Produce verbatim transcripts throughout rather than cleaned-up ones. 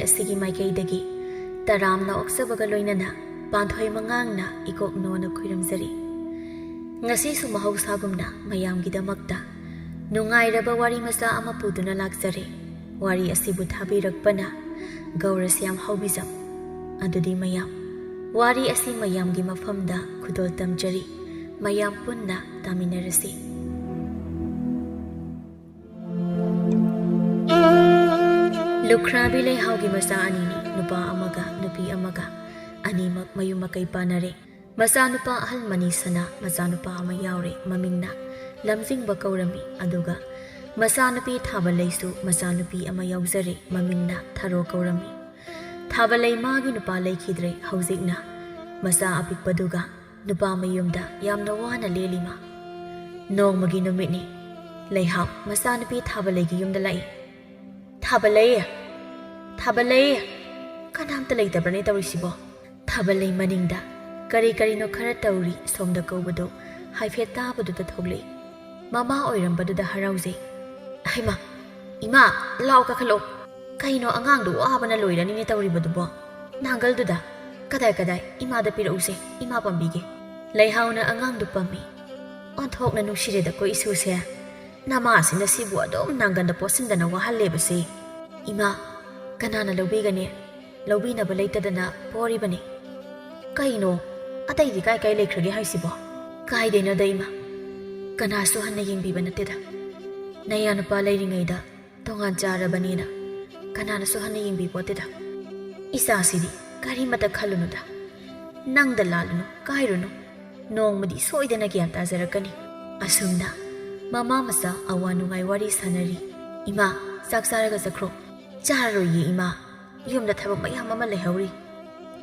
ꯑꯁꯤꯒꯤ ꯃꯥꯏꯀꯩꯗꯒꯤ ꯇꯔꯥꯝꯅ ꯑꯣꯛꯆꯕꯒ ꯂꯣꯏꯅꯅ ꯄꯥꯟꯊꯣꯏ ꯃꯉꯥꯡꯅ ꯏꯀꯣꯛ ꯅꯣꯅ ꯈꯨꯔꯨꯝꯖꯔꯤ꯫ ꯉꯁꯤꯁꯨ ꯃꯍꯧꯁꯥꯒꯨꯝꯅ ꯃꯌꯥꯝꯒꯤꯗꯃꯛꯇ ꯅꯨꯡꯉꯥꯏꯔꯕ ꯋꯥꯔꯤ ꯃꯆꯥ ꯑꯃ ꯄꯨꯗꯨꯅ ꯂꯥꯛꯆꯔꯦ꯫ ꯋꯥꯔꯤ ꯑꯁꯤꯕꯨ ꯊꯥꯕꯤꯔꯛꯄꯅ ꯒꯧꯔꯁ꯭ꯌꯥꯝ ꯍꯥꯎꯕꯤꯖꯝ꯫ ꯑꯗꯨꯗꯤ ꯃꯌꯥꯝ, ꯋꯥꯔꯤ ꯑꯁꯤ ꯃꯌꯥꯝꯒꯤ ꯃꯐꯝꯗ ꯈꯨꯗꯣꯜ ꯇꯝꯖꯔꯤ꯫ ꯃꯌꯥꯝ ꯄꯨꯟꯅ ꯇꯥꯃꯤꯟꯅꯔꯁꯤ꯫ ꯂꯨꯈ꯭ꯔꯥꯕꯤ ꯂꯩꯍꯥꯎꯒꯤ ꯃꯆꯥ ꯑꯅꯤꯅꯤ, ꯅꯨꯄꯥ ꯑꯃꯒ ꯅꯨꯄꯤ ꯑꯃꯒ꯫ ꯑꯅꯤꯃꯛ ꯃꯌꯨꯝ ꯃꯀꯩ ꯄꯥꯟꯅꯔꯦ꯫ ꯃꯆꯥꯅꯨꯄꯥ ꯑꯍꯜ ꯃꯅꯤ ꯁꯅꯥ ꯃꯆꯥꯅꯨꯄꯥ ꯑꯃ ꯌꯥꯎꯔꯦ, ꯃꯃꯤꯡꯅ ꯂꯝꯖꯤꯡꯕ ꯀꯧꯔꯝꯃꯤ꯫ ꯑꯗꯨꯒ ꯃꯆꯥꯅꯨꯄꯤ ꯊꯥꯕꯂꯩꯁꯨ ꯃꯆꯥꯅꯨꯄꯤ ꯑꯃ ꯌꯥꯎꯖꯔꯦ, ꯃꯃꯤꯡꯅ ꯊꯔꯣ ꯀꯧꯔꯝꯃꯤ꯫ ꯊꯥꯕꯂꯩ ꯃꯥꯒꯤ ꯅꯨꯄꯥ ꯂꯩꯈꯤꯗ꯭ꯔꯦ꯫ ꯍꯧꯖꯤꯛꯅ ꯃꯆꯥ ꯑꯄꯤꯛꯄꯗꯨꯒ ꯅꯨꯄꯥ ꯃꯌꯨꯝꯗ ꯌꯥꯝꯅ ꯋꯥꯅ ꯂꯦꯜꯂꯤ ꯃꯥ꯫ ꯅꯣꯡꯃꯒꯤ ꯅꯨꯃꯤꯠꯅꯤ꯫ ꯂꯩꯍꯥꯎ ꯃꯆꯥꯅꯨꯄꯤ ꯊꯥꯕꯂꯩꯒꯤ ꯌꯨꯝꯗ ꯂꯥꯛꯏ꯫ "ꯊꯥꯕꯂꯩ! ꯊꯥꯕꯂꯩ! ꯀꯅꯥꯝꯇ ꯂꯩꯇꯕ꯭ꯔꯅꯦ ꯇꯧꯔꯤꯁꯤꯕꯣ?" ꯊꯥꯕꯂꯩ ꯃꯅꯤꯡꯗ ꯀꯔꯤ ꯀꯔꯤꯅꯣ ꯈꯔ ꯇꯧꯔꯤ ꯁꯣꯝꯗ ꯀꯧꯕꯗꯣ ꯍꯥꯏꯐꯦꯠ ꯇꯥꯕꯗꯨꯗ ꯊꯣꯛꯂꯛꯏ꯫ ꯃꯃꯥ ꯑꯣꯏꯔꯝꯕꯗꯨꯗ ꯍꯔꯥꯎꯖꯩ꯫ "ꯍꯩꯃꯥ! ꯏꯃꯥ, ꯂꯥꯎ ꯀꯥꯈꯠꯂꯣ꯫ ꯀꯩꯅꯣ ꯑꯉꯥꯡꯗꯣ ꯋꯥꯕꯅ ꯂꯣꯏꯔꯅꯤꯅꯦ ꯇꯧꯔꯤꯕꯗꯨꯕꯣ? ꯅꯥꯡꯒꯜꯗꯨꯗ꯫ ꯀꯗꯥꯏ ꯀꯗꯥꯏ? ꯏꯃꯥꯗ ꯄꯤꯔꯛꯎꯁꯦ, ꯏꯃꯥ ꯄꯝꯕꯤꯒꯦ꯫" ꯂꯩꯍꯥꯎꯅ ꯑꯉꯥꯡꯗꯨ ꯄꯝꯃꯤ꯫ "ꯑꯣꯟꯊꯣꯛꯅ ꯅꯨꯡꯁꯤꯔꯦꯗꯀꯣ ꯏꯁꯨꯁꯦ꯫ ꯅꯃꯥꯁꯤꯅ ꯁꯤꯕꯨ ꯑꯗꯨꯝ ꯅꯥꯡꯒꯟꯗ ꯄꯣꯠꯁꯤꯟꯗꯅ ꯋꯥꯍꯜꯂꯦꯕꯁꯦ꯫ ꯏꯃꯥ, ꯀꯅꯥꯅ ꯂꯧꯕꯤꯒꯅꯤ? ꯂꯧꯕꯤꯅꯕ ꯂꯩꯇꯗꯅ ꯄꯣꯔꯤꯕꯅꯤ꯫" "ꯀꯩꯅꯣ? ꯑꯇꯩꯗꯤ ꯀꯥꯏ ꯀꯥꯏ ꯂꯩꯈ꯭ꯔꯒꯦ ꯍꯥꯏꯁꯤꯕꯣ?" "ꯀꯥꯏꯗꯩꯅꯣꯗ ꯏꯃꯥ꯫ ꯀꯅꯥꯁꯨ ꯍꯟꯅ ꯌꯦꯡꯕꯤꯕ ꯅꯠꯇꯦꯗ꯫ ꯅꯌꯥ ꯅꯨꯄꯥ ꯂꯩꯔꯤꯉꯩꯗ ꯇꯣꯉꯥꯟ ꯆꯥꯔꯕꯅꯤꯅ ꯀꯅꯥꯅꯁꯨ ꯍꯟꯅ ꯌꯦꯡꯕꯤꯄꯣꯠꯇꯦꯗ꯫ ꯏꯆꯥꯁꯤꯗꯤ ꯀꯔꯤꯃꯇ ꯈꯜꯂꯨꯅꯨꯗ꯫ ꯅꯪꯗ ꯂꯥꯜꯂꯨꯅꯨ, ꯀꯥꯏꯔꯨꯅꯨ꯫ ꯅꯣꯡꯃꯗꯤ ꯁꯣꯏꯗꯅ ꯒ꯭ꯌꯥꯟ ꯇꯥꯖꯔꯛꯀꯅꯤ꯫" ꯑꯁꯨꯝꯅ ꯃꯃꯥ ꯃꯆꯥ ꯑꯋꯥ ꯅꯨꯡꯉꯥꯏ ꯋꯥꯔꯤ ꯁꯥꯟꯅꯔꯤ꯫ "ꯏꯃꯥ, ꯆꯥꯛ ꯆꯥꯔꯒ ꯆꯠꯈ꯭ꯔꯣ꯫" "ꯆꯥꯔꯔꯣꯏꯌꯦ ꯏꯃꯥ, ꯌꯨꯝꯗ ꯊꯕꯛ ꯃꯌꯥꯝ ꯑꯃ ꯂꯩꯍꯧꯔꯤ꯫"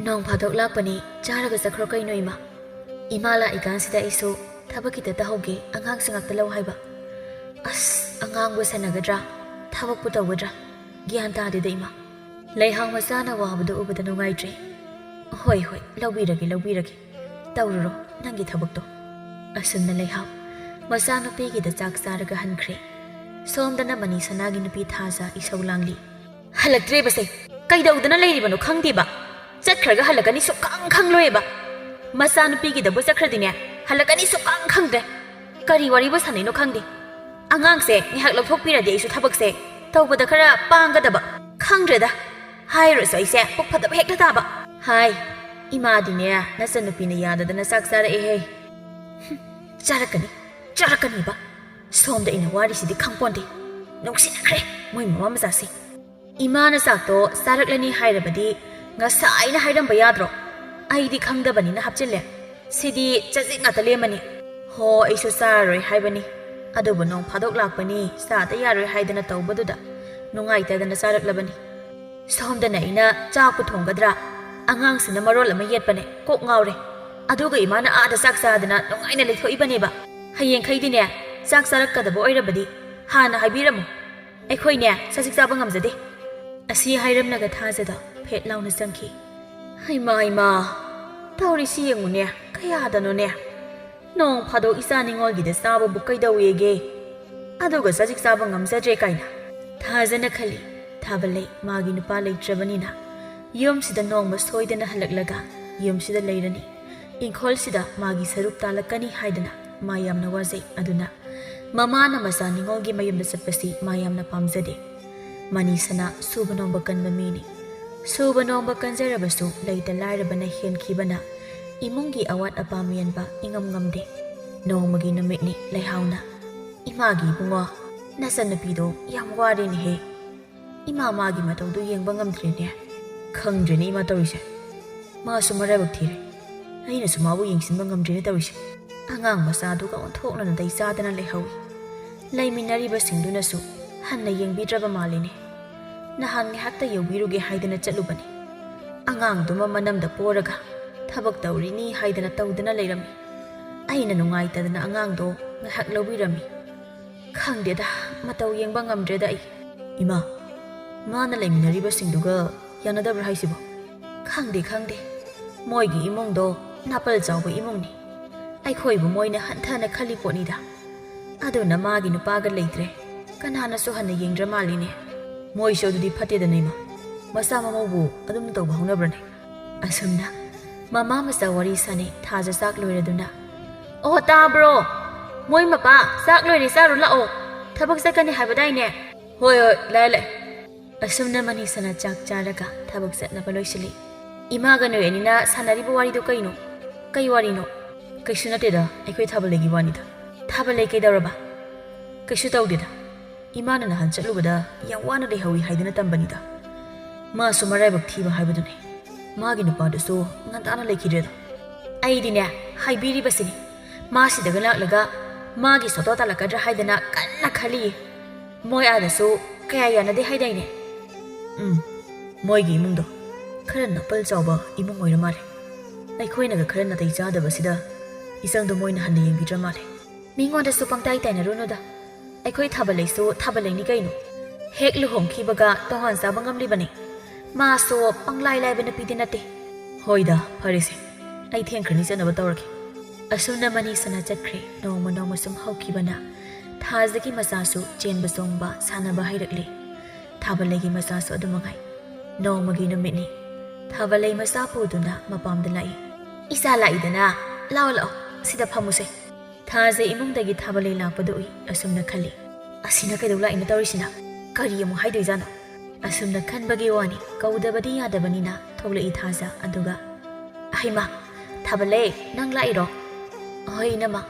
"ꯅꯣꯡ ꯐꯥꯗꯣꯛ ꯂꯥꯛꯄꯅꯤ, ꯆꯥꯔꯒ ꯆꯠꯈ꯭ꯔꯣ ꯀꯩꯅꯣ ꯏꯃꯥ꯫ ꯏꯃꯥ ꯂꯥꯛꯏꯀꯥꯟꯁꯤꯗ ꯑꯩꯁꯨ ꯊꯕꯛ ꯈꯤꯇ ꯇꯧꯍꯧꯒꯦ, ꯑꯉꯥꯡꯁꯤꯡ ꯉꯥꯛꯇ ꯂꯧ ꯍꯥꯏꯕ꯫" "ꯑꯁ, ꯑꯉꯥꯡꯕꯨ ꯁꯦꯟꯅꯒꯗ꯭ꯔꯥ, ꯊꯕꯛꯄꯨ ꯇꯧꯒꯗ꯭ꯔꯥ? ꯒ꯭ꯌꯥꯟ ꯇꯥꯗꯦꯗ ꯏꯃꯥ꯫" ꯂꯩꯍꯥꯎ ꯃꯆꯥꯅ ꯋꯥꯕꯗꯨ ꯎꯕꯗ ꯅꯨꯡꯉꯥꯏꯇ꯭ꯔꯦ꯫ "ꯍꯣꯏ, ꯍꯣꯏ, ꯂꯧꯕꯤꯔꯒꯦ, ꯂꯧꯕꯤꯔꯒꯦ꯫ ꯇꯧꯔꯨꯔꯣ ꯅꯪꯒꯤ ꯊꯕꯛꯇꯣ꯫" ꯑꯁꯨꯝꯅ ꯂꯩꯍꯥꯎ ꯃꯆꯥꯅꯨꯄꯤꯒꯤꯗ ꯆꯥꯛ ꯆꯥꯔꯒ ꯍꯟꯈ꯭ꯔꯦ꯫ ꯁꯣꯝꯗꯅ ꯃꯅꯤ ꯁꯅꯥꯒꯤ ꯅꯨꯄꯤ ꯊꯥꯖ ꯏꯁꯧ ꯂꯥꯡꯂꯤ꯫ "ꯍꯜꯂꯛꯇ꯭ꯔꯦꯕꯁꯦ꯫ ꯀꯩꯗꯧꯗꯅ ꯂꯩꯔꯤꯕꯅꯣ ꯈꯪꯗꯦꯕ꯫ ꯆꯠꯈ꯭ꯔꯒ ꯍꯜꯂꯛꯀꯅꯤ ꯁꯨꯛꯈꯪ ꯈꯪꯂꯣꯏꯕ꯫ ꯃꯆꯥꯅꯨꯄꯤꯒꯤꯗꯕꯨ ꯆꯠꯈ꯭ꯔꯗꯤꯅꯦ, ꯍꯜꯂꯛꯀꯅꯤ ꯁꯨꯛꯈꯪ ꯈꯪꯗ꯭ꯔꯦ꯫ ꯀꯔꯤ ꯋꯥꯔꯤꯕꯨ ꯁꯥꯟꯅꯩꯅꯣ ꯈꯪꯗꯦ꯫ ꯑꯉꯥꯡꯁꯦ ꯉꯥꯏꯍꯥꯛ ꯂꯧꯊꯣꯛꯄꯤꯔꯗꯤ ꯑꯩꯁꯨ ꯊꯕꯛꯁꯦ ꯇꯧꯕꯗ ꯈꯔ ꯄꯥꯡꯒꯗꯕ꯫ ꯈꯪꯗ꯭ꯔꯦꯗ꯫ ꯍꯥꯏꯔꯨꯔꯁꯨ ꯑꯩꯁꯦ ꯄꯨꯛ ꯐꯠꯇꯕ ꯍꯦꯛꯇ ꯇꯥꯕ꯫ ꯍꯥꯏ, ꯏꯃꯥꯗꯤꯅꯦ, ꯅꯆꯟꯅꯨꯄꯤꯅ ꯌꯥꯗꯗꯅ ꯆꯥꯛ ꯆꯥꯔꯛꯑꯦꯍꯦ꯫ ꯍꯨꯝ, ꯆꯥꯔꯛꯀꯅꯤ, ꯆꯥꯔꯛꯀꯅꯤꯕ꯫ ꯁꯣꯝꯗ ꯑꯩꯅ ꯋꯥꯔꯤꯁꯤꯗꯤ ꯈꯪꯄꯣꯟꯗꯦ꯫ ꯅꯨꯡꯁꯤꯅꯈ꯭ꯔꯦ ꯃꯣꯏ ꯃꯃꯥ ꯃꯆꯥꯁꯦ꯫ ꯏꯃꯥꯅ ꯆꯥꯛꯇꯣ ꯆꯥꯔꯛꯂꯅꯤ ꯍꯥꯏꯔꯕꯗꯤ ꯉꯁꯥꯏꯅ ꯍꯥꯏꯔꯝꯕ ꯌꯥꯗ꯭ꯔꯣ? ꯑꯩꯗꯤ ꯈꯪꯗꯕꯅꯤꯅ ꯍꯥꯞꯆꯤꯜꯂꯦ꯫ ꯁꯤꯗꯤ ꯆꯖꯤꯛ ꯉꯥꯛꯇ ꯂꯦꯝꯃꯅꯤ꯫ ꯍꯣ, ꯑꯩꯁꯨ ꯆꯥꯔꯔꯣꯏ ꯍꯥꯏꯕꯅꯤ꯫ ꯑꯗꯨꯕꯨ ꯅꯣꯡ ꯐꯥꯗꯣꯛ ꯂꯥꯛꯄꯅꯤ, ꯆꯥꯗ ꯌꯥꯔꯣꯏ ꯍꯥꯏꯗꯅ ꯇꯧꯕꯗꯨꯗ ꯅꯨꯡꯉꯥꯏꯇꯗꯅ ꯆꯥꯔꯛꯂꯕꯅꯤ꯫ ꯁꯣꯝꯗꯅ ꯑꯩꯅ ꯆꯥꯛꯄꯨ ꯊꯣꯡꯒꯗ꯭ꯔꯥ? ꯑꯉꯥꯡꯁꯤꯅ ꯃꯔꯣꯜ ꯑꯃ ꯌꯦꯠꯄꯅꯦ, ꯀꯣꯛ ꯉꯥꯎꯔꯦ꯫ ꯑꯗꯨꯒ ꯏꯃꯥꯅ ꯑꯥꯗ ꯆꯥꯛ ꯆꯥꯗꯅ ꯅꯨꯡꯉꯥꯏꯅ ꯂꯩꯊꯣꯛꯏꯕꯅꯦꯕ꯫ ꯍꯌꯦꯡꯈꯩꯗꯤꯅꯦ, ꯆꯥꯛ ꯆꯥꯔꯛꯀꯗꯕ ꯑꯣꯏꯔꯕꯗꯤ ꯍꯥꯟꯅ ꯍꯥꯏꯕꯤꯔꯝꯃꯨ꯫ ꯑꯩꯈꯣꯏꯅꯦ, ꯆꯖꯤꯛ ꯆꯥꯕ ꯉꯝꯖꯗꯦ꯫ ꯑꯁꯤ ꯍꯥꯏꯔꯝꯂꯒ ꯊꯥꯖꯗ ꯐꯦꯠ ꯂꯥꯎꯅ ꯆꯪꯈꯤ꯫ ꯍꯩꯃꯥ, ꯍꯩꯃꯥ, ꯇꯧꯔꯤꯁꯤ ꯌꯦꯡꯉꯨꯅꯦ, ꯀꯌꯥꯗꯅꯣꯅꯦ꯫ ꯅꯣꯡ ꯐꯥꯗꯣꯛ ꯏꯆꯥ ꯅꯤꯉꯣꯜꯒꯤꯗ ꯆꯥꯕꯕꯨ ꯀꯩꯗꯧꯋꯦꯒꯦ? ꯑꯗꯨꯒ ꯆꯖꯤꯛ ꯆꯥꯕ ꯉꯝꯖꯗ꯭ꯔꯦ ꯀꯥꯏꯅ꯫ ꯊꯥꯖꯅ ꯈꯜꯂꯤ, ꯊꯥꯕ ꯂꯩ, ꯃꯥꯒꯤ ꯅꯨꯄꯥ ꯂꯩꯇ꯭ꯔꯕꯅꯤꯅ ꯌꯨꯝꯁꯤꯗ ꯅꯣꯡꯃ ꯁꯣꯏꯗꯅ ꯍꯜꯂꯛꯂꯒ ꯌꯨꯝꯁꯤꯗ ꯂꯩꯔꯅꯤ꯫ ꯏꯪꯈꯣꯜꯁꯤꯗ ꯃꯥꯒꯤ ꯁꯔꯨꯛ ꯇꯥꯜꯂꯛꯀꯅꯤ ꯍꯥꯏꯗꯅ ꯃꯥ ꯌꯥꯝꯅ ꯋꯥꯖꯩ꯫ ꯑꯗꯨꯅ ꯃꯃꯥꯅ ꯃꯆꯥ ꯅꯤꯉꯣꯜꯒꯤ ꯃꯌꯨꯝꯗ ꯆꯠꯄꯁꯤ ꯃꯥ ꯌꯥꯝꯅ ꯄꯥꯝꯖꯗꯦ꯫ ꯃꯅꯤꯁꯅꯥ ꯁꯨꯕ ꯅꯣꯝꯕ ꯀꯟꯕ ꯃꯤꯅꯤ꯫ ꯁꯨꯕ ꯅꯣꯝꯕ ꯀꯟꯖꯔꯕꯁꯨ ꯂꯩꯇ ꯂꯥꯏꯔꯕꯅ ꯍꯦꯟꯈꯤꯕꯅ ꯏꯃꯨꯡꯒꯤ ꯑꯋꯥꯠ ꯑꯄꯥ ꯃꯦꯟꯕ ꯏꯉꯝ ꯉꯝꯗꯦ꯫ ꯅꯣꯡꯃꯒꯤ ꯅꯨꯃꯤꯠꯅꯤ ꯂꯩꯍꯥꯎꯅ, "ꯏꯃꯥꯒꯤ ꯏꯕꯨꯡꯉꯣ, ꯅꯆꯟꯅꯨꯄꯤꯗꯣ ꯌꯥꯝ ꯋꯥꯔꯦꯅꯦꯍꯦ꯫ ꯏꯃꯥ ꯃꯥꯒꯤ ꯃꯇꯧꯗꯨ ꯌꯦꯡꯕ ꯉꯝꯗ꯭ꯔꯦꯅꯦ꯫ ꯈꯪꯗ꯭ꯔꯦꯅꯦ ꯏꯃꯥ ꯇꯧꯔꯤꯁꯦ꯫ ꯃꯥꯁꯨ ꯃꯔꯥꯏꯕꯛ ꯊꯤꯔꯦ꯫ ꯑꯩꯅꯁꯨ ꯃꯥꯕꯨ ꯌꯦꯡꯁꯤꯟꯕ ꯉꯝꯗ꯭ꯔꯦꯅꯦ ꯇꯧꯔꯤꯁꯦ꯫ ꯑꯉꯥꯡ ꯃꯆꯥꯗꯨꯒ ꯑꯣꯟꯊꯣꯛꯅꯅ ꯗꯩ ꯆꯥꯗꯅ ꯂꯩꯍꯧꯏ꯫ ꯂꯩꯃꯤꯟꯅꯔꯤꯕꯁꯤꯡꯗꯨꯅꯁꯨ ꯍꯟꯅ ꯌꯦꯡꯕꯤꯗ꯭ꯔꯕ ꯃꯥꯜꯂꯤꯅꯦ꯫ ꯅꯍꯥꯟ ꯉꯥꯏꯍꯥꯛꯇ ꯌꯧꯕꯤꯔꯨꯒꯦ ꯍꯥꯏꯗꯅ ꯆꯠꯂꯨꯕꯅꯤ꯫ ꯑꯉꯥꯡꯗꯨꯃ ꯃꯅꯝꯗ ꯄꯣꯔꯒ ꯊꯕꯛ ꯇꯧꯔꯤꯅꯤ ꯍꯥꯏꯗꯅ ꯇꯧꯗꯅ ꯂꯩꯔꯝꯃꯤ꯫ ꯑꯩꯅ ꯅꯨꯡꯉꯥꯏꯇꯗꯅ ꯑꯉꯥꯡꯗꯣ ꯉꯥꯏꯍꯥꯛ ꯂꯧꯕꯤꯔꯝꯃꯤ꯫ ꯈꯪꯗꯦꯗ, ꯃꯇꯧ ꯌꯦꯡꯕ ꯉꯝꯗ꯭ꯔꯦꯗ ꯑꯩ꯫ ꯏꯃꯥ, ꯃꯥꯅ ꯂꯩꯃꯤꯟꯅꯔꯤꯕꯁꯤꯡꯗꯨꯒ ꯌꯥꯅꯗꯕ꯭ꯔꯥ ꯍꯥꯏꯁꯤꯕꯣ? ꯈꯪꯗꯦ, ꯈꯪꯗꯦ꯫ ꯃꯣꯏꯒꯤ ꯏꯃꯨꯡꯗꯣ ꯅꯥꯄꯜ ꯆꯥꯎꯕ ꯏꯃꯨꯡꯅꯤ꯫ ꯑꯩꯈꯣꯏꯕꯨ ꯃꯣꯏꯅ ꯍꯟꯊꯅ ꯈꯜꯂꯤ ꯄꯣꯠꯅꯤꯗ꯫ ꯑꯗꯨꯅ ꯃꯥꯒꯤ ꯅꯨꯄꯥꯒ ꯂꯩꯇ꯭ꯔꯦ꯫ ꯀꯅꯥꯅꯁꯨ ꯍꯟꯅ ꯌꯦꯡꯗ꯭ꯔ ꯃꯥꯜꯂꯤꯅꯦ꯫ ꯃꯣꯏꯁꯨ ꯑꯗꯨꯗꯤ ꯐꯠꯇꯦꯗꯅ, ꯏꯃꯥ꯫ ꯃꯆꯥ ꯃꯃꯧꯕꯨ ꯑꯗꯨꯝ ꯇꯧꯕ ꯍꯧꯅꯕ꯭ꯔꯅꯦ? ꯑꯁꯨꯝꯅ ꯃꯃꯥ ꯃꯆꯥ ꯋꯥꯔꯤ ꯁꯥꯅꯩ꯫ ꯊꯥꯖ ꯆꯥꯛ ꯂꯣꯏꯔꯗꯨꯅ, "ꯑꯣ, ꯇꯥꯕ꯭ꯔꯣ? ꯃꯣꯏ ꯃꯄꯥ, ꯆꯥꯛ ꯂꯣꯏꯔꯦ, ꯆꯥꯔꯨ ꯂꯥꯛꯑꯣ꯫ ꯊꯕꯛ ꯆꯠꯀꯅꯤ ꯍꯥꯏꯕꯗꯥꯏꯅꯦ?" "ꯍꯣꯏ, ꯍꯣꯏ, ꯂꯥꯛꯑꯦ, ꯂꯥꯛꯑꯦ꯫" ꯑꯁꯨꯝꯅ ꯃꯅꯤꯁꯅꯥ ꯆꯥꯛ ꯆꯥꯔꯒ ꯊꯕꯛ ꯆꯠꯅꯕ ꯂꯣꯏꯁꯤꯜꯂꯤ꯫ "ꯏꯃꯥꯒ ꯅꯣꯏ ꯑꯅꯤꯅ ꯁꯥꯟꯅꯔꯤꯕ ꯋꯥꯔꯤꯗꯨ ꯀꯩꯅꯣ? ꯀꯩ ꯋꯥꯔꯤꯅꯣ?" "ꯀꯩꯁꯨ ꯅꯠꯇꯦꯗ, ꯑꯩꯈꯣꯏ ꯊꯥꯕꯂꯩꯒꯤ ꯋꯥꯅꯤꯗ꯫" "ꯊꯥꯕꯂꯩ ꯀꯩꯗꯧꯔꯕ?" "ꯀꯩꯁꯨ ꯇꯧꯗꯦꯗ꯫ ꯏꯃꯥꯅ ꯅꯍꯥꯟ ꯆꯠꯂꯨꯕꯗ ꯌꯥꯝ ꯋꯥꯅ ꯂꯩꯍꯧꯏ ꯍꯥꯏꯗꯨꯅ ꯇꯝꯕꯅꯤꯗ꯫ ꯃꯥꯁꯨ ꯃꯔꯥꯏꯕꯛ ꯊꯤꯕ ꯍꯥꯏꯕꯗꯨꯅꯤ꯫ ꯃꯥꯒꯤ ꯅꯨꯄꯥꯗꯨꯁꯨ ꯉꯟꯇꯥꯅ ꯂꯩꯈꯤꯗ꯭ꯔꯦꯗꯣ꯫" ꯑꯩꯗꯤꯅꯦ, ꯍꯥꯏꯕꯤꯔꯤꯕꯁꯤꯅꯤ꯫ ꯃꯥ ꯁꯤꯗꯒ ꯂꯥꯛꯂꯒ ꯃꯥꯒꯤ ꯁꯣꯇꯣ ꯇꯥꯜꯂꯛꯀꯗ꯭ꯔꯥ ꯍꯥꯏꯗꯅ ꯀꯟꯅ ꯈꯜꯂꯤꯌꯦ꯫ ꯃꯣꯏ ꯑꯥꯗꯁꯨ ꯀꯌꯥ ꯌꯥꯅꯗꯦ ꯍꯥꯏꯗꯥꯏꯅꯦ? ꯎꯝ, ꯃꯣꯏꯒꯤ ꯏꯃꯨꯡꯗꯣ ꯈꯔ ꯅꯥꯄꯜ ꯆꯥꯎꯕ ꯏꯃꯨꯡ ꯑꯣꯏꯔ ꯃꯥꯜꯂꯦ꯫ ꯑꯩꯈꯣꯏꯅꯒ ꯈꯔ ꯅꯥꯇꯩ ꯆꯥꯗꯕꯁꯤꯗ ꯏꯆꯟꯗꯣ ꯃꯣꯏꯅ ꯍꯟꯅ ꯌꯦꯡꯕꯤꯗ꯭ꯔ ꯃꯥꯜꯂꯦ꯫ ꯃꯤꯉꯣꯟꯗꯁꯨ ꯄꯪꯇꯥꯏ ꯇꯥꯏꯅꯔꯨꯅꯨꯗ꯫ ꯑꯩꯈꯣꯏ ꯊꯥꯕꯂꯩꯁꯨ ꯊꯥꯕꯂꯩꯅꯤ ꯀꯩꯅꯣ꯫ ꯍꯦꯛ ꯂꯨꯍꯣꯡꯈꯤꯕꯒ ꯇꯣꯉꯥꯟ ꯆꯥꯕ ꯉꯝꯂꯤꯕꯅꯤ꯫ ꯃꯥꯁꯨ ꯄꯪꯂꯥꯏ ꯂꯥꯏꯕ ꯅꯨꯄꯤꯗꯤ ꯅꯠꯇꯦ꯫ ꯍꯣꯏꯗ, ꯐꯔꯦꯁꯦ꯫ ꯑꯩ ꯊꯦꯡꯈ꯭ꯔꯅꯤ, ꯆꯠꯅꯕ ꯇꯧꯔꯒꯦ꯫ ꯑꯁꯨꯝꯅ ꯃꯅꯤꯁꯅꯥ ꯆꯠꯈ꯭ꯔꯦ꯫ ꯅꯣꯡꯃ ꯅꯣꯡꯃ ꯁꯨꯝ ꯍꯧꯈꯤꯕꯅ ꯊꯥꯖꯒꯤ ꯃꯆꯥꯁꯨ ꯆꯦꯟꯕ ꯆꯣꯡꯕ, ꯁꯥꯟꯅꯕ ꯍꯩꯔꯛꯂꯦ꯫ ꯊꯥꯕꯂꯩꯒꯤ ꯃꯆꯥꯁꯨ ꯑꯗꯨꯃꯉꯥꯏ꯫ ꯅꯣꯡꯃꯒꯤ ꯅꯨꯃꯤꯠꯅꯤ꯫ ꯊꯥꯕꯂꯩ ꯃꯆꯥ ꯄꯨꯗꯨꯅ ꯃꯄꯥꯝꯗ ꯂꯥꯛꯏ꯫ "ꯏꯆꯥ ꯂꯥꯛꯏꯗꯅ, ꯂꯥꯛꯑꯣ, ꯂꯥꯛꯑꯣ, ꯁꯤꯗ ꯐꯝꯃꯨꯁꯦ꯫" ꯊꯥꯖ ꯏꯃꯨꯡꯗꯒꯤ ꯊꯥꯕꯂꯩ ꯂꯥꯛꯄꯗꯨ ꯎꯏ꯫ ꯑꯁꯨꯝꯅ ꯈꯜꯂꯤ, "ꯑꯁꯤꯅ ꯀꯩꯗꯧ ꯂꯥꯛꯏꯅꯣ ꯇꯧꯔꯤꯁꯤꯅ? ꯀꯔꯤ ꯑꯃꯨꯛ ꯍꯥꯏꯗꯣꯏꯖꯥꯠꯅꯣ?" ꯑꯁꯨꯝꯅ ꯈꯟꯕꯒꯤ ꯋꯥꯅꯤ, ꯀꯧꯗꯕꯗꯤ ꯌꯥꯗꯕꯅꯤꯅ ꯊꯣꯛꯂꯛꯏ ꯊꯥꯖ꯫ ꯑꯗꯨꯒ, "ꯍꯩꯃꯥ, ꯊꯥꯕꯂꯩ, ꯅꯪ ꯂꯥꯛꯏꯔꯣ?" "ꯍꯣꯏ, ꯏꯅꯝꯃ꯫"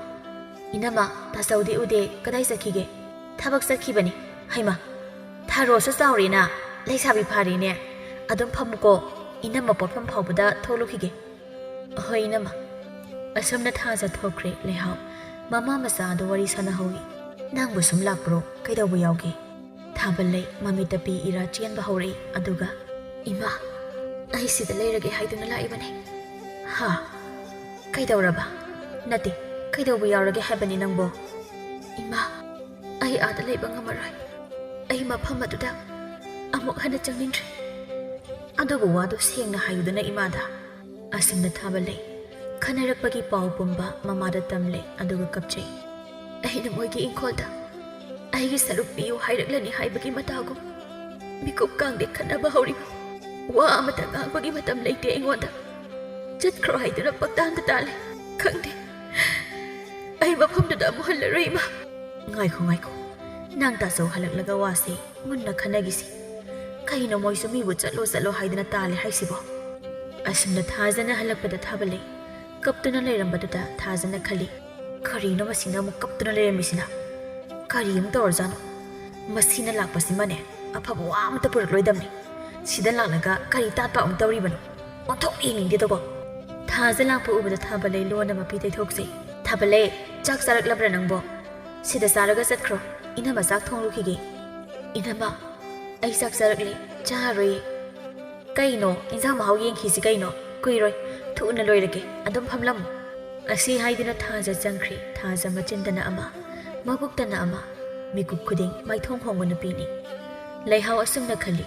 "ꯏꯅꯝꯃ, ꯇꯥꯆꯧꯗꯤ ꯎꯗꯦ, ꯀꯗꯥꯏ ꯆꯠꯈꯤꯒꯦ?" "ꯊꯕꯛ ꯆꯠꯈꯤꯕꯅꯤ꯫" "ꯍꯩꯃꯥ, ꯊꯔꯣꯁꯨ ꯆꯥꯎꯔꯦꯅ, ꯂꯩꯁꯥꯕꯤ ꯐꯥꯔꯦꯅꯦ꯫ ꯑꯗꯨꯝ ꯐꯝꯃꯨꯀꯣ, ꯏꯅꯝꯃ ꯄꯣꯠꯐꯝ ꯐꯥꯎꯕꯗ ꯊꯣꯛꯂꯨꯈꯤꯒꯦ꯫" "ꯍꯣꯏ, ꯏꯅꯝꯃ꯫" ꯑꯁꯨꯝꯅ ꯊꯥꯖ ꯊꯣꯛꯈ꯭ꯔꯦ꯫ ꯂꯩꯍꯥꯎ ꯃꯃꯥ ꯃꯆꯥ ꯑꯗꯨ ꯋꯥꯔꯤ ꯁꯥꯟꯅꯍꯧꯏ꯫ "ꯅꯪꯕꯨ ꯁꯨꯝ ꯂꯥꯛꯄ꯭ꯔꯣ? ꯀꯩꯗꯧꯕ ꯌꯥꯎꯒꯦ?" ꯊꯥꯕꯂꯩ ꯃꯃꯤꯠꯇ ꯄꯤ ꯏꯔꯥ ꯆꯦꯟꯕ ꯍꯧꯔꯛꯏ꯫ ꯑꯗꯨꯒ, "ꯏꯃꯥ, ꯑꯩ ꯁꯤꯗ ꯂꯩꯔꯒꯦ ꯍꯥꯏꯗꯨꯅ ꯂꯥꯛꯏꯕꯅꯦ꯫" "ꯍꯥ? ꯀꯩꯗꯧꯔꯕ? ꯅꯠꯇꯦ, ꯀꯩꯗꯧꯕ ꯌꯥꯎꯔꯒꯦ ꯍꯥꯏꯕꯅꯤ ꯅꯪꯕꯣ?" "ꯏꯃꯥ, ꯑꯩ ꯑꯥꯗ ꯂꯩꯕ ꯉꯝꯃꯔꯣꯏ꯫ ꯑꯩ ꯃꯐꯝ ꯑꯗꯨꯗ ꯑꯃꯨꯛ ꯍꯟꯅ ꯆꯪꯅꯤꯡꯗ꯭ꯔꯦ꯫" "ꯑꯗꯨꯕꯨ ꯋꯥꯗꯨ ꯁꯦꯡꯅ ꯍꯥꯏꯌꯨꯗꯅ ꯏꯃꯥꯗ꯫" ꯑꯁꯨꯝꯅ ꯊꯥꯕꯂꯩ ꯈꯟꯅꯔꯛꯄꯒꯤ ꯄꯥꯎ ꯄꯨꯝꯕ ꯃꯃꯥꯗ ꯇꯝꯂꯦ꯫ ꯑꯗꯨꯒ ꯀꯞꯆꯩ꯫ "ꯑꯩꯅ ꯃꯣꯏꯒꯤ ꯏꯪꯈꯣꯜꯗ ꯑꯩꯒꯤ ꯁꯔꯨꯛ ꯄꯤꯌꯨ ꯍꯥꯏꯔꯛꯂꯅꯤ ꯍꯥꯏꯕꯒꯤ ꯃꯇꯥꯒꯨꯝ ꯃꯤꯀꯨꯞ ꯀꯥꯡꯗꯦ ꯈꯠꯅꯕ ꯍꯧꯔꯤꯕ꯫ ꯋꯥ ꯑꯃꯇ ꯉꯥꯡꯕꯒꯤ ꯃꯇꯝ ꯂꯩꯇꯦ ꯑꯩꯉꯣꯟꯗ꯫ ꯆꯠꯈ꯭ꯔꯣ ꯍꯥꯏꯗꯨꯅ ꯄꯪꯇꯥꯟꯗ ꯇꯥꯜꯂꯦ꯫ ꯈꯪꯗꯦ, ꯑꯩ ꯃꯐꯝꯗꯨꯗ ꯑꯃꯨꯛ ꯍꯜꯂꯔꯣꯏ, ꯏꯃꯥ꯫ ꯉꯥꯏꯈꯣ, ꯉꯥꯏꯈꯣ꯫ ꯅꯪ ꯇꯥꯆꯧ ꯍꯜꯂꯛꯂꯒ ꯋꯥꯁꯦ ꯃꯨꯟꯅ ꯈꯟꯅꯈꯤꯁꯤ꯫ ꯀꯩꯅꯣ ꯃꯣꯏꯁꯨ ꯃꯤꯕꯨ ꯆꯠꯂꯣ ꯆꯠꯂꯣ ꯍꯥꯏꯗꯅ ꯇꯥꯜꯂꯦ ꯍꯥꯏꯁꯤꯕꯣ? ꯑꯁꯨꯝꯅ ꯊꯥꯖꯅ ꯍꯜꯂꯛꯄꯗ ꯊꯥꯕ ꯂꯩ꯫ ꯀꯞꯇꯨꯅ ꯂꯩꯔꯝꯕꯗꯨꯗ ꯊꯥꯖꯅ ꯈꯜꯂꯤ, "ꯀꯔꯤꯅꯣ ꯃꯁꯤꯅ ꯑꯃꯨꯛ ꯀꯞꯇꯨꯅ ꯂꯩꯔꯝꯃꯤꯁꯤꯅ? ꯀꯔꯤ ꯑꯃꯨꯛ ꯇꯧꯔꯖꯥꯠꯅꯣ? ꯃꯁꯤꯅ ꯂꯥꯛꯄꯁꯤꯃꯅꯦ ꯑꯐꯕ ꯋꯥ ꯑꯃꯇ ꯄꯨꯔꯛꯂꯣꯏꯗꯕꯅꯤ꯫ ꯁꯤꯗ ꯂꯥꯛꯂꯒ ꯀꯔꯤ ꯇꯥꯠꯄ ꯑꯃꯨꯛ ꯇꯧꯔꯤꯕꯅꯣ? ꯑꯣꯟꯊꯣꯛꯅ ꯌꯦꯡꯅꯤꯡꯗꯦꯗꯀꯣ!" ꯊꯥꯖ ꯂꯥꯛꯄ ꯎꯕꯗ ꯊꯥꯕ ꯂꯩ ꯂꯣꯟꯅ ꯃꯄꯤ ꯇꯩꯊꯣꯛꯆꯩ꯫ "ꯊꯥꯕ ꯂꯩ, ꯆꯥꯛ ꯆꯥꯔꯛꯂꯕ꯭ꯔꯥ ꯅꯪꯕꯣ? ꯁꯤꯗ ꯆꯥꯔꯒ ꯆꯠꯈ꯭ꯔꯣ꯫ ꯏꯅꯝꯃ ꯆꯥꯛ ꯊꯣꯡꯂꯨꯈꯤꯒꯦ꯫" "ꯏꯅꯝꯃ, ꯑꯩ ꯆꯥꯛ ꯆꯥꯔꯛꯂꯦ, ꯆꯥꯔꯣꯏꯌꯦ꯫" "ꯀꯩꯅꯣ, ꯏꯟꯖꯥꯡ ꯃꯍꯥꯎ ꯌꯦꯡꯈꯤꯁꯤ ꯀꯩꯅꯣ? ꯀꯨꯏꯔꯣꯏ, ꯊꯨꯅ ꯂꯣꯏꯔꯒꯦ, ꯑꯗꯨꯝ ꯐꯝꯂꯝꯃꯨ꯫" ꯑꯁꯤ ꯍꯥꯏꯗꯨꯅ ꯊꯥꯖ ꯆꯪꯈ꯭ꯔꯦ꯫ ꯊꯥꯖ ꯃꯆꯤꯟꯗꯅ ꯑꯃ, ꯃꯕꯨꯛꯇꯅ ꯑꯃ, ꯃꯤꯀꯨꯞ ꯈꯨꯗꯤꯡ ꯃꯥꯏꯊꯣꯡ ꯍꯣꯡꯕ ꯅꯨꯄꯤꯅꯤ꯫ ꯂꯩꯍꯥꯎ ꯑꯁꯨꯝꯅ ꯈꯜꯂꯤ,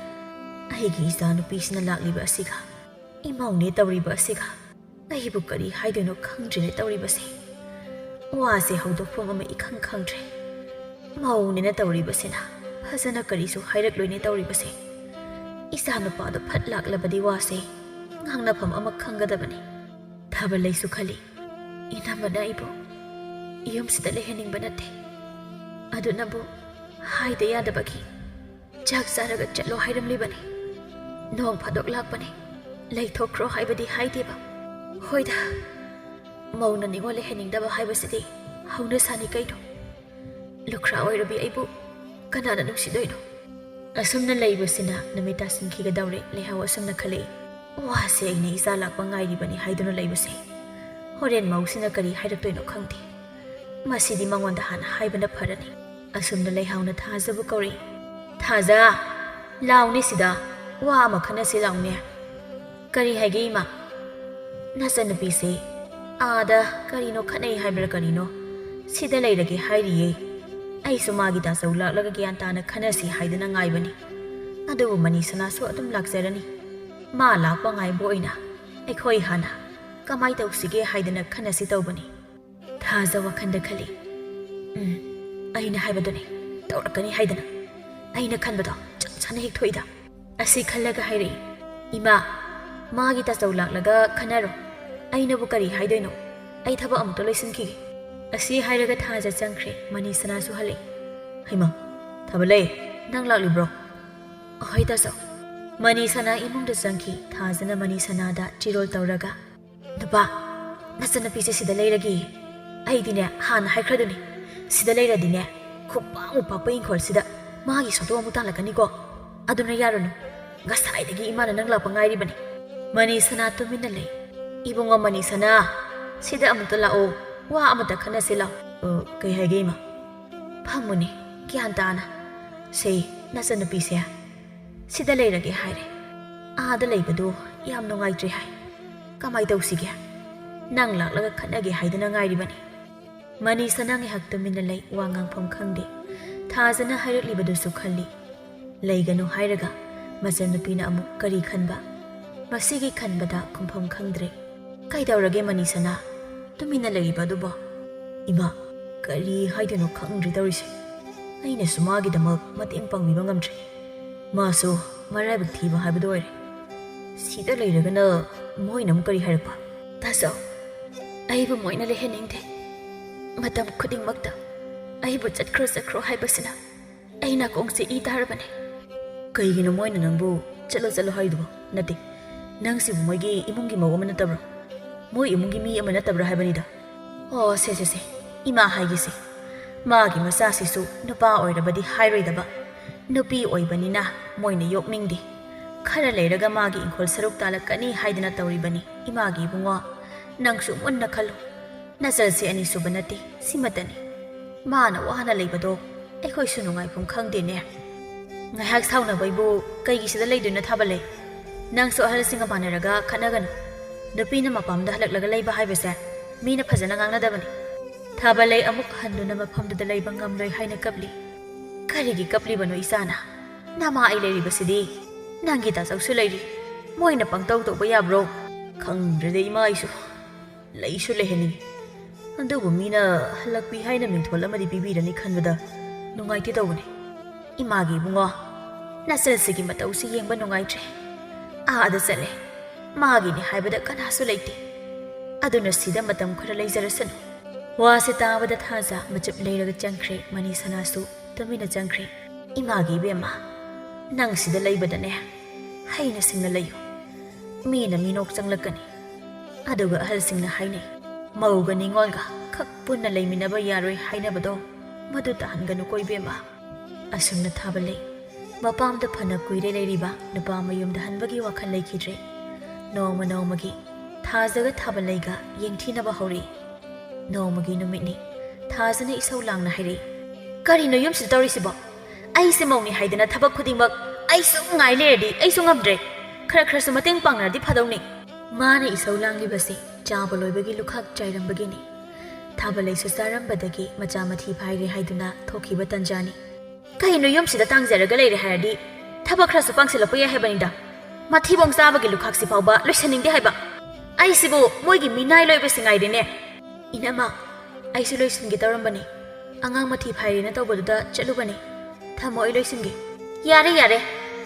"ꯑꯩꯒꯤ ꯏꯆꯥ ꯅꯨꯄꯤꯁꯤꯅ ꯂꯥꯛꯂꯤꯕ ꯑꯁꯤꯒ, ꯏꯃꯧꯅꯦ ꯇꯧꯔꯤꯕ ꯑꯁꯤꯒ, ꯑꯩꯕꯨ ꯀꯔꯤ ꯍꯥꯏꯗꯣꯏꯅꯣ ꯈꯪꯗ꯭ꯔꯦꯅꯦ ꯇꯧꯔꯤꯕꯁꯦ꯫ ꯋꯥꯁꯦ ꯍꯧꯗꯣꯛꯐꯝ ꯑꯃ ꯏꯈꯪ ꯈꯪꯗ꯭ꯔꯦ꯫ ꯃꯧꯅꯦꯅ ꯇꯧꯔꯤꯕꯁꯤꯅ ꯐꯖꯅ ꯀꯔꯤꯁꯨ ꯍꯥꯏꯔꯛꯂꯣꯏꯅꯦ ꯇꯧꯔꯤꯕꯁꯦ꯫ ꯏꯆꯥ ꯅꯨꯄꯥꯗꯣ ꯐꯠ ꯂꯥꯛꯂꯕꯗꯤ ꯋꯥꯁꯦ ꯉꯥꯡꯅꯐꯝ ꯑꯃ ꯈꯪꯒꯗꯕꯅꯤ꯫" ꯊꯥꯕ ꯂꯩꯁꯨ ꯈꯜꯂꯤ, "ꯏꯅꯝꯃꯅ ꯑꯩꯕꯨ ꯌꯨꯝꯁꯤꯗ ꯂꯩꯍꯟꯅꯤꯡꯕ ꯅꯠꯇꯦ꯫ ꯑꯗꯨꯅꯕꯨ ꯍꯥꯏꯗ ꯌꯥꯗꯕꯒꯤ ꯆꯥꯛ ꯆꯥꯔꯒ ꯆꯠꯂꯣ ꯍꯥꯏꯔꯝꯂꯤꯕꯅꯤ꯫ ꯅꯣꯡ ꯐꯥꯗꯣꯛ ꯂꯥꯛꯄꯅꯤ, ꯂꯩꯊꯣꯛꯈ꯭ꯔꯣ ꯍꯥꯏꯕꯗꯤ ꯍꯥꯏꯗꯦꯕ꯫ ꯍꯣꯏꯗ, ꯃꯧꯅ ꯅꯤꯉꯣꯜ ꯂꯩꯍꯟꯅꯤꯡꯗꯕ ꯍꯥꯏꯕꯁꯤꯗꯤ ꯍꯧꯅꯁꯥꯅꯤ ꯀꯩꯅꯣ꯫ ꯂꯨꯈ꯭ꯔꯥ ꯑꯣꯏꯔꯕꯤ ꯑꯩꯕꯨ ꯀꯅꯥꯅ ꯅꯨꯡꯁꯤꯗꯣꯏꯅꯣ?" ꯑꯁꯨꯝꯅ ꯂꯩꯕꯁꯤꯅ ꯅꯨꯃꯤꯠ ꯇꯥꯁꯤꯟꯈꯤꯒꯗꯧꯔꯦ꯫ ꯂꯩꯍꯥꯎ ꯑꯁꯨꯝꯅ ꯈꯜꯂꯛꯏ, "ꯋꯥꯁꯦ ꯑꯩꯅ ꯏꯆꯥ ꯂꯥꯛꯄ ꯉꯥꯏꯔꯤꯕꯅꯤ ꯍꯥꯏꯗꯨꯅ ꯂꯩꯕꯁꯦ꯫ ꯍꯣꯔꯦꯟ ꯃꯧꯁꯤꯅ ꯀꯔꯤ ꯍꯥꯏꯔꯛꯇꯣꯏꯅꯣ ꯈꯪꯗꯦ꯫ ꯃꯁꯤꯗꯤ ꯃꯉꯣꯟꯗ ꯍꯥꯟꯅ ꯍꯥꯏꯕꯅ ꯐꯔꯅꯤ꯫" ꯑꯁꯨꯝꯅ ꯂꯩꯍꯥꯎꯅ ꯊꯥꯖꯕꯨ ꯀꯧꯔꯛꯏ꯫ "ꯊꯥꯖ, ꯂꯥꯎꯅꯦ ꯁꯤꯗ, ꯋꯥ ꯑꯃ ꯈꯟꯅꯁꯤ ꯂꯥꯎꯅꯦ꯫" "ꯀꯔꯤ ꯍꯥꯏꯒꯦ ꯏꯃꯥ?" "ꯅꯆꯟꯅꯨꯄꯤꯁꯦ ꯑꯥꯗ ꯀꯔꯤꯅꯣ ꯈꯠꯅꯩ ꯍꯥꯏꯕ꯭ꯔꯥ ꯀꯔꯤꯅꯣ, ꯁꯤꯗ ꯂꯩꯔꯒꯦ ꯍꯥꯏꯔꯤꯌꯦ꯫ ꯑꯩꯁꯨ ꯃꯥꯒꯤ ꯇꯥꯆꯧ ꯂꯥꯛꯂꯒ ꯒ꯭ꯌꯥꯟ ꯇꯥꯅ ꯈꯟꯅꯁꯤ ꯍꯥꯏꯗꯅ ꯉꯥꯏꯕꯅꯤ꯫ ꯑꯗꯨꯕꯨ ꯃꯅꯤ ꯁꯅꯥꯁꯨ ꯑꯗꯨꯝ ꯂꯥꯛꯆꯔꯅꯤ꯫ ꯃꯥ ꯂꯥꯛꯄ ꯉꯥꯏꯕ ꯑꯣꯏꯅ ꯑꯩꯈꯣꯏ ꯍꯥꯟꯅ ꯀꯃꯥꯏ ꯇꯧꯁꯤꯒꯦ ꯍꯥꯏꯗꯅ ꯈꯟꯅꯁꯤ ꯇꯧꯕꯅꯤ꯫" ꯊꯥꯖ ꯋꯥꯈꯟꯗ ꯈꯜꯂꯤ, "ꯎꯝ, ꯑꯩꯅ ꯍꯥꯏꯕꯗꯨꯅꯤ, ꯇꯧꯔꯛꯀꯅꯤ ꯍꯥꯏꯗꯅ꯫ ꯑꯩꯅ ꯈꯟꯕꯗꯣ ꯆꯞ ꯆꯥꯅ ꯍꯦꯛ ꯊꯣꯛꯏꯗ꯫ ꯑꯁꯤ ꯈꯜꯂꯒ ꯍꯥꯏꯔꯛꯏ, "ꯏꯃꯥ, ꯃꯥꯒꯤ ꯇꯥꯆꯧ ꯂꯥꯛꯂꯒ ꯈꯟꯅꯔꯣ꯫ ꯑꯩꯅꯕꯨ ꯀꯔꯤ ꯍꯥꯏꯗꯣꯏꯅꯣ? ꯑꯩ ꯊꯕꯛ ꯑꯃꯨꯛꯇ ꯂꯣꯏꯁꯤꯟꯈꯤꯒꯦ"꯫ ꯑꯁꯤ ꯍꯥꯏꯔꯒ ꯊꯥꯖ ꯆꯪꯈ꯭ꯔꯦ꯫ ꯃꯅꯤꯁꯅꯥꯁꯨ ꯍꯜꯂꯛꯏ꯫ "ꯍꯩꯃꯥ, ꯊꯥꯕꯂꯩ, ꯅꯪ ꯂꯥꯛꯂꯤꯕ꯭ꯔꯣ?" "ꯑꯍꯣꯏ ꯇꯥꯆꯧ"꯫ ꯃꯅꯤꯁꯅꯥ ꯏꯃꯨꯡꯗ ꯆꯪꯈꯤ꯫ ꯊꯥꯖꯅ ꯃꯅꯤꯁꯅꯥꯗ ꯆꯤꯔꯣꯜ ꯇꯧꯔꯒ, "ꯅꯨꯄꯥ, ꯅꯆꯟꯅꯨꯄꯤꯁꯦ ꯁꯤꯗ ꯂꯩꯔꯒꯦ꯫ ꯑꯩꯗꯤꯅꯦ ꯍꯥꯟꯅ ꯍꯥꯏꯈ꯭ꯔꯗꯨꯅꯤ, ꯁꯤꯗ ꯂꯩꯔꯗꯤꯅꯦ ꯈꯨꯄꯥꯛꯃꯨꯛ ꯄꯥꯛꯄ ꯏꯪꯈꯣꯜꯁꯤꯗ ꯃꯥꯒꯤ ꯁꯣꯇꯣ ꯑꯃꯨꯛ ꯇꯥꯜꯂꯛꯀꯅꯤꯀꯣ꯫ ꯑꯗꯨꯅ ꯌꯥꯔꯨꯅꯨ, ꯉꯁꯥꯏꯗꯒꯤ ꯏꯃꯥꯅ ꯅꯪ ꯂꯥꯛꯄ ꯉꯥꯏꯔꯤꯕꯅꯤ"꯫ ꯃꯅꯤꯁꯅꯥ ꯇꯨꯃꯤꯟꯅ ꯂꯩ꯫ "ꯏꯕꯨꯡꯉꯣ ꯃꯅꯤꯁꯅꯥ, ꯁꯤꯗ ꯑꯃꯨꯛꯇ ꯂꯥꯛꯑꯣ, ꯋꯥ ꯑꯃꯇ ꯈꯟꯅꯁꯤ ꯂꯥꯛꯑꯣ"꯫ "ꯑ, ꯀꯩ ꯍꯥꯏꯒꯦ ꯏꯃꯥ?" "ꯐꯝꯃꯨꯅꯦ, ꯒ꯭ꯌꯥꯟ ꯇꯥꯅ꯫ ꯁꯦ, ꯅꯆꯟꯅꯨꯄꯤꯁꯦ ꯁꯤꯗ ꯂꯩꯔꯒꯦ ꯍꯥꯏꯔꯦ꯫ ꯑꯥꯗ ꯂꯩꯕꯗꯨ ꯌꯥꯝ ꯅꯨꯡꯉꯥꯏꯇ꯭ꯔꯦ ꯍꯥꯏ꯫ ꯀꯃꯥꯏ ꯇꯧꯁꯤꯒꯦ? ꯅꯪ ꯂꯥꯛꯂꯒ ꯈꯠꯅꯒꯦ ꯍꯥꯏꯗꯅ ꯉꯥꯏꯔꯤꯕꯅꯤ"꯫ ꯃꯅꯤꯁꯅꯥ ꯉꯥꯏꯍꯥꯛ ꯇꯨꯃꯤꯟꯅ ꯂꯩ, ꯋꯥ ꯉꯥꯡꯐꯝ ꯈꯪꯗꯦ꯫ ꯊꯥꯖꯅ ꯍꯥꯏꯔꯛꯂꯤꯕꯗꯨꯁꯨ ꯈꯜꯂꯤ꯫ ꯂꯩꯒꯅꯨ ꯍꯥꯏꯔꯒ ꯃꯆꯟꯅꯨꯄꯤꯅ ꯑꯃꯨꯛ ꯀꯔꯤ ꯈꯟꯕ? ꯃꯁꯤꯒꯤ ꯈꯟꯕꯗ ꯈꯨꯝꯐꯝ ꯈꯪꯗ꯭ꯔꯦ꯫ "ꯀꯩꯗꯧꯔꯒꯦ ꯃꯅꯤꯁꯅꯥ? ꯇꯨꯃꯤꯟꯅ ꯂꯩꯔꯤꯕ ꯑꯗꯨꯕꯣ?" "ꯏꯃꯥ, ꯀꯔꯤ ꯍꯥꯏꯗꯣꯏꯅꯣ ꯈꯪꯗ꯭ꯔꯦ ꯇꯧꯔꯤꯁꯦ꯫ ꯑꯩꯅꯁꯨ ꯃꯥꯒꯤꯗꯃꯛ ꯃꯇꯦꯡ ꯄꯥꯡꯕꯤꯕ ꯉꯝꯗ꯭ꯔꯦ꯫ ꯃꯥꯁꯨ ꯃꯔꯥꯏꯕꯛ ꯊꯤꯕ ꯍꯥꯏꯕꯗꯨ ꯑꯣꯏꯔꯦ꯫ ꯁꯤꯗ ꯂꯩꯔꯒꯅ ꯃꯣꯏꯅ ꯑꯃꯨꯛ ꯀꯔꯤ ꯍꯥꯏꯔꯛꯄ?" "ꯇꯥꯆꯧ, ꯑꯩꯕꯨ ꯃꯣꯏꯅ ꯂꯩꯍꯟꯅꯤꯡꯗꯦ꯫ ꯃꯇꯝ ꯈꯨꯗꯤꯡꯃꯛꯇ ꯑꯩꯕꯨ ꯆꯠꯈ꯭ꯔꯣ, ꯆꯠꯈ꯭ꯔꯣ ꯍꯥꯏꯕꯁꯤꯅ ꯑꯩ ꯅꯥꯀꯣꯡꯁꯦ ꯏ ꯇꯥꯔꯕꯅꯦ"꯫ "ꯀꯩꯒꯤꯅꯣ ꯃꯣꯏꯅ ꯅꯪꯕꯨ ꯆꯠꯂꯣ, ꯆꯠꯂꯣ ꯍꯥꯏꯗꯨꯕꯣ? ꯅꯠꯇꯦ, ꯅꯪꯁꯤꯕꯨ ꯃꯣꯏꯒꯤ ꯏꯃꯨꯡꯒꯤ ꯃꯧ ꯑꯃ ꯅꯠꯇꯕ꯭ꯔꯣ? ꯃꯣꯏ ꯏꯃꯨꯡꯒꯤ ꯃꯤ ꯑꯃ ꯅꯠꯇꯕ꯭ꯔꯥ ꯍꯥꯏꯕꯅꯤꯗ"꯫ "ꯑꯣ, ꯁꯦ, ꯁꯦ, ꯁꯦ, ꯏꯃꯥ ꯍꯥꯏꯒꯦꯁꯦ꯫ ꯃꯥꯒꯤ ꯃꯆꯥꯁꯤꯁꯨ ꯅꯨꯄꯥ ꯑꯣꯏꯔꯕꯗꯤ ꯍꯥꯏꯔꯣꯏꯗꯕ, ꯅꯨꯄꯤ ꯑꯣꯏꯕꯅꯤꯅ ꯃꯣꯏꯅ ꯌꯣꯛꯅꯤꯡꯗꯦ꯫ ꯈꯔ ꯂꯩꯔꯒ ꯃꯥꯒꯤ ꯏꯪꯈꯣꯜ ꯁꯔꯨꯛ ꯇꯥꯜꯂꯛꯀꯅꯤ ꯍꯥꯏꯗꯅ ꯇꯧꯔꯤꯕꯅꯤ꯫ ꯏꯃꯥꯒꯤ ꯏꯕꯨꯡꯉꯣ, ꯅꯪꯁꯨ ꯃꯨꯟꯅ ꯈꯜꯂꯨ꯫ ꯅꯆꯜꯁꯦ ꯑꯅꯤꯁꯨꯕ ꯅꯠꯇꯦ, ꯁꯤꯃꯇꯅꯤ꯫ ꯃꯥꯅ ꯋꯥꯅ ꯂꯩꯕꯗꯣ ꯑꯩꯈꯣꯏꯁꯨ ꯅꯨꯡꯉꯥꯏꯐꯝ ꯈꯪꯗꯦꯅꯦ꯫ ꯉꯥꯏꯍꯥꯛ ꯁꯥꯎꯅꯕꯩꯕꯨ ꯀꯩꯒꯤ ꯁꯤꯗ ꯂꯩꯗꯣꯏꯅꯣ ꯊꯥꯕꯂꯩ? ꯅꯪꯁꯨ ꯑꯍꯜꯁꯤꯡꯒ ꯃꯥꯟꯅꯔꯒ ꯈꯠꯅꯒꯅꯨ꯫ ꯅꯨꯄꯤꯅ ꯃꯄꯥꯝꯗ ꯍꯜꯂꯛꯂꯒ ꯂꯩꯕ ꯍꯥꯏꯕꯁꯦ ꯃꯤꯅ ꯐꯖꯅ ꯉꯥꯡꯅꯗꯕꯅꯤ"꯫ ꯊꯥꯕꯂꯩ ꯑꯃꯨꯛ ꯍꯟꯗꯨꯅ ꯃꯐꯝꯗꯨꯗ ꯂꯩꯕ ꯉꯝꯂꯣꯏ ꯍꯥꯏꯅ ꯀꯞꯂꯤ꯫ "ꯀꯔꯤꯒꯤ ꯀꯞꯂꯤꯕꯅꯣ ꯏꯆꯥꯅ? ꯅꯃꯥ ꯑꯩ ꯂꯩꯔꯤꯕꯁꯤꯗꯤ꯫ ꯅꯪꯒꯤ ꯇꯥꯆꯧꯁꯨ ꯂꯩꯔꯤ꯫ ꯃꯣꯏꯅ ꯄꯪꯇꯧ ꯇꯧꯕ ꯌꯥꯕ꯭ꯔꯣ? ꯈꯪꯗ꯭ꯔꯦꯗ ꯏꯃꯥ ꯑꯩꯁꯨ꯫ ꯂꯩꯁꯨ ꯂꯩꯍꯟꯅꯤꯡꯉꯤ꯫ ꯑꯗꯨꯕꯨ ꯃꯤꯅ ꯍꯜꯂꯛꯄꯤ ꯍꯥꯏꯅ ꯃꯤꯡꯊꯣꯜ ꯑꯃꯗꯤ ꯄꯤꯕꯤꯔꯅꯤ ꯈꯟꯕꯗ ꯅꯨꯡꯉꯥꯏꯇꯦ ꯇꯧꯕꯅꯤ"꯫ "ꯏꯃꯥꯒꯤ ꯏꯕꯨꯡꯉꯣ, ꯅꯆꯟꯁꯤꯒꯤ ꯃꯇꯧꯁꯤ ꯌꯦꯡꯕ ꯅꯨꯡꯉꯥꯏꯇ꯭ꯔꯦ꯫ ꯑꯥꯗ ꯆꯠꯂꯦ꯫ ꯃꯥꯒꯤꯅꯤ ꯍꯥꯏꯕꯗ ꯀꯅꯥꯁꯨ ꯂꯩꯇꯦ꯫ ꯑꯗꯨꯅ ꯁꯤꯗ ꯃꯇꯝ ꯈꯔ ꯂꯩꯖꯔꯁꯅꯨ"꯫ ꯋꯥꯁꯦ ꯇꯥꯕꯗ ꯊꯥꯖ ꯃꯆꯨꯞ ꯂꯩꯔꯒ ꯆꯪꯈ꯭ꯔꯦ꯫ ꯃꯅꯤ ꯁꯅꯥꯁꯨ ꯇꯨꯃꯤꯟꯅ ꯆꯪꯈ꯭ꯔꯦ꯫ "ꯏꯃꯥꯒꯤ ꯏꯕꯦꯝꯃ, ꯅꯪ ꯁꯤꯗ ꯂꯩꯕꯗꯅꯦ, ꯍꯩꯅ ꯁꯤꯡꯅ ꯂꯩꯌꯨ꯫ ꯃꯤꯅ ꯃꯤꯅꯣꯛ ꯆꯪꯂꯛꯀꯅꯤ꯫ ꯑꯗꯨꯒ ꯑꯍꯜꯁꯤꯡꯅ ꯍꯥꯏꯅꯩ, ꯃꯧꯒ ꯅꯤꯉꯣꯜꯒ ꯈꯛ ꯄꯨꯟꯅ ꯂꯩꯃꯤꯟꯅꯕ ꯌꯥꯔꯣꯏ ꯍꯥꯏꯅꯕꯗꯣ, ꯃꯗꯨ ꯇꯥꯍꯟꯒꯅꯨꯀꯣ ꯏꯕꯦꯝꯃ"꯫ ꯑꯁꯨꯝꯅ ꯊꯥꯕ ꯂꯩ꯫ ꯃꯄꯥꯝꯗ ꯐꯅ ꯀꯨꯏꯔꯦ ꯂꯩꯔꯤꯕ ꯅꯨꯄꯥ ꯃꯌꯨꯝꯗ ꯍꯟꯕꯒꯤ ꯋꯥꯈꯜ ꯂꯩꯈꯤꯗ꯭ꯔꯦ꯫ ꯅꯣꯡꯃ ꯅꯣꯡꯃꯒꯤ ꯊꯥꯖꯒ ꯊꯥꯕ ꯂꯩꯒ ꯌꯦꯡꯊꯤꯅꯕ ꯍꯧꯔꯛꯏ꯫ ꯅꯣꯡꯃꯒꯤ ꯅꯨꯃꯤꯠꯅꯤ꯫ ꯊꯥꯖꯅ ꯏꯁꯧ ꯂꯥꯡꯅ ꯍꯥꯏꯔꯛꯏ, "ꯀꯔꯤꯅꯣ ꯌꯨꯝꯁꯤꯗ ꯇꯧꯔꯤꯁꯤꯕꯣ? ꯑꯩꯁꯦ ꯃꯧꯅꯤ ꯍꯥꯏꯗꯅ ꯊꯕꯛ ꯈꯨꯗꯤꯡꯃꯛ ꯑꯩ ꯁꯨꯝ ꯉꯥꯏ ꯂꯩꯔꯗꯤ ꯑꯩꯁꯨ ꯉꯝꯗ꯭ꯔꯦ꯫ ꯈꯔ ꯈꯔꯁꯨ ꯃꯇꯦꯡ ꯄꯥꯡꯅꯔꯗꯤ ꯐꯗꯧꯅꯤ"꯫ ꯃꯥꯅ ꯏꯁꯧ ꯂꯥꯡꯂꯤꯕꯁꯤ ꯆꯥꯕ ꯂꯣꯏꯕꯒꯤ ꯂꯨꯈꯥꯛ ꯆꯥꯏꯔꯝꯕꯒꯤꯅꯤ꯫ ꯊꯥꯕ ꯂꯩꯁꯨ ꯆꯥꯔꯝꯕꯗꯒꯤ ꯃꯆꯥ ꯃꯊꯤ ꯐꯥꯏꯔꯦ ꯍꯥꯏꯗꯨꯅ ꯊꯣꯛꯈꯤꯕ ꯇꯟꯖꯥꯅꯤ꯫ "ꯀꯩꯅꯣ, ꯌꯨꯝꯁꯤꯗ ꯇꯥꯡꯖꯔꯒ ꯂꯩꯔꯦ ꯍꯥꯏꯔꯗꯤ ꯊꯕꯛ ꯈꯔꯁꯨ ꯄꯥꯡꯁꯤꯜꯂꯛꯄ ꯌꯥꯏ ꯍꯥꯏꯕꯅꯤꯗ꯫ ꯃꯊꯤꯕꯣꯡ ꯆꯥꯕꯒꯤ ꯂꯨꯈꯥꯛꯁꯤ ꯐꯥꯎꯕ ꯂꯣꯏꯁꯟꯅꯤꯡꯗꯦ ꯍꯥꯏꯕ꯫ ꯑꯩꯁꯤꯕꯨ ꯃꯣꯏꯒꯤ ꯃꯤꯅꯥꯏ ꯂꯣꯏꯕꯁꯤ ꯉꯥꯏꯔꯦꯅꯦ꯫ ꯏꯅꯝꯃ, ꯑꯩꯁꯨ ꯂꯣꯏꯁꯤꯟꯒꯦ ꯇꯧꯔꯝꯕꯅꯤ꯫ ꯑꯉꯥꯡ ꯃꯊꯤ ꯐꯥꯏꯔꯦꯅ ꯇꯧꯕꯗꯨꯗ ꯆꯠꯂꯨꯕꯅꯤ꯫ ꯊꯝꯃꯣ, ꯑꯩ ꯂꯣꯏꯁꯤꯟꯒꯦ"꯫ "ꯌꯥꯔꯦ, ꯌꯥꯔꯦ,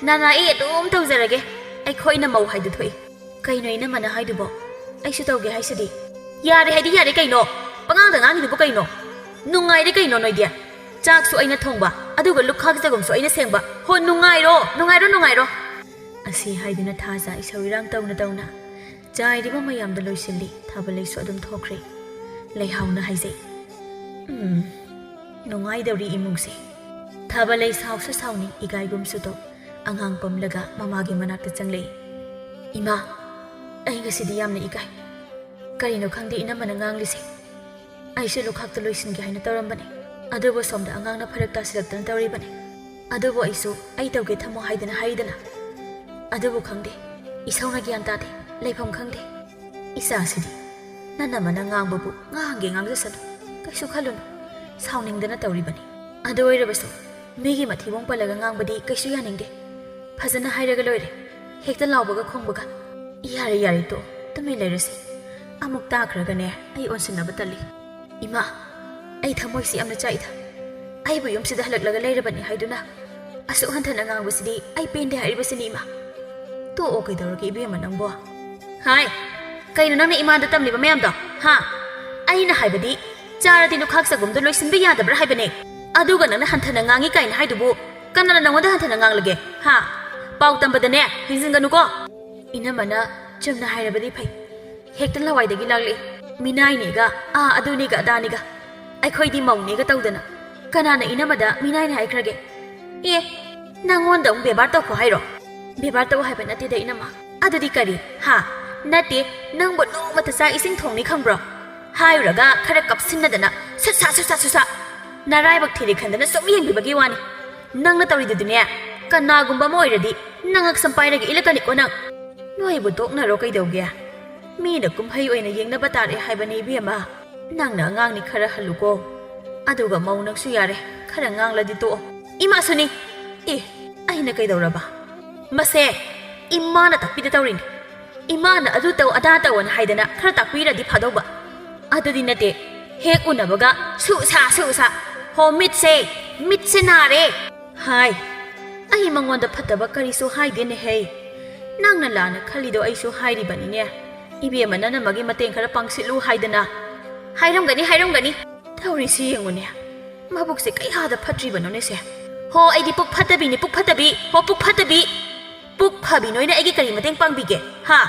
ꯅꯅꯥ ꯑꯩ ꯑꯗꯨꯝ ꯇꯧꯖꯔꯒꯦ꯫ ꯑꯩꯈꯣꯏꯅ ꯃꯧ ꯍꯥꯏꯗꯨ ꯊꯣꯛꯏ"꯫ "ꯀꯩꯅꯣ ꯏꯅꯝꯃꯅ ꯍꯥꯏꯗꯨꯕꯣ? ꯑꯩꯁꯨ ꯇꯧꯒꯦ ꯍꯥꯏꯁꯤꯗꯤ"꯫ "ꯌꯥꯔꯦ ꯍꯥꯏꯗꯤ ꯌꯥꯔꯦ ꯀꯩꯅꯣ? ꯄꯉꯥꯡꯗ ꯉꯥꯡꯉꯤꯗꯨꯕꯨ ꯀꯩꯅꯣ? ꯅꯨꯡꯉꯥꯏꯔꯦ ꯀꯩꯅꯣ ꯅꯣꯏꯗꯤ? ꯆꯥꯛꯁꯨ ꯑꯩꯅ ꯊꯣꯡꯕ, ꯑꯗꯨꯒ ꯂꯨꯈꯥꯛ ꯆꯒꯨꯝꯁꯨ ꯑꯩꯅ ꯁꯦꯡꯕ꯫ ꯍꯣ, ꯅꯨꯡꯉꯥꯏꯔꯣ, ꯅꯨꯡꯉꯥꯏꯔꯣ, ꯅꯨꯡꯉꯥꯏꯔꯣ"꯫ ꯑꯁꯤ ꯍꯥꯏꯗꯨꯅ ꯊꯥꯖ ꯏꯁꯧ ꯏꯔꯥꯡ ꯇꯧꯅ ꯇꯧꯅ ꯆꯥꯏꯔꯤꯕ ꯃꯌꯥꯝꯗ ꯂꯣꯏꯁꯤꯜꯂꯤ꯫ ꯊꯥꯕ ꯂꯩꯁꯨ ꯑꯗꯨꯝ ꯊꯣꯛꯈ꯭ꯔꯦ꯫ ꯂꯩꯍꯥꯎꯅ ꯍꯥꯏꯖꯩ, "ꯎꯝ, ꯅꯨꯡꯉꯥꯏꯗꯧꯔꯤ ꯏꯃꯨꯡꯁꯦ"꯫ ꯊꯥꯕ ꯂꯩ ꯁꯥꯎꯁꯨ ꯁꯥꯎꯅꯤꯡ, ꯏꯀꯥꯏꯒꯨꯝꯁꯨ ꯇꯧ꯫ ꯑꯉꯥꯡ ꯄꯝꯂꯒ ꯃꯃꯥꯒꯤ ꯃꯅꯥꯛꯇ ꯆꯪꯂꯛꯏ꯫ "ꯏꯃꯥ, ꯑꯩ ꯉꯁꯤꯗꯤ ꯌꯥꯝꯅ ꯏꯀꯥꯏ꯫ ꯀꯔꯤꯅꯣ ꯈꯪꯗꯦ ꯏꯅꯝꯃꯅ ꯉꯥꯡꯂꯤꯁꯦ꯫ ꯑꯩꯁꯨ ꯂꯨꯈꯥꯛꯇ ꯂꯣꯏꯁꯤꯟꯒꯦ ꯍꯥꯏꯅ ꯇꯧꯔꯝꯕꯅꯤ, ꯑꯗꯨꯕꯨ ꯁꯣꯝꯗ ꯑꯉꯥꯡꯅ ꯐꯔꯛ ꯇꯥꯁꯤꯜꯂꯛꯇꯅ ꯇꯧꯔꯤꯕꯅꯤ꯫ ꯑꯗꯨꯕꯨ ꯑꯩꯁꯨ ꯑꯩ ꯇꯧꯒꯦ ꯊꯝꯃꯣ ꯍꯥꯏꯗꯅ ꯍꯥꯏꯔꯤꯗꯅ꯫ ꯑꯗꯨꯕꯨ ꯈꯪꯗꯦ, ꯏꯁꯧꯅ ꯒ꯭ꯌꯥꯟ ꯇꯥꯗꯦ, ꯂꯩꯐꯝ ꯈꯪꯗꯦ꯫ ꯏꯆꯥꯁꯤꯗꯤ ꯅꯅꯝꯃꯅ ꯉꯥꯡꯕꯕꯨ ꯉꯥꯡꯒꯦ ꯉꯥꯡꯖꯁꯅꯨ, ꯀꯩꯁꯨ ꯈꯜꯂꯨꯅꯨ꯫ ꯁꯥꯎꯅꯤꯡꯗꯅ ꯇꯧꯔꯤꯕꯅꯤ꯫ ꯑꯗꯨ ꯑꯣꯏꯔꯕꯁꯨ ꯃꯤꯒꯤ ꯃꯊꯤꯕꯣꯡ ꯄꯜꯂꯒ ꯉꯥꯡꯕꯗꯤ ꯀꯩꯁꯨ ꯌꯥꯅꯤꯡꯗꯦ꯫ ꯐꯖꯅ ꯍꯥꯏꯔꯒ ꯂꯣꯏꯔꯦ, ꯍꯦꯛꯇ ꯂꯥꯎꯕꯒ ꯈꯣꯡꯕꯒ"꯫ "ꯌꯥꯔꯦ, ꯌꯥꯔꯦ, ꯇꯣꯛꯑꯣ, ꯇꯨꯃꯤꯟ ꯂꯩꯔꯁꯤ꯫ ꯑꯃꯨꯛ ꯇꯥꯈ꯭ꯔꯒꯅꯦ ꯑꯩ ꯑꯣꯟꯁꯤꯟꯅꯕ ꯇꯜꯂꯤ"꯫ "ꯏꯃꯥ, ꯑꯩ ꯊꯃꯣꯏꯁꯤ ꯌꯥꯝꯅ ꯆꯥꯛꯏꯗ꯫ ꯑꯩꯕꯨ ꯌꯨꯝꯁꯤꯗ ꯍꯜꯂꯛꯂꯒ ꯂꯩꯔꯕꯅꯤ ꯍꯥꯏꯗꯨꯅ ꯑꯁꯨꯛ ꯍꯟꯊꯅ ꯉꯥꯡꯕꯁꯤꯗꯤ ꯑꯩ ꯄꯦꯟꯗꯦ ꯍꯥꯏꯔꯤꯕꯁꯤꯅꯤ, ꯏꯃꯥ꯫ ꯇꯣꯛꯑꯣ, ꯀꯩꯗꯧꯔꯒꯦ ꯏꯕꯦꯝꯃ ꯅꯪꯕꯣ? ꯍꯥꯏ, ꯀꯩꯅꯣ ꯅꯪꯅ ꯏꯃꯥꯗ ꯇꯝꯂꯤꯕ ꯃꯌꯥꯝꯗꯣ? ꯍꯥ? ꯑꯩꯅ ꯍꯥꯏꯕꯗꯤ, ꯆꯥꯔꯗꯤ ꯂꯨꯈꯥꯛ ꯆꯒꯨꯝꯗꯣ ꯂꯣꯏꯁꯤꯟꯕ ꯌꯥꯗꯕ꯭ꯔꯥ ꯍꯥꯏꯕꯅꯦ꯫ ꯑꯗꯨꯒ ꯅꯪꯅ ꯍꯟꯊꯅ ꯉꯥꯡꯉꯤ ꯀꯥꯏꯅ ꯍꯥꯏꯗꯨꯕꯨ ꯀꯅꯥꯅ ꯅꯪꯉꯣꯟꯗ ꯍꯟꯊꯅ ꯉꯥꯡꯂꯒꯦ? ꯍꯥ? ꯄꯥꯎ ꯇꯝꯕꯗꯅꯦ, ꯍꯦꯟꯖꯤꯟꯒꯅꯨꯀꯣ꯫ ꯏꯅꯝꯃꯅ ꯆꯨꯝꯅ ꯍꯥꯏꯔꯕꯗꯤ ꯐꯩ꯫ ꯍꯦꯛꯇ ꯂꯋꯥꯏꯗꯒꯤ ꯂꯥꯛꯂꯛꯏ꯫ ꯃꯤꯅꯥꯏꯅꯦꯒ, ꯑꯥ, ꯑꯗꯨꯅꯤꯒ ꯑꯗꯥꯅꯤꯒ꯫ ꯑꯩꯈꯣꯏꯗꯤ ꯃꯧꯅꯦꯒ ꯇꯧꯗꯅ꯫ ꯀꯅꯥꯅ ꯏꯅꯝꯃꯗ ꯃꯤꯅꯥꯏꯅꯦ ꯍꯥꯏꯈ꯭ꯔꯒꯦ? ꯑꯦ, ꯅꯪꯉꯣꯟꯗ ꯑꯃꯨꯛ ꯕꯦꯕꯥꯔ ꯇꯧꯈꯣ ꯍꯥꯏꯔꯣ? ꯕꯦꯕꯥꯔ ꯇꯧ ꯍꯥꯏꯕ ꯅꯠꯇꯦꯗ, ꯏꯅꯝꯃ꯫ ꯑꯗꯨꯗꯤ ꯀꯔꯤ? ꯍꯥ? ꯅꯠꯇꯦ, ꯅꯪꯕꯨ ꯅꯣꯡꯃꯇ ꯆꯥꯛ ꯏꯁꯤꯡ ꯊꯣꯡꯅꯤ ꯈꯪꯕ꯭ꯔꯣ? ꯍꯥꯏꯔꯨꯔꯒ ꯈꯔ ꯀꯞꯁꯤꯟꯅꯗꯅ ꯁꯨꯠꯁꯥ, ꯁꯨꯠꯁꯥ, ꯁꯨꯠꯁꯥ꯫ ꯅꯔꯥꯏꯕꯛ ꯊꯤꯔꯦ ꯈꯟꯗꯅ ꯁꯨꯝ ꯌꯦꯡꯕꯤꯕꯒꯤ ꯋꯥꯅꯤ꯫ ꯅꯪꯅ ꯇꯧꯔꯤꯗꯨꯗꯤꯅꯦ, ꯀꯅꯥꯒꯨꯝꯕ ꯑꯃ ꯑꯣꯏꯔꯗꯤ ꯅꯪ ꯉꯛꯁꯝ ꯄꯥꯏꯔꯒ ꯏꯜꯂꯛꯀꯅꯤꯀꯣ ꯅꯪ꯫ ꯅꯣꯏꯕꯨ ꯇꯣꯛꯅꯔꯣ ꯀꯩꯗꯧꯒꯦ? ꯃꯤꯅ ꯀꯨꯝꯍꯩ ꯑꯣꯏꯅ ꯌꯦꯡꯅꯕ ꯇꯥꯔꯦ ꯍꯥꯏꯕꯅꯤ ꯏꯕꯦꯝꯃ꯫ ꯅꯪꯅ ꯑꯉꯥꯡꯅꯤ ꯈꯔ ꯍꯜꯂꯨꯀꯣ꯫ ꯑꯗꯨꯒ ꯃꯧ ꯅꯪꯁꯨ ꯌꯥꯔꯦ, ꯈꯔ ꯉꯥꯡꯂꯗꯤ ꯇꯣꯛꯑꯣ꯫ ꯏꯃꯥꯁꯨꯅꯤ꯫ ꯑꯦ, ꯑꯩꯅ ꯀꯩꯗꯧꯔꯕ? ꯃꯁꯦ ꯏꯃꯥꯅ ꯇꯥꯛꯄꯤꯗ ꯇꯧꯔꯤꯅꯤ꯫ ꯏꯃꯥꯅ ꯑꯗꯨ ꯇꯧ ꯑꯗꯥ ꯇꯧꯑꯅ ꯍꯥꯏꯗꯅ ꯈꯔ ꯇꯥꯛꯄꯤꯔꯗꯤ ꯐꯥꯗꯧꯕ꯫ ꯑꯗꯨꯗꯤ ꯅꯠꯇꯦ, ꯍꯦꯛ ꯎꯅꯕꯒ ꯁꯨ ꯁꯥ ꯁꯨ ꯁꯥ, "ꯍꯣ ꯃꯤꯠꯁꯦ, ꯃꯤꯠꯁꯦ ꯅꯥꯔꯦ" ꯍꯥꯏ꯫ ꯑꯩ ꯃꯉꯣꯟꯗ ꯐꯠꯇꯕ ꯀꯔꯤꯁꯨ ꯍꯥꯏꯗꯦꯅꯦꯍꯦ꯫ ꯅꯪꯅ ꯂꯥꯟꯅ ꯈꯜꯂꯤꯗꯣ ꯑꯩꯁꯨ ꯍꯥꯏꯔꯤꯕꯅꯤꯅꯦ꯫ ꯏꯕꯦꯝꯃ ꯅꯅꯝꯃꯒꯤ ꯃꯇꯦꯡ ꯈꯔ ꯄꯥꯡꯁꯤꯜꯂꯨ ꯍꯥꯏꯗꯅ꯫ ꯍꯥꯏꯔꯝꯒꯅꯤ, ꯍꯥꯏꯔꯝꯒꯅꯤ꯫ ꯇꯧꯔꯤꯁꯤ ꯌꯦꯡꯉꯨꯅꯦ꯫ ꯃꯕꯨꯛꯁꯦ ꯀꯩꯍꯥꯗ ꯐꯠꯇ꯭ꯔꯤꯕꯅꯣꯅꯦ ꯁꯦ꯫ "ꯍꯣ, ꯑꯩꯗꯤ ꯄꯨꯛ ꯐꯠꯇꯕꯤꯅꯤ, ꯄꯨꯛ ꯐꯠꯇꯕꯤ, ꯍꯣ, ꯄꯨꯛ ꯐꯠꯇꯕꯤ꯫ ꯄꯨꯛ ꯐꯕꯤ ꯅꯣꯏꯅ ꯑꯩꯒꯤ ꯀꯔꯤ ꯃꯇꯦꯡ ꯄꯥꯡꯕꯤꯒꯦ? ꯍꯥ?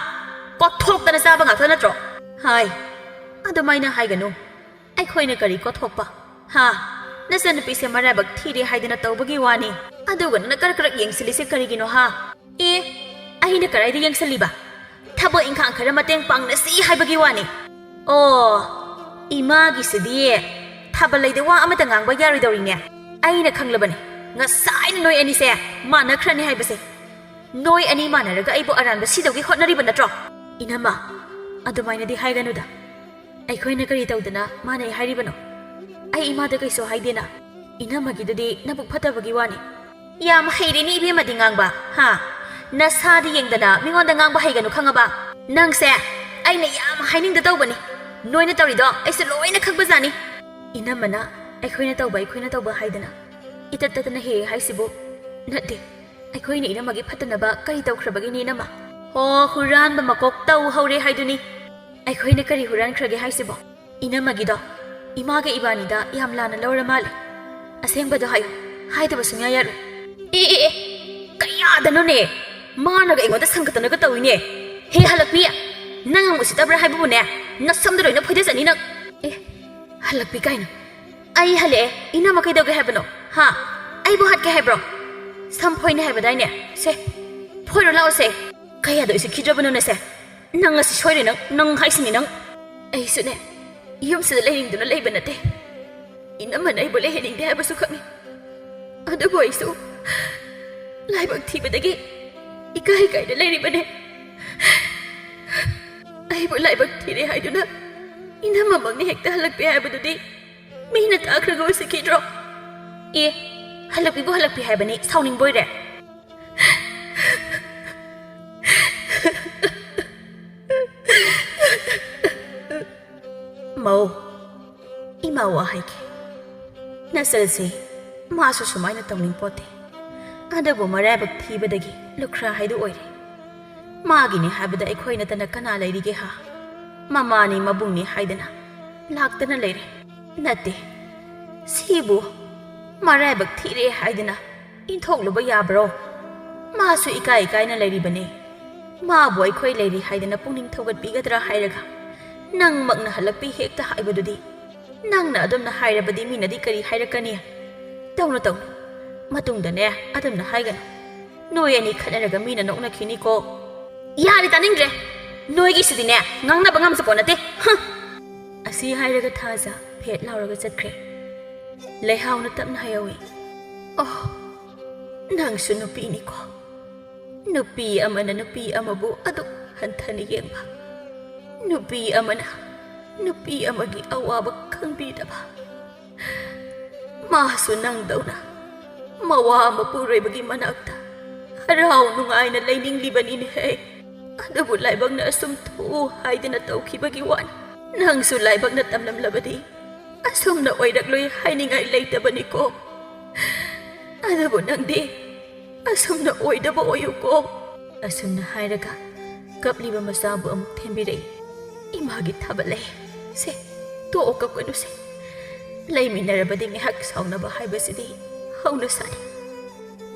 ꯀꯣꯠꯊꯣꯛꯇꯅ ꯆꯥꯕ ꯉꯥꯛꯇ ꯅꯠꯇ꯭ꯔꯣ?" ꯍꯥꯏ꯫ "ꯑꯗꯨꯃꯥꯏꯅ ꯍꯥꯏꯒꯅꯨ꯫ ꯑꯩꯈꯣꯏꯅ ꯀꯔꯤ ꯀꯣꯠꯊꯣꯛꯄ? ꯍꯥ? ꯅꯆꯟꯅꯨꯄꯤꯁꯦ ꯃꯔꯥꯏꯕꯛ ꯊꯤꯔꯦ ꯍꯥꯏꯗꯅ ꯇꯧꯕꯒꯤ ꯋꯥꯅꯤ꯫ ꯑꯗꯨꯒ ꯅꯪꯅ ꯀꯔꯛ ꯀꯔꯛ ꯌꯦꯡꯁꯤꯜꯂꯤꯁꯦ ꯀꯔꯤꯒꯤꯅꯣ, ꯍꯥ?" "ꯑꯦ, ꯑꯩꯅ ꯀꯗꯥꯏꯗ ꯌꯦꯡꯁꯤꯜꯂꯤꯕ? ꯊꯕꯛ ꯏꯪꯈꯥꯡ ꯈꯔ ꯃꯇꯦꯡ ꯄꯥꯡꯅꯁꯤ ꯍꯥꯏꯕꯒꯤ ꯋꯥꯅꯤ꯫" "ꯑꯣ, ꯏꯃꯥꯒꯤꯁꯤꯗꯤ ꯊꯥꯕꯜ ꯂꯩꯗ ꯋꯥ ꯑꯃꯇ ꯉꯥꯡꯕ ꯌꯥꯔꯣꯏꯗꯧꯔꯤꯅꯦ꯫ ꯑꯩꯅ ꯈꯪꯂꯕꯅꯤ, ꯉꯁꯥꯏꯅ ꯅꯣꯏ ꯑꯅꯤꯁꯦ ꯃꯥꯟꯅꯈ꯭ꯔꯅꯤ ꯍꯥꯏꯕꯁꯦ꯫ ꯅꯣꯏ ꯑꯅꯤ ꯃꯥꯟꯅꯔꯒ ꯑꯩꯕꯨ ꯑꯔꯥꯟꯕ ꯁꯤꯗꯧꯒꯤ ꯍꯣꯠꯅꯔꯤꯕ ꯅꯠꯇ꯭ꯔꯣ?" "ꯏꯅꯝꯃ, ꯑꯗꯨꯃꯥꯏꯅꯗꯤ ꯍꯥꯏꯒꯅꯨꯗ꯫ ꯑꯩꯈꯣꯏꯅ ꯀꯔꯤ ꯇꯧꯗꯅ ꯃꯥꯟꯅꯩ ꯍꯥꯏꯔꯤꯕꯅꯣ? ꯑꯩ ꯏꯃꯥꯗ ꯀꯩꯁꯨ ꯍꯥꯏꯗꯦꯅ꯫ ꯏꯅꯝꯃꯒꯤꯗꯨꯗꯤ ꯅꯕꯨꯛ ꯐꯠꯇꯕꯒꯤ ꯋꯥꯅꯤ꯫" "ꯌꯥꯝ ꯍꯩꯔꯦꯅꯦ ꯏꯕꯦꯝꯃꯗꯤ ꯉꯥꯡꯕ, ꯍꯥ? ꯅꯁꯥꯗꯤ ꯌꯦꯡꯗꯅ ꯃꯤꯉꯣꯟꯗ ꯉꯥꯡꯕ ꯍꯩꯒꯅꯨ, ꯈꯪꯉꯕ? ꯅꯪꯁꯦ ꯑꯩꯅ ꯌꯥꯝ ꯍꯥꯏꯅꯤꯡꯗ ꯇꯧꯕꯅꯤ꯫ ꯅꯣꯏꯅ ꯇꯧꯔꯤꯗꯣ ꯑꯩꯁꯨ ꯂꯣꯏꯅ ꯈꯪꯕꯖꯥꯠꯅꯤ꯫" ꯏꯅꯝꯃꯅ ꯑꯩꯈꯣꯏꯅ ꯇꯧꯕ, ꯑꯩꯈꯣꯏꯅ ꯇꯧꯕ ꯍꯥꯏꯗꯅ ꯏꯇꯠ ꯇꯠꯇꯅ ꯍꯦꯛ ꯍꯥꯏꯁꯤꯕꯨ? ꯅꯠꯇꯦ, ꯑꯩꯈꯣꯏꯅ ꯏꯅꯝꯃꯒꯤ ꯐꯠꯇꯅꯕ ꯀꯔꯤ ꯇꯧꯈ꯭ꯔꯕꯒꯤꯅꯤ ꯏꯅꯝꯃ? ꯍꯣ, ꯍꯨꯔꯥꯟꯕ ꯃꯀꯣꯛ ꯇꯧ ꯍꯧꯔꯦ ꯍꯥꯏꯗꯨꯅꯤ꯫ ꯑꯩꯈꯣꯏꯅ ꯀꯔꯤ ꯍꯨꯔꯥꯟꯈ꯭ꯔꯒꯦ ꯍꯥꯏꯁꯤꯕꯣ? ꯏꯅꯝꯃꯒꯤꯗꯣ ꯏꯃꯥꯒ ꯏꯕꯥꯅꯤꯗ ꯌꯥꯝ ꯂꯥꯟꯅ ꯂꯧꯔ ꯃꯥꯜꯂꯦ꯫ ꯑꯁꯦꯡꯕꯗꯣ ꯍꯥꯏꯌꯨ, ꯍꯥꯏꯗꯕ ꯁꯨꯡꯌꯥ ꯌꯥꯔꯣꯏ꯫ ꯑꯦ, ꯑꯦ, ꯑꯦ, ꯀꯌꯥꯗꯅꯣꯅꯦ? ꯃꯥꯅꯒ ꯑꯩꯉꯣꯟꯗ ꯁꯪꯒꯠꯇꯅꯒ ꯇꯧꯏꯅꯦ꯫ ꯍꯦ, ꯍꯜꯂꯛꯄꯤ, ꯅꯪ ꯌꯥꯝ ꯎꯁꯤꯠꯇꯕ꯭ꯔꯥ ꯍꯥꯏꯕꯕꯨꯅꯦ, ꯅꯁꯝꯗ ꯂꯣꯏꯅ ꯐꯣꯏꯗꯖꯅꯤ ꯅꯪ꯫ ꯑꯦ, ꯍꯜꯂꯛꯄꯤ ꯀꯥꯏꯅ꯫ ꯑꯩ ꯍꯜꯂꯛꯑꯦ, ꯏꯅꯝꯃ ꯀꯩꯗꯧꯒꯦ ꯍꯥꯏꯕꯅꯣ? ꯍꯥ? ꯑꯩꯕꯨ ꯍꯥꯠꯀꯦ ꯍꯥꯏꯕ꯭ꯔꯣ? ꯁꯝ ꯐꯣꯏꯅꯦ ꯍꯥꯏꯕꯗꯥꯏꯅꯦ? ꯁꯦ, ꯐꯣꯏꯔꯣ ꯂꯥꯛꯑꯣꯁꯦ꯫ ꯀꯌꯥꯗ ꯎꯁꯤꯠꯈꯤꯗ꯭ꯔꯕꯅꯣꯅꯦ ꯁꯦ? ꯅꯪ ꯉꯁꯤ ꯁꯣꯏꯔꯦ ꯅꯪ, ꯅꯪ ꯍꯥꯏꯁꯤꯅꯤ ꯅꯪ꯫ ꯑꯩꯁꯨꯅꯦ, ꯌꯨꯝꯁꯤꯗ ꯂꯩꯅꯤꯡꯗꯨꯅ ꯂꯩꯕ ꯅꯠꯇꯦ꯫ ꯏꯅꯝꯃꯅ ꯑꯩꯕꯨ ꯂꯩꯍꯟꯅꯤꯡꯗꯦ ꯍꯥꯏꯕꯁꯨ ꯈꯪꯉꯤ꯫ ꯑꯗꯨꯕꯨ ꯑꯩꯁꯨ ꯂꯥꯏꯕꯛ ꯊꯤꯕꯗꯒꯤ ꯏꯀꯥꯏ ꯏꯀꯥꯏꯅ ꯂꯩꯔꯤꯕꯅꯦ꯫ ꯑꯩꯕꯨ ꯂꯥꯏꯕꯛ ꯊꯤꯔꯦ ꯍꯥꯏꯗꯨꯅ ꯏꯅꯝꯃꯃꯛꯅ ꯍꯦꯛꯇ ꯍꯜꯂꯛꯄꯤ ꯍꯥꯏꯕꯗꯨꯗꯤ ꯃꯤꯅ ꯇꯥꯈ꯭ꯔꯒ ꯎꯁꯤꯠꯈꯤꯗ꯭ꯔꯣ? ꯑꯦ, ꯍꯜꯂꯛꯄꯤꯕꯨ ꯍꯜꯂꯛꯄꯤ ꯍꯥꯏꯕꯅꯤ, ꯁꯥꯎꯅꯤꯡꯕꯣꯏꯔꯦ꯫ ꯃꯧ, ꯏꯃꯥ ꯋꯥ ꯍꯥꯏꯒꯦ꯫ ꯅꯆꯜꯁꯦ ꯃꯥꯁꯨ ꯁꯨꯃꯥꯏꯅ ꯇꯧꯅꯤꯡꯄꯣꯠꯇꯦ꯫ ꯑꯗꯨꯕꯨ ꯃꯔꯥꯏꯕꯛ ꯊꯤꯕꯗꯒꯤ ꯂꯨꯈ꯭ꯔꯥ ꯍꯥꯏꯗꯨ ꯑꯣꯏꯔꯦ꯫ ꯃꯥꯒꯤꯅꯤ ꯍꯥꯏꯕꯗ ꯑꯩꯈꯣꯏ ꯅꯠꯇꯅ ꯀꯅꯥ ꯂꯩꯔꯤꯒꯦ ꯍꯥ? ꯃꯃꯥꯅꯤ ꯃꯕꯨꯡꯅꯤ ꯍꯥꯏꯗꯅ ꯂꯥꯛꯇꯅ ꯂꯩꯔꯦ꯫ ꯅꯠꯇꯦ, ꯁꯤꯕꯨ ꯃꯔꯥꯏꯕꯛ ꯊꯤꯔꯦ ꯍꯥꯏꯗꯅ ꯏꯟꯊꯣꯛꯂꯨꯕ ꯌꯥꯕ꯭ꯔꯣ? ꯃꯥꯁꯨ ꯏꯀꯥꯏ ꯏꯀꯥꯏꯅ ꯂꯩꯔꯤꯕꯅꯦ꯫ ꯃꯥꯕꯨ ꯑꯩꯈꯣꯏ ꯂꯩꯔꯤ ꯍꯥꯏꯗꯅ ꯄꯨꯛꯅꯤꯡ ꯊꯧꯒꯠꯄꯤꯒꯗ꯭ꯔꯥ ꯍꯥꯏꯔꯒ ꯅꯪꯃꯛꯅ ꯍꯜꯂꯛꯄꯤ ꯍꯦꯛꯇ ꯍꯥꯏꯕꯗꯨꯗꯤ꯫ ꯅꯪꯅ ꯑꯗꯨꯝꯅ ꯍꯥꯏꯔꯕꯗꯤ ꯃꯤꯅꯗꯤ ꯀꯔꯤ ꯍꯥꯏꯔꯛꯀꯅꯤ? ꯇꯧꯅꯨ, ꯇꯧꯅꯨ, ꯃꯇꯨꯡꯗꯅꯦ ꯑꯗꯨꯝꯅ ꯍꯥꯏꯒꯅꯨ꯫ ꯅꯣꯏ ꯑꯅꯤ ꯈꯠꯅꯔꯒ ꯃꯤꯅ ꯅꯣꯛꯅꯈꯤꯅꯤꯀꯣ꯫ ꯌꯥꯔꯦ, ꯇꯥꯅꯤꯡꯗ꯭ꯔꯦ꯫ ꯅꯣꯏꯒꯤꯁꯤꯗꯤꯅꯦ, ꯉꯥꯡꯅꯕ ꯉꯝꯖꯄꯣꯠ ꯅꯠꯇꯦ꯫ ꯍꯨꯝ! ꯑꯁꯤ ꯍꯥꯏꯔꯒ ꯊꯥꯖ ꯐꯦꯠ ꯂꯥꯎꯔꯒ ꯆꯠꯈ꯭ꯔꯦ꯫ ꯂꯩꯍꯥꯎꯅ ꯇꯞꯅ ꯍꯥꯏꯍꯧꯏ, "ꯑꯣ, ꯅꯪꯁꯨ ꯅꯨꯄꯤꯅꯤꯀꯣ꯫ ꯅꯨꯄꯤ ꯑꯃꯅ ꯅꯨꯄꯤ ꯑꯃꯕꯨ ꯑꯗꯨꯛ ꯍꯟꯊꯅ ꯌꯦꯡꯕ, ꯅꯨꯄꯤ ꯑꯃꯅ ꯅꯨꯄꯤ ꯑꯃꯒꯤ ꯑꯋꯥꯕ ꯈꯪꯕꯤꯗꯕ꯫ ꯃꯥꯁꯨ ꯅꯪꯗꯧꯅ ꯃꯋꯥ ꯃꯄꯨꯔꯣꯏꯕꯒꯤ ꯃꯅꯥꯛꯇ ꯍꯔꯥꯎ ꯅꯨꯡꯉꯥꯏꯅ ꯂꯩꯅꯤꯡꯂꯤꯕꯅꯤꯅꯦꯍꯦ꯫ ꯑꯗꯨꯕꯨ ꯂꯥꯏꯕꯛꯅ ꯑꯁꯨꯝ ꯊꯣꯛꯎ ꯍꯥꯏꯗꯅ ꯇꯧꯈꯤꯕꯒꯤ ꯋꯥꯅꯤ꯫ ꯅꯪꯁꯨ ꯂꯥꯏꯕꯛꯅ ꯇꯝꯂꯝꯂꯕꯗꯤ ꯑꯁꯨꯝꯅ ꯑꯣꯏꯔꯛꯂꯣꯏ ꯍꯥꯏꯅꯤꯡꯉꯥꯏ ꯂꯩꯇꯕꯅꯤꯀꯣ꯫ ꯑꯗꯨꯕꯨ ꯅꯪꯗꯤ ꯑꯁꯨꯝꯅ ꯑꯣꯏꯗꯕ ꯑꯣꯏꯌꯨꯀꯣ꯫" ꯑꯁꯨꯝꯅ ꯍꯥꯏꯔꯒ ꯀꯞꯂꯤꯕ ꯃꯆꯥꯕꯨ ꯑꯃꯨꯛ ꯊꯦꯝꯕꯤꯔꯛꯏ꯫ "ꯏꯃꯥꯒꯤ ꯊꯥꯕꯜ ꯂꯩ꯫ ꯁꯦ, ꯇꯣꯛꯑꯣ, ꯀꯞꯀꯅꯨꯁꯦ꯫ ꯂꯩꯃꯤꯟꯅꯔꯕꯗꯤ ꯉꯥꯏꯍꯥꯛ ꯁꯥꯎꯅꯕ ꯍꯥꯏꯕꯁꯤꯗꯤ ꯍꯧꯅꯁꯥꯅꯤ꯫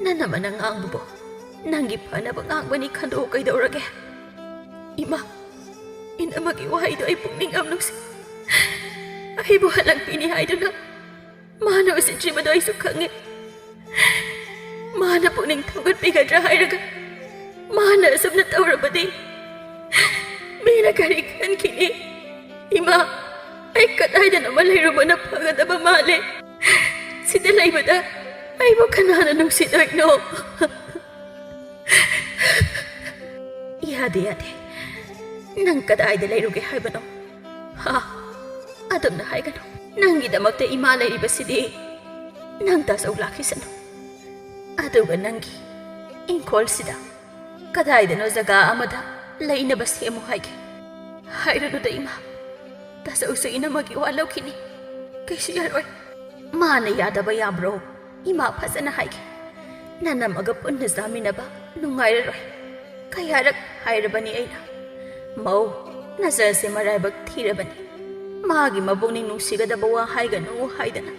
ꯅꯅꯝꯃꯅ ꯉꯥꯡꯕꯕꯨ ꯅꯪꯒꯤ ꯐꯅꯕ ꯉꯥꯡꯕꯅꯤ ꯈꯟꯗꯣꯛꯑꯣ, ꯀꯩꯗꯧꯔꯒꯦ?" "ꯏꯃꯥ, ꯏꯅꯝꯃꯒꯤ ꯋꯥꯍꯩꯗꯣ ꯑꯩ ꯄꯨꯛꯅꯤꯡ ꯌꯥꯝ ꯅꯨꯡꯁꯤ꯫ ꯑꯩꯕꯨ ꯍꯜꯂꯛꯄꯤꯅꯤ ꯍꯥꯏꯗꯨꯅ ꯃꯥꯅ ꯎꯁꯤꯠꯇ꯭ꯔꯤꯕꯗꯣ ꯑꯩꯁꯨ ꯈꯪꯉꯦ꯫ ꯃꯥꯅ ꯄꯨꯛꯅꯤꯡ ꯊꯧꯒꯠꯄꯤꯒꯗ꯭ꯔꯥ ꯍꯥꯏꯔꯒ ꯃꯥꯅ ꯑꯁꯨꯝꯅ ꯇꯧꯔꯕꯗꯤ ꯃꯤꯅ ꯀꯔꯤ ꯈꯟꯈꯤꯅꯤ? ꯏꯃꯥ, ꯑꯩ ꯀꯗꯥꯏꯗꯅꯣꯃ ꯂꯩꯔꯨꯕꯅ ꯐꯒꯗꯕ ꯃꯥꯜꯂꯦ꯫ ꯁꯤꯗ ꯂꯩꯕꯗ ꯑꯩꯕꯨ ꯀꯅꯥꯅ ꯅꯨꯡꯁꯤꯗꯣꯏꯅꯣ?" "ꯌꯥꯗꯦ, ꯌꯥꯗꯦ꯫ ꯅꯪ ꯀꯗꯥꯏꯗ ꯂꯩꯔꯨꯒꯦ ꯍꯥꯏꯕꯅꯣ? ꯍꯥ? ꯑꯗꯨꯝꯅ ꯍꯥꯏꯒꯅꯨ꯫ ꯅꯪꯒꯤꯗꯃꯛꯇ ꯏꯃꯥ ꯂꯩꯔꯤꯕꯁꯤꯗꯤ ꯅꯪ ꯇꯥꯆꯧ ꯂꯥꯛꯈꯤꯁꯅꯨ꯫ ꯑꯗꯨꯒ ꯅꯪꯒꯤ ꯏꯪꯈꯣꯜꯁꯤꯗ ꯀꯗꯥꯏꯗꯅꯣ ꯖꯒꯥ ꯑꯃꯗ ꯂꯩꯅꯕ ꯁꯦꯝꯃꯨ ꯍꯥꯏꯒꯦ꯫ ꯍꯥꯏꯔꯨꯅꯨꯗ ꯏꯃꯥ꯫ ꯇꯥꯆꯧꯁꯨ ꯏꯅꯝꯃꯒꯤ ꯋꯥ ꯂꯧꯈꯤꯅꯤ꯫ ꯀꯩꯁꯨ ꯌꯥꯔꯣꯏ꯫ ꯃꯥꯅ ꯌꯥꯗꯕ ꯌꯥꯕ꯭ꯔꯣ? ꯏꯃꯥ ꯐꯖꯅ ꯍꯥꯏꯒꯦ꯫ ꯅꯅꯝꯃꯒ ꯄꯨꯟꯅ ꯆꯥꯃꯤꯟꯅꯕ ꯅꯨꯡꯉꯥꯏꯔꯔꯣꯏ꯫ ꯀꯌꯥꯔꯛ ꯍꯥꯏꯔꯕꯅꯤ ꯑꯩꯅ꯫ ꯃꯧ, ꯅꯆꯟꯁꯦ ꯃꯔꯥꯏꯕꯛ ꯊꯤꯔꯕꯅꯤ꯫ ꯃꯥꯒꯤ ꯃꯕꯨꯛꯅꯤꯡ ꯅꯨꯡꯁꯤꯒꯗꯕ ꯋꯥ ꯍꯥꯏꯒꯅꯨ ꯍꯥꯏꯗꯅ꯫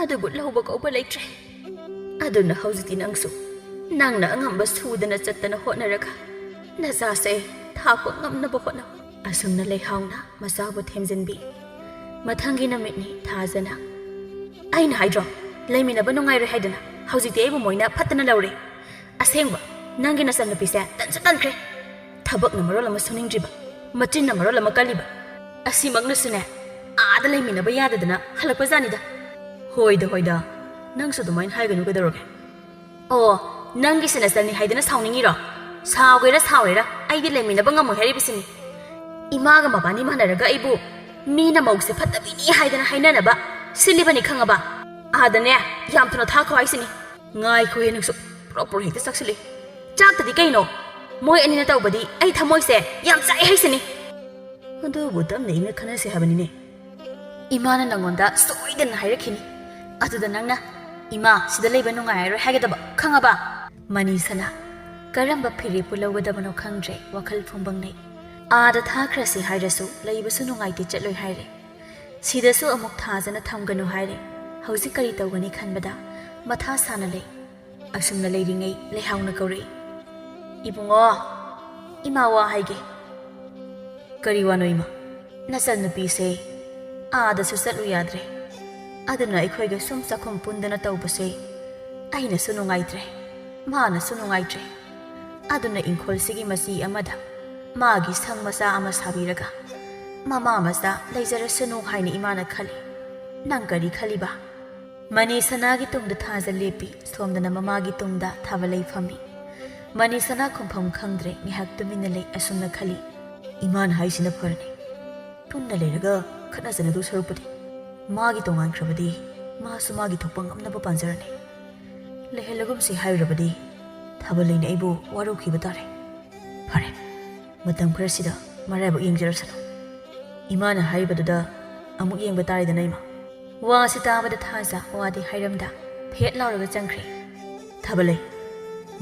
ꯑꯗꯨꯕꯨ ꯂꯧꯕ ꯀꯧꯕ ꯂꯩꯇ꯭ꯔꯦ꯫ ꯑꯗꯨꯅ ꯍꯧꯖꯤꯛꯇꯤ ꯅꯪꯁꯨ ꯅꯪꯅ ꯑꯉꯝꯕ ꯁꯨꯗꯅ ꯆꯠꯇꯅ ꯍꯣꯠꯅꯔꯒ ꯅꯆꯥꯁꯦ ꯊꯥꯛꯄ ꯉꯝꯅꯕ ꯍꯣꯠꯅꯧ꯫" ꯑꯁꯨꯝꯅ ꯂꯩꯍꯥꯎꯅ ꯃꯆꯥꯕꯨ ꯊꯦꯝꯖꯤꯟꯕꯤ꯫ ꯃꯊꯪꯒꯤ ꯅꯨꯃꯤꯠꯅꯤ ꯊꯥꯖꯅ꯫ "ꯑꯩꯅ ꯍꯥꯏꯗ꯭ꯔꯣ, ꯂꯩꯃꯤꯟꯅꯕ ꯅꯨꯡꯉꯥꯏꯔꯣꯏ ꯍꯥꯏꯗꯅ? ꯍꯧꯖꯤꯛꯇꯤ ꯑꯩꯕꯨ ꯃꯣꯏꯅ ꯐꯠꯇꯅ ꯂꯧꯔꯦ꯫ ꯑꯁꯦꯡꯕ, ꯅꯪꯒꯤ ꯅꯆꯟꯅꯨꯄꯤꯁꯦ ꯇꯟꯁꯨ ꯇꯟꯈ꯭ꯔꯦ꯫ ꯊꯕꯛꯅ ꯃꯔꯣꯜ ꯑꯃ ꯁꯨꯅꯤꯡꯗ꯭ꯔꯤꯕ, ꯃꯆꯤꯟꯅ ꯃꯔꯣꯜ ꯑꯃ ꯀꯜꯂꯤꯕ꯫ ꯑꯁꯤꯃꯛꯅꯁꯨꯅꯦ, ꯑꯥꯗ ꯂꯩꯃꯤꯟꯅꯕ ꯌꯥꯗꯗꯅ ꯍꯜꯂꯛꯄꯖꯥꯠꯅꯤꯗ꯫" "ꯍꯣꯏꯗ, ꯍꯣꯏꯗ, ꯅꯪꯁꯨ ꯑꯗꯨꯃꯥꯏꯅ ꯍꯥꯏꯒꯅꯨ, ꯀꯩꯗꯧꯔꯒꯦ?" "ꯑꯣ, ꯅꯪꯒꯤꯁꯤꯅ ꯆꯠꯅꯤ ꯍꯥꯏꯗꯅ ꯁꯥꯎꯅꯤꯡꯉꯤꯔꯣ? ꯁꯥꯎꯒꯦꯔꯥ ꯁꯥꯎꯔꯦꯔꯥ, ꯑꯩꯗꯤ ꯂꯩꯃꯤꯟꯅꯕ ꯉꯝꯃꯣꯏ ꯍꯥꯏꯔꯤꯕꯁꯤꯅꯤ꯫ ꯏꯃꯥꯒ ꯃꯕꯥꯅꯤ ꯃꯥꯟꯅꯔꯒ ꯑꯩꯕꯨ ꯃꯤꯅ ꯃꯧꯁꯦ ꯐꯠꯇꯕꯤꯅꯤ ꯍꯥꯏꯗꯅ ꯍꯥꯏꯅꯅꯕ ꯁꯤꯜꯂꯤꯕꯅꯤ, ꯈꯪꯉꯕ? ꯑꯥꯗꯅꯦ, ꯌꯥꯝ ꯊꯨꯅ ꯊꯥꯈꯣ ꯍꯥꯏꯁꯤꯅꯤ꯫" "ꯉꯥꯏꯈꯣꯍꯦ ꯅꯪꯁꯨ, ꯄ꯭ꯔꯣ ꯄ꯭ꯔꯣ ꯍꯦꯛꯇ ꯆꯥꯛꯁꯤꯜꯂꯤ꯫ ꯆꯥꯛꯇꯗꯤ ꯀꯩꯅꯣ? ꯃꯣꯏ ꯑꯅꯤꯅ ꯇꯧꯕꯗꯤ ꯑꯩ ꯊꯃꯣꯏꯁꯦ ꯌꯥꯝ ꯆꯥꯛꯑꯦ ꯍꯥꯏꯁꯤꯅꯤ꯫" "ꯑꯗꯨꯕꯨ ꯇꯞꯅ ꯏꯪꯅ ꯈꯟꯅꯁꯦ ꯍꯥꯏꯕꯅꯤꯅꯦ꯫ "ꯏꯃꯥꯅ ꯅꯪꯉꯣꯟꯗ ꯁꯣꯏꯗꯅ ꯍꯥꯏꯔꯛꯈꯤꯅꯤ꯫ ꯑꯗꯨꯗ ꯅꯪꯅ, 'ꯏꯃꯥ, ꯁꯤꯗ ꯂꯩꯕ ꯅꯨꯡꯉꯥꯏꯔꯔꯣꯏ,' ꯍꯥꯏꯒꯗꯕ, ꯈꯪꯉꯕ?" ꯃꯅꯤꯁꯅꯥ ꯀꯔꯝꯕ ꯐꯤꯔꯦꯞꯄꯨ ꯂꯧꯒꯗꯕꯅꯣ ꯈꯪꯗ꯭ꯔꯦ, ꯋꯥꯈꯜ ꯐꯨꯝꯕꯪꯅꯩ꯫ ꯑꯥꯗ ꯊꯥꯈ꯭ꯔꯁꯤ ꯍꯥꯏꯔꯁꯨ ꯂꯩꯕꯁꯨ ꯅꯨꯡꯉꯥꯏꯇꯦ, ꯆꯠꯂꯣꯏ ꯍꯥꯏꯔꯦ꯫ ꯁꯤꯗꯁꯨ ꯑꯃꯨꯛ ꯊꯥꯖꯅ ꯊꯝꯒꯅꯨ ꯍꯥꯏꯔꯦ꯫ ꯍꯧꯖꯤꯛ ꯀꯔꯤ ꯇꯧꯒꯅꯤ ꯈꯟꯕꯗ ꯃꯊꯥ ꯁꯥꯅ ꯂꯩ꯫ ꯑꯁꯨꯝꯅ ꯂꯩꯔꯤꯉꯩ ꯂꯩꯍꯥꯎꯅ ꯀꯧꯔꯛꯏ, "ꯏꯕꯨꯡꯉꯣ, ꯏꯃꯥ ꯋꯥ ꯍꯥꯏꯒꯦ꯫" "ꯀꯔꯤ ꯋꯥꯅꯣ ꯏꯃꯥ?" "ꯅꯆꯟꯅꯨꯄꯤꯁꯦ ꯑꯥꯗꯁꯨ ꯆꯠꯂꯨ ꯌꯥꯗ꯭ꯔꯦ꯫ ꯑꯗꯨꯅ ꯑꯩꯈꯣꯏꯒ ꯁꯨꯝ ꯆꯥꯛꯈꯨꯝ ꯄꯨꯟꯗꯅ ꯇꯧꯕꯁꯦ ꯑꯩꯅꯁꯨ ꯅꯨꯡꯉꯥꯏꯇ꯭ꯔꯦ, ꯃꯥꯅꯁꯨ ꯅꯨꯡꯉꯥꯏꯇ꯭ꯔꯦ꯫ ꯑꯗꯨꯅ ꯏꯪꯈꯣꯜꯁꯤꯒꯤ ꯃꯆꯤ ꯑꯃꯗ ꯃꯥꯒꯤ ꯁꯪ ꯃꯆꯥ ꯑꯃ ꯁꯥꯕꯤꯔꯒ ꯃꯃꯥ ꯃꯆꯥ ꯂꯩꯖꯔꯁꯅꯨ ꯍꯥꯏꯅ ꯏꯃꯥꯅ ꯈꯜꯂꯤ꯫ ꯅꯪ ꯀꯔꯤ ꯈꯜꯂꯤꯕ?" ꯃꯅꯤꯁꯅꯥꯒꯤ ꯇꯨꯡꯗ ꯊꯥꯖ ꯂꯦꯞꯄꯤ꯫ ꯁꯣꯝꯗꯅ ꯃꯃꯥꯒꯤ ꯇꯨꯡꯗ ꯊꯥꯕꯂꯩ ꯐꯝꯃꯤ꯫ ꯃꯅꯤꯁꯅꯥ ꯈꯨꯝꯐꯝ ꯈꯪꯗ꯭ꯔꯦ꯫ ꯉꯥꯏꯍꯥꯛ ꯇꯨꯃꯤꯟꯅ ꯂꯩ꯫ ꯑꯁꯨꯝꯅ ꯈꯜꯂꯤ, "ꯏꯃꯥꯅ ꯍꯥꯏꯁꯤꯅ ꯐꯔꯅꯤ꯫ ꯄꯨꯟꯅ ꯂꯩꯔꯒ ꯈꯠꯅ ꯆꯩꯅꯗꯧ ꯁꯔꯨꯛꯄꯨꯗꯤ ꯃꯥꯒꯤ ꯇꯣꯉꯥꯟꯈ꯭ꯔꯕꯗꯤ ꯃꯥꯁꯨ ꯃꯥꯒꯤ ꯊꯣꯛꯄ ꯉꯝꯅꯕ ꯄꯥꯟꯖꯔꯅꯤ꯫ ꯂꯩꯍꯜꯂꯒꯨꯝꯁꯤ ꯍꯥꯏꯔꯨꯔꯕꯗꯤ ꯊꯥꯕꯂꯩꯅ ꯑꯩꯕꯨ ꯋꯥꯔꯧꯈꯤꯕ ꯇꯥꯔꯦ꯫ ꯐꯔꯦ, ꯃꯇꯝ ꯈꯔꯁꯤꯗ ꯃꯔꯥꯏꯕꯛ ꯌꯦꯡꯖꯔꯁꯅꯨ꯫ ꯏꯃꯥꯅ ꯍꯥꯏꯔꯤꯕꯗꯨꯗ ꯑꯃꯨꯛ ꯌꯦꯡꯕ ꯇꯥꯔꯦꯗꯅ, ꯏꯃꯥ꯫" ꯋꯥꯁꯤ ꯇꯥꯕꯗ ꯊꯥꯖ ꯋꯥꯗꯤ ꯍꯥꯏꯔꯝꯗ ꯐꯦꯠ ꯂꯥꯎꯔꯒ ꯆꯪꯈ꯭ꯔꯦ꯫ "ꯊꯥꯕꯂꯩ,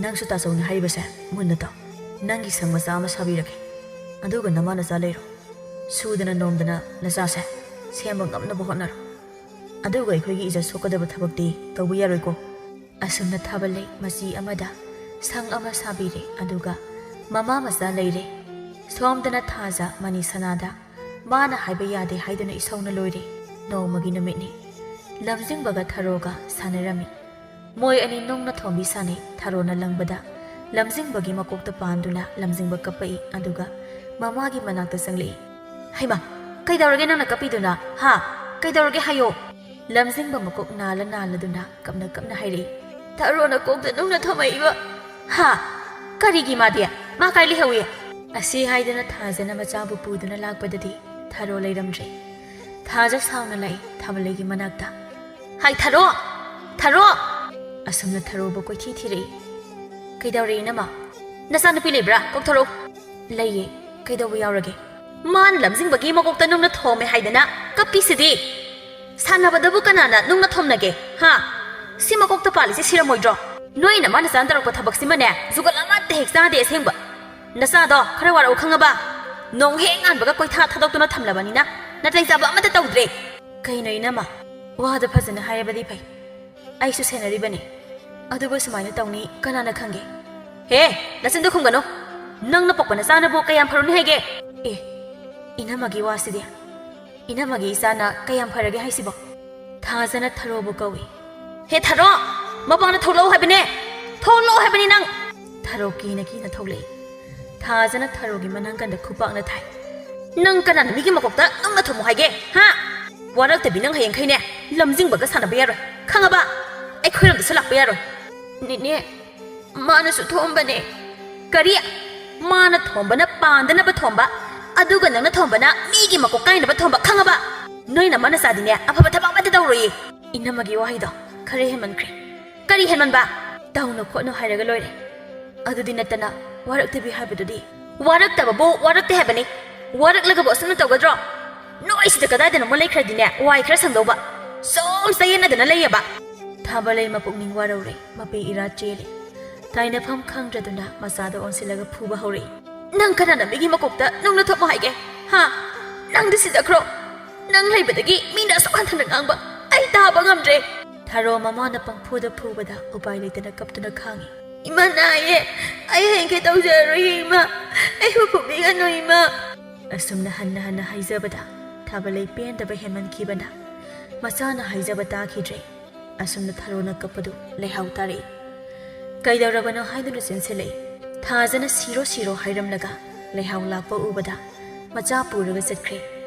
ꯅꯪꯁꯨ ꯇꯥꯆꯧꯅ ꯍꯥꯏꯔꯤꯕꯁꯦ ꯃꯨꯟꯅ ꯇꯥꯎ꯫ ꯅꯪꯒꯤ ꯁꯪ ꯃꯆꯥ ꯑꯃ ꯁꯥꯕꯤꯔꯒꯦ꯫ ꯑꯗꯨꯒ ꯅꯃꯥ ꯅꯆꯥ ꯂꯩꯔꯣ꯫ ꯁꯨꯗꯅ ꯅꯣꯝꯗꯅ ꯅꯆꯥꯁꯦ ꯁꯦꯝꯕ ꯉꯝꯅꯕ ꯍꯣꯠꯅꯔꯣ꯫ ꯑꯗꯨꯒ ꯑꯩꯈꯣꯏꯒꯤ ꯏꯖꯠ ꯁꯣꯛꯀꯗꯕ ꯊꯕꯛꯇꯤ ꯇꯧꯕ ꯌꯥꯔꯣꯏꯀꯣ꯫" ꯑꯁꯨꯝꯅ ꯊꯥꯕꯂꯩ ꯃꯆꯤ ꯑꯃꯗ ꯁꯪ ꯑꯃ ꯁꯥꯕꯤꯔꯦ꯫ ꯑꯗꯨꯒ ꯃꯃꯥ ꯃꯆꯥ ꯂꯩꯔꯦ꯫ ꯁꯣꯝꯗꯅ ꯊꯥꯖ ꯃꯅꯤꯁꯅꯥꯗ ꯃꯥꯅ ꯍꯥꯏꯕ ꯌꯥꯗꯦ ꯍꯥꯏꯗꯨꯅ ꯏꯁꯧꯅ ꯂꯣꯏꯔꯦ꯫ ꯅꯣꯡꯃꯒꯤ ꯅꯨꯃꯤꯠꯅꯤ꯫ ꯂꯝꯖꯤꯡꯕꯒ ꯊꯔꯣꯒ ꯁꯥꯟꯅꯔꯝꯃꯤ꯫ ꯃꯣꯏ ꯑꯅꯤ ꯅꯨꯡꯅ ꯊꯣꯝꯕꯤ ꯁꯥꯟꯅꯩ꯫ ꯊꯔꯣꯅ ꯂꯪꯕꯗ ꯂꯝꯖꯤꯡꯕꯒꯤ ꯃꯀꯣꯛꯇ ꯄꯥꯟꯗꯨꯅ ꯂꯝꯖꯤꯡꯕ ꯀꯞꯄꯛꯏ꯫ ꯑꯗꯨꯒ ꯃꯃꯥꯒꯤ ꯃꯅꯥꯛꯇ ꯆꯪꯂꯛꯏ꯫ "ꯍꯩꯃꯥ, ꯀꯩꯗꯧꯔꯒꯦ ꯅꯪꯅ ꯀꯞꯄꯤꯗꯨꯅ? ꯍꯥ? ꯀꯩꯗꯧꯔꯒꯦ ꯍꯥꯏꯌꯣ?" ꯂꯝꯖꯤꯡꯕ ꯃꯀꯣꯛ ꯅꯥꯜꯂ ꯅꯥꯜꯂꯗꯨꯅ ꯀꯞꯅ ꯀꯞꯅ ꯍꯥꯏꯔꯛꯏ꯫ "ꯊꯔꯣꯅ ꯀꯣꯛꯇ ꯅꯨꯡꯅ ꯊꯣꯝꯃꯛꯏꯕ꯫" "ꯍꯥ? ꯀꯔꯤꯒꯤ ꯃꯥꯗꯤ? ꯃꯥ ꯀꯥꯏ ꯂꯩꯍꯧꯏ?" ꯑꯁꯤ ꯍꯥꯏꯗꯨꯅ ꯊꯥꯖꯅ ꯃꯆꯥꯕꯨ ꯄꯨꯗꯨꯅ ꯂꯥꯛꯄꯗꯗꯤ ꯊꯔꯣ ꯂꯩꯔꯝꯗ꯭ꯔꯦ꯫ ꯊꯥꯖ ꯁꯥꯎꯅ ꯂꯥꯛꯏ ꯊꯥꯕꯂꯩꯒꯤ ꯃꯅꯥꯛꯇ꯫ "ꯍꯥꯏ ꯊꯔꯣ! ꯊꯔꯣ!" ꯑꯁꯨꯝꯅ ꯊꯔꯣꯕꯨ ꯀꯣꯏꯊꯤ ꯊꯤꯔꯛꯏ꯫ "ꯀꯩꯗꯧꯔꯦ ꯏꯅꯝꯃ? ꯅꯆꯥꯅꯨꯄꯤ ꯂꯩꯕ꯭ꯔꯥ? ꯀꯧꯊꯣꯔꯛꯎ꯫" "ꯂꯩꯌꯦ꯫ ꯀꯩꯗꯧꯕ ꯌꯥꯎꯔꯒꯦ?" ꯃꯥꯅ ꯂꯝꯖꯤꯡꯕꯒꯤ ꯃꯀꯣꯛꯇ ꯅꯨꯡꯅ ꯊꯣꯝꯃꯦ ꯍꯥꯏꯗꯅ ꯀꯞꯄꯤꯁꯤꯗꯤ꯫ ꯁꯥꯟꯅꯕꯗꯕꯨ ꯀꯅꯥꯅ ꯅꯨꯡꯅ ꯊꯣꯝꯅꯒꯦ, ꯍꯥ? ꯁꯤ ꯃꯀꯣꯛꯇ ꯄꯥꯜꯂꯤꯁꯦ ꯁꯤꯔꯝꯃꯣꯏꯗ꯭ꯔꯣ? ꯅꯣꯏ ꯅꯃꯥ ꯅꯆꯥꯅ ꯇꯧꯔꯛꯄ ꯊꯕꯛꯁꯤꯃꯅꯦ, ꯖꯨꯒꯣꯠ ꯑꯃꯠꯇ ꯍꯦꯛ ꯆꯥꯗꯦ ꯑꯁꯦꯡꯕ꯫ ꯅꯆꯥꯗꯣ ꯈꯔ ꯋꯥꯔꯛꯎ ꯈꯪꯉꯕ? ꯅꯣꯡ ꯍꯦꯛ ꯉꯥꯟꯕꯒ ꯀꯣꯏꯊꯥ ꯊꯥꯗꯣꯛꯇꯨꯅ ꯊꯝꯂꯕꯅꯤꯅ ꯅꯥꯇꯩ ꯆꯥꯕ ꯑꯃꯠꯇ ꯇꯧꯗ꯭ꯔꯦ꯫ ꯀꯩꯅꯣ ꯏꯅꯝꯃ, ꯋꯥꯗꯣ ꯐꯖꯅ ꯍꯥꯏꯔꯕꯗꯤ ꯐꯩ꯫ ꯑꯩꯁꯨ ꯁꯦꯟꯅꯔꯤꯕꯅꯤ꯫ ꯑꯗꯨꯕꯨ ꯁꯨꯃꯥꯏꯅ ꯇꯧꯅꯤ ꯀꯅꯥꯅ ꯈꯪꯒꯦ? ꯍꯦ, ꯅꯆꯤꯟꯗꯣ ꯈꯨꯝꯒꯅꯨ꯫ ꯅꯪꯅ ꯄꯣꯛꯄ ꯅꯆꯥꯅꯕꯨ ꯀꯌꯥꯝ ꯐꯔꯨꯅꯤ ꯍꯥꯏꯒꯦ? ꯑꯦ, ꯏꯅꯝꯃꯒꯤ ꯋꯥꯁꯤꯗꯤ꯫ ꯏꯅꯝꯃꯒꯤ ꯏꯆꯥꯅ ꯀꯌꯥꯝ ꯐꯔꯒꯦ ꯍꯥꯏꯁꯤꯕꯣ? ꯊꯥꯖꯅ ꯊꯔꯣꯕꯨ ꯀꯧꯏ꯫ ꯍꯦ ꯊꯔꯣ, ꯃꯄꯥꯟꯗ ꯊꯣꯛꯂꯛꯑꯣ ꯍꯥꯏꯕꯅꯦ꯫ ꯊꯣꯛꯂꯛꯑꯣ ꯍꯥꯏꯕꯅꯤ ꯅꯪ꯫ ꯊꯔꯣ ꯀꯤꯅ ꯀꯤꯅ ꯊꯣꯛꯂꯛꯏ꯫ ꯊꯥꯖꯅ ꯊꯔꯣꯒꯤ ꯃꯅꯥꯀꯟꯗ ꯈꯨꯄꯥꯛꯅ ꯊꯥꯏ꯫ ꯅꯪ ꯀꯅꯥꯅ ꯃꯤꯒꯤ ꯃꯀꯣꯛꯇ ꯅꯨꯡꯅ ꯊꯣꯝꯃꯨ ꯍꯥꯏꯒꯦ, ꯍꯥ? ꯋꯥꯔꯛꯇꯕꯤ ꯅꯪ ꯍꯌꯦꯡꯈꯩꯅꯦ, ꯂꯝꯖꯤꯡꯕꯒ ꯁꯥꯟꯅꯕ ꯌꯥꯔꯣꯏ, ꯈꯪꯉꯕ? ꯑꯩꯈꯣꯏꯔꯣꯝꯗꯁꯨ ꯂꯥꯛꯄ ꯌꯥꯔꯣꯏ꯫ ꯅꯦꯅꯦ, ꯃꯥꯅꯁꯨ ꯊꯣꯝꯕꯅꯦ꯫ ꯀꯔꯤ? ꯃꯥꯅ ꯊꯣꯝꯕꯅ ꯄꯥꯟꯗꯅꯕ ꯊꯣꯝꯕ, ꯑꯗꯨꯒ ꯅꯪꯅ ꯊꯣꯝꯕꯅ ꯃꯤꯒꯤ ꯃꯀꯣꯛ ꯀꯥꯏꯅꯕ ꯊꯣꯝꯕ, ꯈꯪꯉꯕ? ꯅꯣꯏ ꯅꯃꯥ ꯅꯆꯥꯗꯤꯅꯦ ꯑꯐꯕ ꯊꯕꯛ ꯑꯃꯠꯇ ꯇꯧꯔꯣꯏꯌꯦ꯫ ꯏꯅꯝꯃꯒꯤ ꯋꯥꯍꯩꯗꯣ ꯈꯔ ꯍꯦꯟꯃꯟꯈ꯭ꯔꯦ꯫ ꯀꯔꯤ ꯍꯦꯟꯃꯟꯕ? ꯇꯧꯅꯣ ꯈꯣꯠꯅꯣ ꯍꯥꯏꯔꯒ ꯂꯣꯏꯔꯦ꯫ ꯑꯗꯨꯗꯤ ꯅꯠꯇꯅ ꯋꯥꯔꯛꯇꯕꯤ ꯍꯥꯏꯕꯗꯨꯗꯤ? ꯋꯥꯔꯛꯇꯕꯕꯨ ꯋꯥꯔꯛꯇꯦ ꯍꯥꯏꯕꯅꯤ꯫ ꯋꯥꯔꯛꯂꯒꯕꯨ ꯑꯁꯨꯝꯅ ꯇꯧꯒꯗ꯭ꯔꯣ? ꯅꯣꯏꯁꯤꯗ ꯀꯗꯥꯏꯗꯅꯣꯃ ꯂꯩꯈ꯭ꯔꯗꯤꯅꯦ, ꯋꯥꯏ ꯈꯔ ꯁꯪꯗꯧꯕ꯫ ꯁꯨꯝ ꯆꯌꯦꯠꯅꯗꯅ ꯂꯩꯌꯦꯕ꯫ ꯊꯥꯕꯂꯩ ꯃꯄꯨꯛꯅꯤꯡ ꯋꯥꯔꯧꯔꯦ, ꯃꯄꯤ ꯏꯔꯥ ꯆꯦꯜꯂꯦ꯫ ꯇꯥꯏꯅꯐꯝ ꯈꯪꯗ꯭ꯔꯗꯨꯅ ꯃꯆꯥꯗ ꯑꯣꯟꯁꯤꯜꯂꯒ ꯐꯨꯕ ꯍꯧꯔꯛꯏ꯫ ꯅꯪ ꯀꯅꯥꯅ ꯃꯤꯒꯤ ꯃꯀꯣꯛꯇ ꯅꯨꯡꯅ ꯊꯣꯛꯃꯣ ꯍꯥꯏꯒꯦ? ꯍꯥ? ꯅꯪꯗꯤ ꯁꯤꯖꯈ꯭ꯔꯣ꯫ ꯅꯪ ꯂꯩꯕꯗꯒꯤ ꯃꯤꯅ ꯑꯁꯨꯛ ꯍꯟꯊꯅ ꯉꯥꯡꯕ ꯑꯩ ꯇꯥꯕ ꯉꯝꯗ꯭ꯔꯦ꯫ ꯊꯔꯣ ꯃꯃꯥꯅ ꯄꯪꯐꯨꯗ ꯐꯨꯕꯗ ꯎꯄꯥꯏ ꯂꯩꯇꯅ ꯀꯞꯇꯨꯅ ꯈꯥꯡꯉꯤ꯫ "ꯏꯃꯥ ꯅꯥꯏꯌꯦ, ꯑꯩ ꯍꯌꯦꯡꯈꯩ ꯇꯧꯖꯔꯔꯣꯏꯌꯦ ꯏꯃꯥ, ꯑꯩꯕꯨ ꯐꯨꯕꯤꯒꯅꯨ ꯏꯃꯥ"꯫ ꯑꯁꯨꯝꯅ ꯍꯟꯅ ꯍꯟꯅ ꯍꯥꯏꯖꯕꯗ ꯊꯥꯕꯂꯩ ꯄꯦꯟꯗꯕ ꯍꯦꯟꯃꯟꯈꯤꯕꯅ ꯃꯆꯥꯅ ꯍꯥꯏꯖꯕ ꯇꯥꯈꯤꯗ꯭ꯔꯦ꯫ ꯑꯁꯨꯝꯅ ꯊꯔꯣꯅ ꯀꯞꯄꯗꯨ ꯂꯩꯍꯥꯎ ꯇꯥꯔꯛꯏ꯫ ꯀꯩꯗꯧꯔꯕꯅꯣ ꯍꯥꯏꯗꯨꯅ ꯆꯦꯟꯁꯤꯜꯂꯛꯏ꯫ ꯊꯥꯖꯅ "ꯁꯤꯔꯣ, ꯁꯤꯔꯣ" ꯍꯥꯏꯔꯝꯂꯒ ꯂꯩꯍꯥꯎ ꯂꯥꯛꯄ ꯎꯕꯗ ꯃꯆꯥ ꯄꯨꯔꯒ ꯆꯠꯈ꯭ꯔꯦ꯫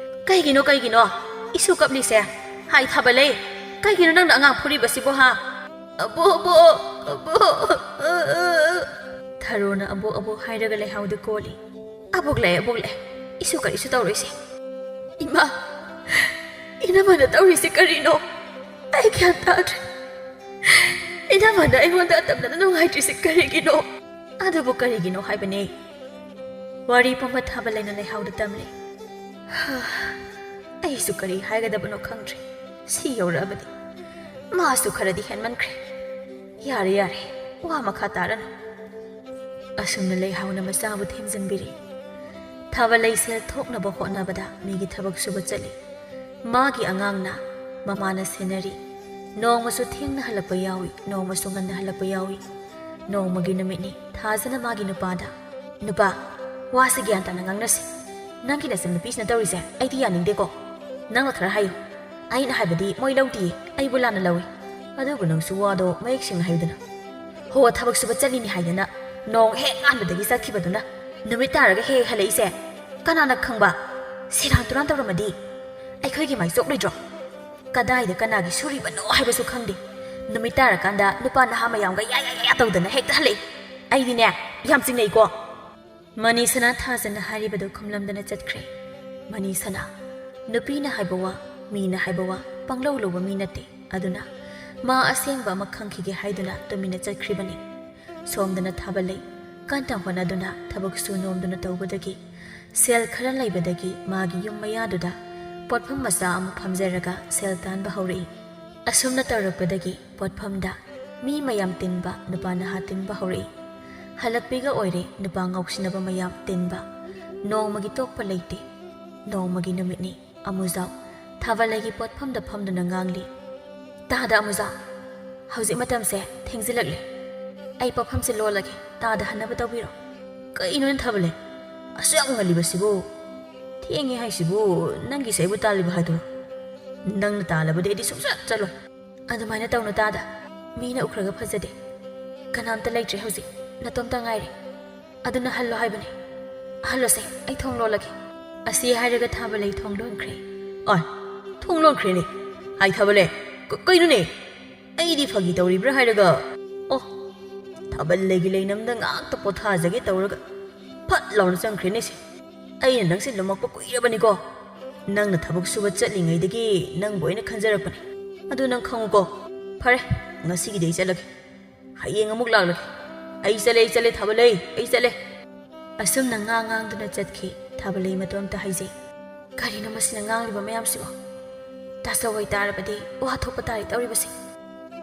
"ꯀꯩꯒꯤꯅꯣ, ꯀꯩꯒꯤꯅꯣ ꯏꯁꯨ ꯀꯞꯂꯤꯁꯦ? ꯍꯥꯏ ꯊꯥꯕꯂꯩ, ꯀꯩꯒꯤꯅꯣ ꯅꯪꯅ ꯑꯉꯥꯡ ꯐꯨꯔꯤꯕꯁꯤꯕꯣ, ꯍꯥ?" "ꯑꯕꯣ, ꯑꯕꯣ, ꯑꯕꯣ, ꯑ, ꯑ, ꯑ"꯫ ꯊꯔꯣꯅ "ꯑꯕꯣ, ꯑꯕꯣ" ꯍꯥꯏꯔꯒ ꯂꯩꯍꯥꯎꯗ ꯀꯣꯜꯂꯤ꯫ "ꯑꯕꯣꯛ ꯂꯥꯛꯑꯦ, ꯑꯕꯣꯛ ꯂꯥꯛꯑꯦ, ꯏꯁꯨ ꯀꯔꯤꯁꯨ ꯇꯧꯔꯣꯏꯁꯦ"꯫ "ꯏꯃꯥ, ꯏꯅꯝꯃꯅ ꯇꯧꯔꯤꯁꯦ ꯀꯔꯤꯅꯣ? ꯑꯩ ꯒ꯭ꯌꯥꯟ ꯇꯥꯗ꯭ꯔꯦ꯫ ꯏꯅꯝꯃꯅ ꯑꯩꯉꯣꯟꯗ ꯑꯇꯝꯅꯅ ꯅꯨꯡꯉꯥꯏꯇ꯭ꯔꯤꯁꯦ ꯀꯔꯤꯒꯤꯅꯣ?" "ꯑꯗꯨꯕꯨ ꯀꯔꯤꯒꯤꯅꯣ ꯍꯥꯏꯕꯅꯦ?" ꯋꯥꯔꯤ ꯄꯨꯝꯕ ꯊꯥꯕꯂꯩꯅ ꯂꯩꯍꯥꯎꯗ ꯇꯝꯂꯤ꯫ ꯑꯩꯁꯨ ꯀꯔꯤ ꯍꯥꯏꯒꯗꯕꯅꯣ ꯈꯪꯗ꯭ꯔꯦ꯫ ꯁꯤ ꯌꯧꯔꯛꯑꯕꯗꯤ ꯃꯥꯁꯨ ꯈꯔꯗꯤ ꯍꯦꯟꯃꯟꯈ꯭ꯔꯦ꯫ ꯌꯥꯔꯦ, ꯌꯥꯔꯦ, ꯋꯥ ꯃꯈꯥ ꯇꯥꯔꯅꯨ꯫ ꯑꯁꯨꯝꯅ ꯂꯩꯍꯥꯎꯅ ꯃꯆꯥꯕꯨ ꯊꯦꯝꯖꯤꯟꯕꯤꯔꯤ꯫ ꯊꯥꯕꯂꯩ ꯁꯦꯜ ꯊꯣꯛꯅꯕ ꯍꯣꯠꯅꯕꯗ ꯃꯤꯒꯤ ꯊꯕꯛ ꯁꯨꯕ ꯆꯠꯂꯤ꯫ ꯃꯥꯒꯤ ꯑꯉꯥꯡꯅ ꯃꯃꯥꯅ ꯁꯦꯟꯅꯔꯤ꯫ ꯅꯣꯡꯃꯁꯨ ꯊꯦꯡꯅ ꯍꯜꯂꯛꯄ ꯌꯥꯎꯏ, ꯅꯣꯡꯃꯁꯨ ꯉꯟꯅ ꯍꯜꯂꯛꯄ ꯌꯥꯎꯏ꯫ ꯅꯣꯡꯃꯒꯤ ꯅꯨꯃꯤꯠꯅꯤ, ꯊꯥꯖꯅ ꯃꯥꯒꯤ ꯅꯨꯄꯥꯗ, "ꯅꯨꯄꯥ, ꯋꯥꯁꯤ ꯒ꯭ꯌꯥꯟ ꯇꯥꯅ ꯉꯥꯡꯅꯁꯤ꯫ ꯅꯪꯒꯤ ꯅꯆꯟꯅꯨꯄꯤꯁꯤꯅ ꯇꯧꯔꯤꯁꯦ ꯑꯩꯗꯤ ꯌꯥꯅꯤꯡꯗꯦꯀꯣ꯫ ꯅꯪꯅ ꯈꯔ ꯍꯥꯏꯌꯨ꯫ ꯑꯩꯅ ꯍꯥꯏꯕꯗꯤ ꯃꯣꯏ ꯂꯧꯗꯤꯌꯦ, ꯑꯩꯕꯨ ꯂꯥꯟꯅ ꯂꯧꯏ꯫ ꯑꯗꯨꯕꯨ ꯅꯪꯁꯨ ꯋꯥꯗꯣ ꯃꯌꯦꯛ ꯁꯦꯡꯅ ꯍꯥꯏꯌꯨꯗꯅ꯫ ꯍꯣ, ꯊꯕꯛ ꯁꯨꯕ ꯆꯠꯂꯤꯅꯤ ꯍꯥꯏꯗꯅ ꯅꯣꯡ ꯍꯦꯛ ꯉꯥꯟꯕꯗꯒꯤ ꯆꯠꯈꯤꯕꯗꯨꯅ ꯅꯨꯃꯤꯠ ꯇꯥꯔꯒ ꯍꯦꯛ ꯍꯦꯛ ꯍꯜꯂꯛꯏꯁꯦ꯫ ꯀꯅꯥꯅ ꯈꯪꯕ? ꯁꯦꯔꯥꯟ ꯇꯨꯔꯥꯟ ꯇꯧꯔꯝꯃꯗꯤ ꯑꯩꯈꯣꯏꯒꯤ ꯃꯥꯏ ꯆꯣꯞꯂꯣꯏꯗ꯭ꯔꯣ? ꯀꯗꯥꯏꯗ ꯀꯅꯥꯒꯤ ꯁꯨꯔꯤꯕꯅꯣ ꯍꯥꯏꯕꯁꯨ ꯈꯪꯗꯦ꯫ ꯅꯨꯃꯤꯠ ꯇꯥꯔꯀꯥꯟꯗ ꯅꯨꯄꯥ ꯅꯍꯥ ꯃꯌꯥꯝꯒ ꯌꯥ ꯌꯥ ꯌꯥ ꯌꯥ ꯇꯧꯗꯅ ꯍꯦꯛꯇ ꯍꯜꯂꯛꯏ꯫ ꯑꯩꯗꯤꯅꯦ, ꯌꯥꯝ ꯆꯤꯡꯅꯩꯀꯣ꯫" ꯃꯅꯤꯁꯅꯥ ꯊꯥꯖꯅ ꯍꯥꯏꯔꯤꯕꯗꯨ ꯈꯨꯝꯂꯝꯗꯅ ꯆꯠꯈ꯭ꯔꯦ꯫ ꯃꯅꯤꯁꯅꯥ, ꯅꯨꯄꯤꯅ ꯍꯥꯏꯕ ꯋꯥ, ꯃꯤꯅ ꯍꯥꯏꯕ ꯋꯥ ꯄꯪꯂꯧ ꯂꯧꯕ ꯃꯤ ꯅꯠꯇꯦ꯫ ꯑꯗꯨꯅ ꯃꯥ ꯑꯁꯦꯡꯕ ꯑꯃ ꯈꯪꯈꯤꯒꯦ ꯍꯥꯏꯗꯨꯅ ꯇꯨꯃꯤꯟꯅ ꯆꯠꯈ꯭ꯔꯤꯕꯅꯤ꯫ ꯁꯣꯝꯗꯅ ꯊꯥꯕꯂꯩ ꯀꯟꯅ ꯍꯣꯠꯅꯗꯨꯅ ꯊꯕꯛ ꯁꯨ ꯅꯣꯝꯗꯨꯅ ꯇꯧꯕꯗꯒꯤ ꯁꯦꯜ ꯈꯔ ꯂꯩꯕꯗꯒꯤ ꯃꯥꯒꯤ ꯌꯨꯝ ꯃꯌꯥꯗꯨꯗ ꯄꯣꯠꯐꯝ ꯃꯆꯥ ꯑꯃ ꯐꯝꯖꯔꯒ ꯁꯦꯜ ꯇꯥꯟꯕ ꯍꯧꯔꯛꯏ꯫ ꯑꯁꯨꯝꯅ ꯇꯧꯔꯛꯄꯗꯒꯤ ꯄꯣꯠꯐꯝꯗ ꯃꯤ ꯃꯌꯥꯝ ꯇꯤꯟꯕ, ꯅꯨꯄꯥ ꯅꯍꯥ ꯇꯤꯟꯕ ꯍꯧꯔꯛꯏ꯫ ꯍꯜꯂꯛꯄꯤꯒ ꯑꯣꯏꯔꯦ ꯅꯨꯄꯥ ꯉꯥꯎꯁꯤꯟꯅꯕ ꯃꯌꯥꯝ ꯇꯤꯟꯕ꯫ ꯅꯣꯡꯃꯒꯤ ꯇꯣꯛꯄ ꯂꯩꯇꯦ꯫ ꯅꯣꯡꯃꯒꯤ ꯅꯨꯃꯤꯠꯅꯤ꯫ ꯑꯃꯨꯖꯥꯎ ꯊꯥꯕꯂꯩꯒꯤ ꯄꯣꯠꯐꯝꯗ ꯐꯝꯗꯨꯅ ꯉꯥꯡꯂꯤ, "ꯇꯥꯗ ꯑꯃꯨꯖꯥꯎ, ꯍꯧꯖꯤꯛ ꯃꯇꯝꯁꯦ ꯊꯦꯡꯖꯤꯜꯂꯛꯂꯦ꯫ ꯑꯩ ꯄꯣꯠꯐꯝꯁꯦ ꯂꯣꯜꯂꯒꯦ, ꯇꯥꯗ ꯍꯟꯅꯕ ꯇꯧꯕꯤꯔꯣ꯫" "ꯀꯩꯅꯣꯅꯦ ꯊꯥꯕꯂꯩ, ꯑꯁꯨꯛ ꯌꯥꯝ ꯉꯜꯂꯤꯕꯁꯤꯕꯨ? ꯊꯦꯡꯉꯦ ꯍꯥꯏꯁꯤꯕꯨ ꯅꯪꯒꯤꯁꯦ ꯑꯩꯕꯨ ꯇꯥꯜꯂꯤꯕ ꯍꯥꯏꯗꯨꯔꯣ? ꯅꯪꯅ ꯇꯥꯜꯂꯕꯗꯤ ꯑꯩꯗꯤ ꯁꯨꯡꯆꯠ ꯆꯠꯂꯣꯏ꯫" "ꯑꯗꯨꯃꯥꯏꯅ ꯇꯧꯅꯨ ꯇꯥꯗ, ꯃꯤꯅ ꯎꯈ꯭ꯔꯒ ꯐꯖꯗꯦ꯫ ꯀꯅꯥꯝꯇ ꯂꯩꯇ꯭ꯔꯦ ꯍꯧꯖꯤꯛ, ꯅꯇꯣꯝꯇ ꯉꯥꯏꯔꯦ꯫ ꯑꯗꯨꯅ ꯍꯜꯂꯣ ꯍꯥꯏꯕꯅꯦ꯫ ꯍꯜꯂꯣꯁꯦ, ꯑꯩ ꯊꯣꯡ ꯂꯣꯜꯂꯒꯦ꯫" ꯑꯁꯤ ꯍꯥꯏꯔꯒ ꯊꯥꯕꯂꯩ ꯊꯣꯡ ꯂꯣꯟꯈ꯭ꯔꯦ꯫ "ꯑꯣꯏ, ꯊꯣꯡ ꯂꯣꯟꯈ꯭ꯔꯦꯅꯦ꯫ ꯍꯥꯏ ꯊꯥꯕꯂꯩ, ꯀ-, ꯀꯩꯅꯣꯅꯦ? ꯑꯩꯗꯤ ꯐꯥꯒꯤ ꯇꯧꯔꯤꯕ꯭ꯔꯥ ꯍꯥꯏꯔꯒ, ꯑꯣ, ꯊꯥꯕꯂꯩꯒꯤ ꯂꯩꯅꯝꯗ ꯉꯥꯛꯇ ꯄꯣꯊꯥꯖꯒꯦ ꯇꯧꯔꯒ ꯐꯠ ꯂꯥꯎꯅ ꯆꯪꯈ꯭ꯔꯦꯅꯦ ꯁꯦ꯫ ꯑꯩꯅ ꯅꯪꯁꯦ ꯂꯨꯝꯃꯛꯄ ꯀꯨꯏꯔꯕꯅꯤꯀꯣ꯫ ꯅꯪꯅ ꯊꯕꯛ ꯁꯨꯕ ꯆꯠꯂꯤꯉꯩꯗꯒꯤ ꯅꯪꯕꯨ ꯑꯩꯅ ꯈꯟꯖꯔꯛꯄꯅꯤ꯫ ꯑꯗꯨ ꯅꯪ ꯈꯪꯉꯨꯀꯣ꯫ ꯐꯔꯦ, ꯉꯁꯤꯒꯤꯗꯤ ꯑꯩ ꯆꯠꯂꯒꯦ꯫ ꯍꯌꯦꯡ ꯑꯃꯨꯛ ꯂꯥꯛꯂꯒꯦ꯫ ꯑꯩ ꯆꯠꯂꯦ, ꯑꯩ ꯆꯠꯂꯦ, ꯊꯥꯕꯂꯩ, ꯑꯩ ꯆꯠꯂꯦ꯫" ꯑꯁꯨꯝꯅ ꯉꯥ ꯉꯥꯡꯗꯨꯅ ꯆꯠꯈꯤ꯫ ꯊꯥꯕꯂꯩ ꯃꯇꯣꯝꯇ ꯍꯥꯏꯖꯩ, ꯀꯔꯤꯅꯣ ꯃꯁꯤꯅ ꯉꯥꯡꯂꯤꯕ ꯃꯌꯥꯝꯁꯤꯕꯣ? ꯇꯥꯆꯧ ꯑꯣꯏꯇꯥꯔꯕꯗꯤ ꯋꯥ ꯊꯣꯛꯄ ꯇꯥꯔꯦ ꯇꯧꯔꯤꯕꯁꯤ꯫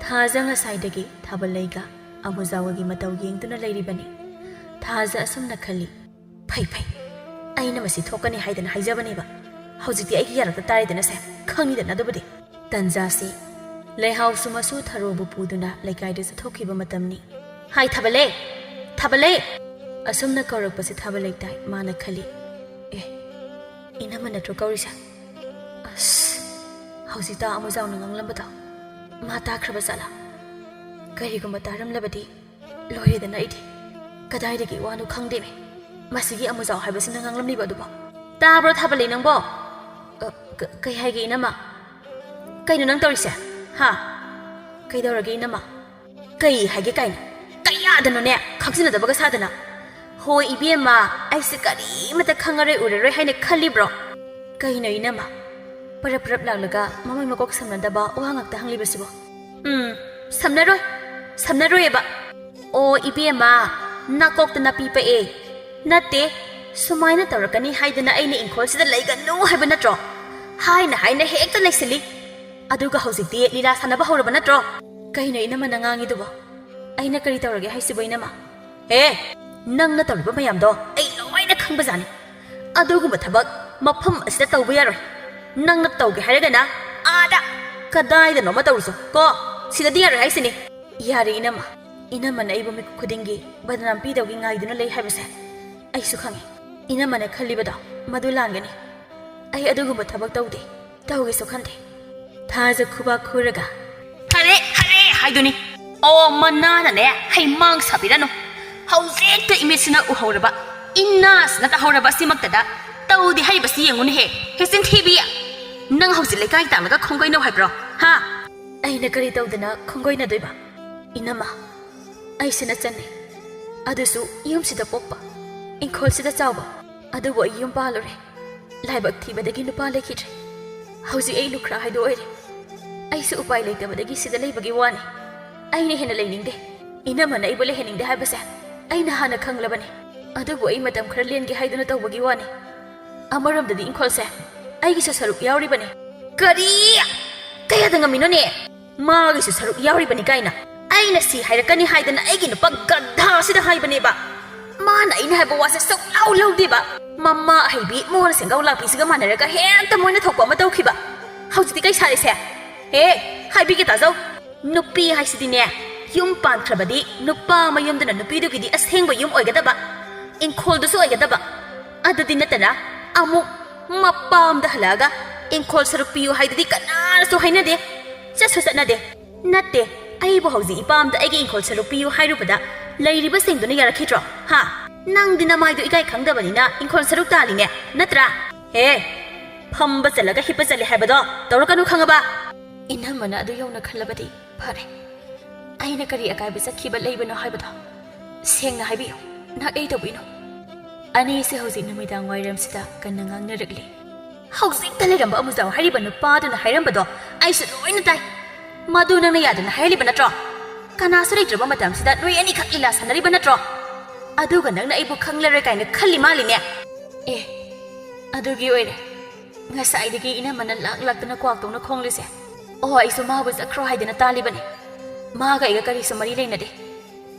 ꯊꯥꯖ ꯉꯁꯥꯏꯗꯒꯤ ꯊꯥꯕꯜꯂꯩꯒ ꯑꯃꯨꯖꯥꯎꯒꯒꯤ ꯃꯇꯧ ꯌꯦꯡꯗꯨꯅ ꯂꯩꯔꯤꯕꯅꯤ꯫ ꯊꯥꯖ ꯑꯁꯨꯝꯅ ꯈꯜꯂꯤ, "ꯐꯩ, ꯐꯩ, ꯑꯩꯅ ꯃꯁꯤ ꯊꯣꯛꯀꯅꯤ ꯍꯥꯏꯗꯅ ꯍꯥꯏꯖꯕꯅꯦꯕ꯫ ꯍꯧꯖꯤꯛꯇꯤ ꯑꯩꯒꯤ ꯌꯥꯔꯛꯇ ꯇꯥꯔꯦꯗꯅꯁꯦ, ꯈꯪꯉꯤꯗꯅ ꯑꯗꯨꯕꯨꯗꯤ"꯫ ꯇꯟꯖꯥꯁꯤ ꯂꯩꯍꯥꯎꯁꯨ ꯃꯁꯨ ꯊꯔꯣꯕꯨ ꯄꯨꯗꯨꯅ ꯂꯩꯀꯥꯏꯗ ꯆꯠꯊꯣꯛꯈꯤꯕ ꯃꯇꯝꯅꯤ꯫ "ꯍꯥꯏ ꯊꯥꯕꯜꯂꯩ! ꯊꯥꯕꯜꯂꯩ!" ꯑꯁꯨꯝꯅ ꯀꯧꯔꯛꯄꯁꯤ ꯊꯥꯕꯜꯂꯩ ꯇꯥꯏ꯫ ꯃꯥꯅ ꯈꯜꯂꯤ, "ꯑꯦ, ꯏꯅꯝꯃ ꯅꯠꯇ꯭ꯔꯣ ꯀꯧꯔꯤꯁꯦ? ꯑꯁ, ꯍꯧꯖꯤꯛꯇ ꯑꯃꯨꯖꯥꯎꯅ ꯉꯥꯡꯂꯝꯕꯗꯣ ꯃꯥ ꯇꯥꯈ꯭ꯔꯕ ꯖꯥꯠꯂꯥ? ꯀꯔꯤꯒꯨꯝꯕ ꯇꯥꯔꯝꯂꯕꯗꯤ ꯂꯣꯏꯔꯦꯗꯅ ꯑꯩꯗꯤ꯫ ꯀꯗꯥꯏꯗꯒꯤ ꯋꯥꯅꯣ ꯈꯪꯗꯦꯅꯦ꯫ ꯃꯁꯤꯒꯤ ꯑꯃꯨꯖꯥꯎ ꯍꯥꯏꯕꯁꯤꯅ ꯉꯥꯡꯂꯝꯂꯤꯕ ꯑꯗꯨꯕꯣ꯫ ꯇꯥꯕ꯭ꯔꯣ ꯊꯥꯕꯜꯂꯩ ꯅꯪꯕꯣ? ꯑ, ꯀ-, ꯀꯩ ꯍꯥꯏꯒꯦ ꯏꯅꯝꯃ? ꯀꯩꯅꯣ ꯅꯪ ꯇꯧꯔꯤꯁꯦ? ꯍꯥ? ꯀꯩꯗꯧꯔꯒꯦ ꯏꯅꯝꯃ? ꯀꯩ ꯍꯥꯏꯒꯦ ꯀꯥꯏꯅ? ꯀꯌꯥꯗꯅꯣꯅꯦ ꯈꯪꯖꯤꯟꯅꯗꯕꯒ ꯁꯥꯗꯅ꯫ ꯍꯣꯏ ꯏꯕꯦꯝꯃ, ꯑꯩꯁꯦ ꯀꯔꯤꯃꯇ ꯈꯪꯉꯔꯣꯏ ꯎꯔꯔꯣꯏ ꯍꯥꯏꯅ ꯈꯜꯂꯤꯕ꯭ꯔꯣ? ꯀꯩꯅꯣ ꯏꯅꯝꯃ? ꯄꯔꯞ ꯄꯔꯞ ꯂꯥꯛꯂꯒ ꯃꯃꯩ ꯃꯀꯣꯛ ꯁꯝꯅꯗꯕ ꯋꯥ ꯉꯥꯛꯇ ꯍꯪꯂꯤꯕꯁꯤꯕꯣ? ꯎꯝ, ꯁꯝꯅꯔꯣꯏ, ꯁꯝꯅꯔꯣꯏꯑꯕ꯫ ꯑꯣ ꯏꯕꯦꯝꯃ, ꯅꯥꯀꯣꯛꯇ ꯅꯥꯄꯤ ꯄꯛꯑꯦ꯫ ꯅꯠꯇꯦ, ꯁꯨꯃꯥꯏꯅ ꯇꯧꯔꯛꯀꯅꯤ ꯍꯥꯏꯗꯅ ꯑꯩꯅ ꯏꯪꯈꯣꯜꯁꯤꯗ ꯂꯩꯒꯅꯨ ꯍꯥꯏꯕ ꯅꯠꯇ꯭ꯔꯣ? ꯍꯥꯏꯅ ꯍꯥꯏꯅ ꯍꯦꯛꯇ ꯂꯩꯁꯤꯜꯂꯤ꯫ ꯑꯗꯨꯒ ꯍꯧꯖꯤꯛꯇꯤ ꯂꯤꯂꯥ ꯁꯥꯟꯅꯕ ꯍꯧꯔꯕ ꯅꯠꯇ꯭ꯔꯣ? ꯀꯩꯅꯣ ꯏꯅꯝꯃꯅ ꯉꯥꯡꯉꯤꯗꯨꯕꯣ? ꯑꯩꯅ ꯀꯔꯤ ꯇꯧꯔꯒꯦ ꯍꯥꯏꯁꯤꯕꯣ ꯏꯅꯝꯃ? ꯑꯦ, ꯅꯪꯅ ꯇꯧꯔꯤꯕ ꯃꯌꯥꯝꯗꯣ ꯑꯩ ꯂꯣꯏꯅ ꯈꯪꯕꯖꯥꯠꯅꯤ꯫ ꯑꯗꯨꯒꯨꯝꯕ ꯊꯕꯛ ꯃꯐꯝ ꯑꯁꯤꯗ ꯇꯧꯕ ꯌꯥꯔꯣꯏ꯫ ꯅꯪꯅ ꯇꯧꯒꯦ ꯍꯥꯏꯔꯒꯅ ꯑꯥꯗ ꯀꯗꯥꯏꯗꯅꯣꯃ ꯇꯧꯔꯨꯁꯣ ꯀꯣ꯫ ꯁꯤꯗꯗꯤ ꯌꯥꯔꯣꯏ ꯍꯥꯏꯁꯤꯅꯤ꯫ ꯌꯥꯔꯦ ꯏꯅꯝꯃ꯫ ꯏꯅꯝꯃꯅ ꯑꯩꯕꯨ ꯃꯤꯀꯨꯞ ꯈꯨꯗꯤꯡꯒꯤ ꯕꯗꯅꯥꯝ ꯄꯤꯗꯧꯒꯤ ꯉꯥꯏꯗꯨꯅ ꯂꯩ ꯍꯥꯏꯕꯁꯦ ꯑꯩꯁꯨ ꯈꯪꯉꯤ꯫ ꯏꯅꯝꯃꯅ ꯈꯜꯂꯤꯕꯗꯣ ꯃꯗꯨ ꯂꯥꯟꯒꯅꯤ꯫ ꯑꯩ ꯑꯗꯨꯒꯨꯝꯕ ꯊꯕꯛ ꯇꯧꯗꯦ꯫ ꯇꯧꯒꯦꯁꯨ ꯈꯟꯗꯦ꯫ ꯊꯥꯖ ꯈꯨꯕꯥꯛ ꯈꯨꯔꯒ, "ꯐꯔꯦ, ꯐꯔꯦ ꯍꯥꯏꯗꯨꯅꯤ꯫ ꯑꯣ ꯃꯅꯥꯅꯅꯦ ꯍꯩꯃꯥꯡ ꯁꯥꯕꯤꯔꯅꯨ꯫ ꯍꯧꯖꯤꯛꯇ ꯏꯃꯤꯠꯁꯤꯅ ꯎꯍꯧꯔꯕ, ꯏꯅꯥꯁꯤꯅ ꯇꯥꯍꯧꯔꯕ ꯑꯁꯤꯃꯛꯇꯗ ꯇꯧꯗꯦ ꯍꯥꯏꯔꯤꯕꯁꯤ ꯌꯦꯡꯉꯨꯅꯦꯍꯦ, ꯍꯦ ꯆꯤꯟꯊꯤꯕꯤ! ꯅꯪ ꯍꯧꯖꯤꯛ ꯂꯩꯀꯥꯏ ꯇꯥꯡꯂꯒ ꯈꯣꯡꯒꯣꯏꯅꯧ ꯍꯥꯏꯕ꯭ꯔꯣ? ꯍꯥ?" ꯑꯩꯅ ꯀꯔꯤ ꯇꯧꯗꯅ ꯈꯣꯡꯒꯣꯏꯅꯗꯣꯏꯕ? ꯏꯅꯝꯃ, ꯑꯩꯁꯤꯅ ꯆꯟꯅꯩ꯫ ꯑꯗꯨꯁꯨ ꯌꯨꯝꯁꯤꯗ ꯄꯣꯛꯄ, ꯏꯪꯈꯣꯜꯁꯤꯗ ꯆꯥꯎꯕ꯫ ꯑꯗꯨꯕꯨ ꯑꯩ ꯌꯨꯝ ꯄꯥꯜꯂꯨꯔꯦ꯫ ꯂꯥꯏꯕꯛ ꯊꯤꯕꯗꯒꯤ ꯅꯨꯄꯥ ꯂꯩꯈꯤꯗ꯭ꯔꯦ꯫ ꯍꯧꯖꯤꯛ ꯑꯩ ꯂꯨꯈ꯭ꯔꯥ ꯍꯥꯏꯗꯣ ꯑꯣꯏꯔꯦ꯫ ꯑꯩꯁꯨ ꯎꯄꯥꯏ ꯂꯩꯇꯕꯗꯒꯤ ꯁꯤꯗ ꯂꯩꯕꯒꯤ ꯋꯥꯅꯤ꯫ ꯑꯩꯅ ꯍꯦꯟꯅ ꯂꯩꯅꯤꯡꯗꯦ꯫ ꯏꯅꯝꯃꯅ ꯑꯩꯕꯨ ꯂꯩꯍꯟꯅꯤꯡꯗꯦ ꯍꯥꯏꯕꯁꯦ ꯑꯩꯅ ꯍꯥꯟꯅ ꯈꯪꯂꯕꯅꯤ꯫ ꯑꯗꯨꯕꯨ ꯑꯩ ꯃꯇꯝ ꯈꯔ ꯂꯦꯟꯒꯦ ꯍꯥꯏꯗꯨꯅ ꯇꯧꯕꯒꯤ ꯋꯥꯅꯤ꯫ ꯑꯃꯔꯣꯝꯗꯗꯤ ꯏꯪꯈꯣꯜꯁꯦ ꯑꯩꯒꯤꯁꯨ ꯁꯔꯨꯛ ꯌꯥꯎꯔꯤꯕꯅꯦ꯫ ꯀꯔꯤ? ꯀꯌꯥꯗ ꯉꯝꯃꯤꯅꯣꯅꯦ? ꯃꯥꯒꯤꯁꯨ ꯁꯔꯨꯛ ꯌꯥꯎꯔꯤꯕꯅꯤ ꯀꯥꯏꯅ? ꯑꯩꯅ ꯁꯤ ꯍꯥꯏꯔꯛꯀꯅꯤ ꯍꯥꯏꯗꯅ ꯑꯩꯒꯤ ꯅꯨꯄꯥ ꯒꯙꯥꯁꯤꯗ ꯍꯥꯏꯕꯅꯦꯕ꯫ ꯃꯥꯅ ꯑꯩꯅ ꯍꯥꯏꯕ ꯋꯥꯁꯦ ꯁꯨꯛꯂꯧ ꯂꯧꯗꯦꯕ꯫ ꯃꯃꯥ ꯑꯍꯩꯕꯤ ꯃꯣꯍꯣꯟ ꯁꯦꯡꯒꯥꯎ ꯂꯥꯛꯄꯤꯁꯤꯒ ꯃꯥꯟꯅꯔꯒ ꯍꯦꯛꯇ ꯃꯣꯏꯅ ꯊꯣꯛꯄ ꯑꯃ ꯇꯧꯈꯤꯕ꯫ ꯍꯧꯖꯤꯛꯇꯤ ꯀꯩ ꯁꯥꯔꯤꯁꯦ? ꯍꯦ, ꯍꯥꯏꯕꯤꯒꯦ ꯇꯥꯖꯧ꯫ ꯅꯨꯄꯤ ꯍꯥꯏꯁꯤꯗꯤꯅꯦ, ꯌꯨꯝ ꯄꯥꯟꯈ꯭ꯔꯕꯗꯤ ꯅꯨꯄꯥ ꯃꯌꯨꯝꯗꯨꯅ ꯅꯨꯄꯤꯗꯨꯒꯤꯗꯤ ꯑꯁꯦꯡꯕ ꯌꯨꯝ ꯑꯣꯏꯒꯗꯕ, ꯏꯪꯈꯣꯜꯗꯨꯁꯨ ꯑꯣꯏꯒꯗꯕ꯫ ꯑꯗꯨꯗꯤ ꯅꯠꯇꯅ ꯑꯃꯨꯛ ꯃꯄꯥꯝꯗ ꯍꯜꯂꯛꯑꯒ ꯏꯪꯈꯣꯜ ꯁꯔꯨꯛ ꯄꯤꯌꯨ ꯍꯥꯏꯗꯨꯗꯤ ꯀꯅꯥꯅꯁꯨ ꯍꯥꯏꯅꯗꯦ, ꯆꯠꯁꯨ ꯆꯠꯅꯗꯦ꯫ ꯅꯠꯇꯦ, ꯑꯩꯕꯨ ꯍꯧꯖꯤꯛ ꯏꯄꯥꯝꯗ ꯑꯩꯒꯤ ꯏꯪꯈꯣꯜ ꯁꯔꯨꯛ ꯄꯤꯌꯨ ꯍꯥꯏꯔꯨꯕꯗ ꯂꯩꯔꯤꯕꯁꯤꯡꯗꯨꯅ ꯌꯥꯔꯛꯈꯤꯗ꯭ꯔꯣ? ꯍꯥ? ꯅꯪꯗꯤ ꯅꯃꯥꯏꯗꯣ ꯏꯀꯥꯏ ꯈꯪꯗꯕꯅꯤꯅ ꯏꯪꯈꯣꯜ ꯁꯔꯨꯛ ꯇꯥꯜꯂꯤꯅꯦ, ꯅꯠꯇ꯭ꯔꯥ? ꯍꯦ, ꯐꯝꯕ ꯆꯠꯂꯒ ꯍꯤꯞꯄ ꯆꯠꯂꯦ ꯍꯥꯏꯕꯗꯣ ꯇꯧꯔꯛꯀꯅꯨ, ꯈꯪꯉꯕ? ꯏꯅꯝꯃꯅ ꯑꯗꯨ ꯌꯧꯅ ꯈꯜꯂꯕꯗꯤ ꯐꯔꯦ꯫ ꯑꯩꯅ ꯀꯔꯤ ꯑꯀꯥꯏꯕ ꯆꯠꯈꯤꯕ ꯂꯩꯕꯅꯣ ꯍꯥꯏꯕꯗꯣ ꯁꯦꯡꯅ ꯍꯥꯏꯕꯤꯌꯨ, ꯅꯥꯛꯂꯩ ꯇꯧꯕꯤꯅꯨ꯫ ꯑꯅꯤꯁꯦ ꯍꯧꯖꯤꯛ ꯅꯨꯃꯤꯗꯥꯡ ꯋꯥꯏꯔꯝꯁꯤꯗ ꯀꯟꯅ ꯉꯥꯡꯅꯔꯛꯂꯤ꯫ ꯍꯧꯖꯤꯛꯇ ꯂꯩꯔꯝꯕ ꯑꯃꯨꯖꯥꯎ ꯍꯥꯏꯔꯤꯕ ꯅꯨꯄꯥꯗꯨꯅ ꯍꯥꯏꯔꯝꯕꯗꯣ ꯑꯩꯁꯨ ꯂꯣꯏꯅ ꯇꯥꯏ꯫ ꯃꯗꯨ ꯅꯪꯅ ꯌꯥꯗꯅ ꯍꯥꯏꯍꯜꯂꯤꯕ ꯅꯠꯇ꯭ꯔꯣ? ꯀꯅꯥꯁꯨ ꯂꯩꯇ꯭ꯔꯕ ꯃꯇꯝꯁꯤꯗ ꯅꯣꯏ ꯑꯅꯤꯈꯛ ꯂꯤꯂꯥ ꯁꯥꯟꯅꯔꯤꯕ ꯅꯠꯇ꯭ꯔꯣ? ꯑꯗꯨꯒ ꯅꯪꯅ ꯑꯩꯕꯨ ꯈꯪꯂꯔꯣꯏ ꯀꯥꯏꯅ ꯈꯜꯂꯤ ꯃꯥꯜꯂꯤꯅꯦ꯫ ꯑꯦ, ꯑꯗꯨꯒꯤ ꯑꯣꯏꯔꯦ ꯉꯁꯥꯏꯗꯒꯤ ꯏꯅꯝꯃꯅ ꯂꯥꯛ ꯂꯥꯛꯇꯅ ꯀ꯭ꯋꯥꯛ ꯇꯧꯅ ꯈꯣꯡꯂꯤꯁꯦ꯫ ꯑꯣ, ꯑꯩꯁꯨ ꯃꯥꯕꯨ ꯆꯠꯈ꯭ꯔꯣ ꯍꯥꯏꯗꯅ ꯇꯥꯜꯂꯤꯕꯅꯤ꯫ ꯃꯥꯒ ꯑꯩꯒ ꯀꯔꯤꯁꯨ ꯃꯔꯤ ꯂꯩꯅꯗꯦ꯫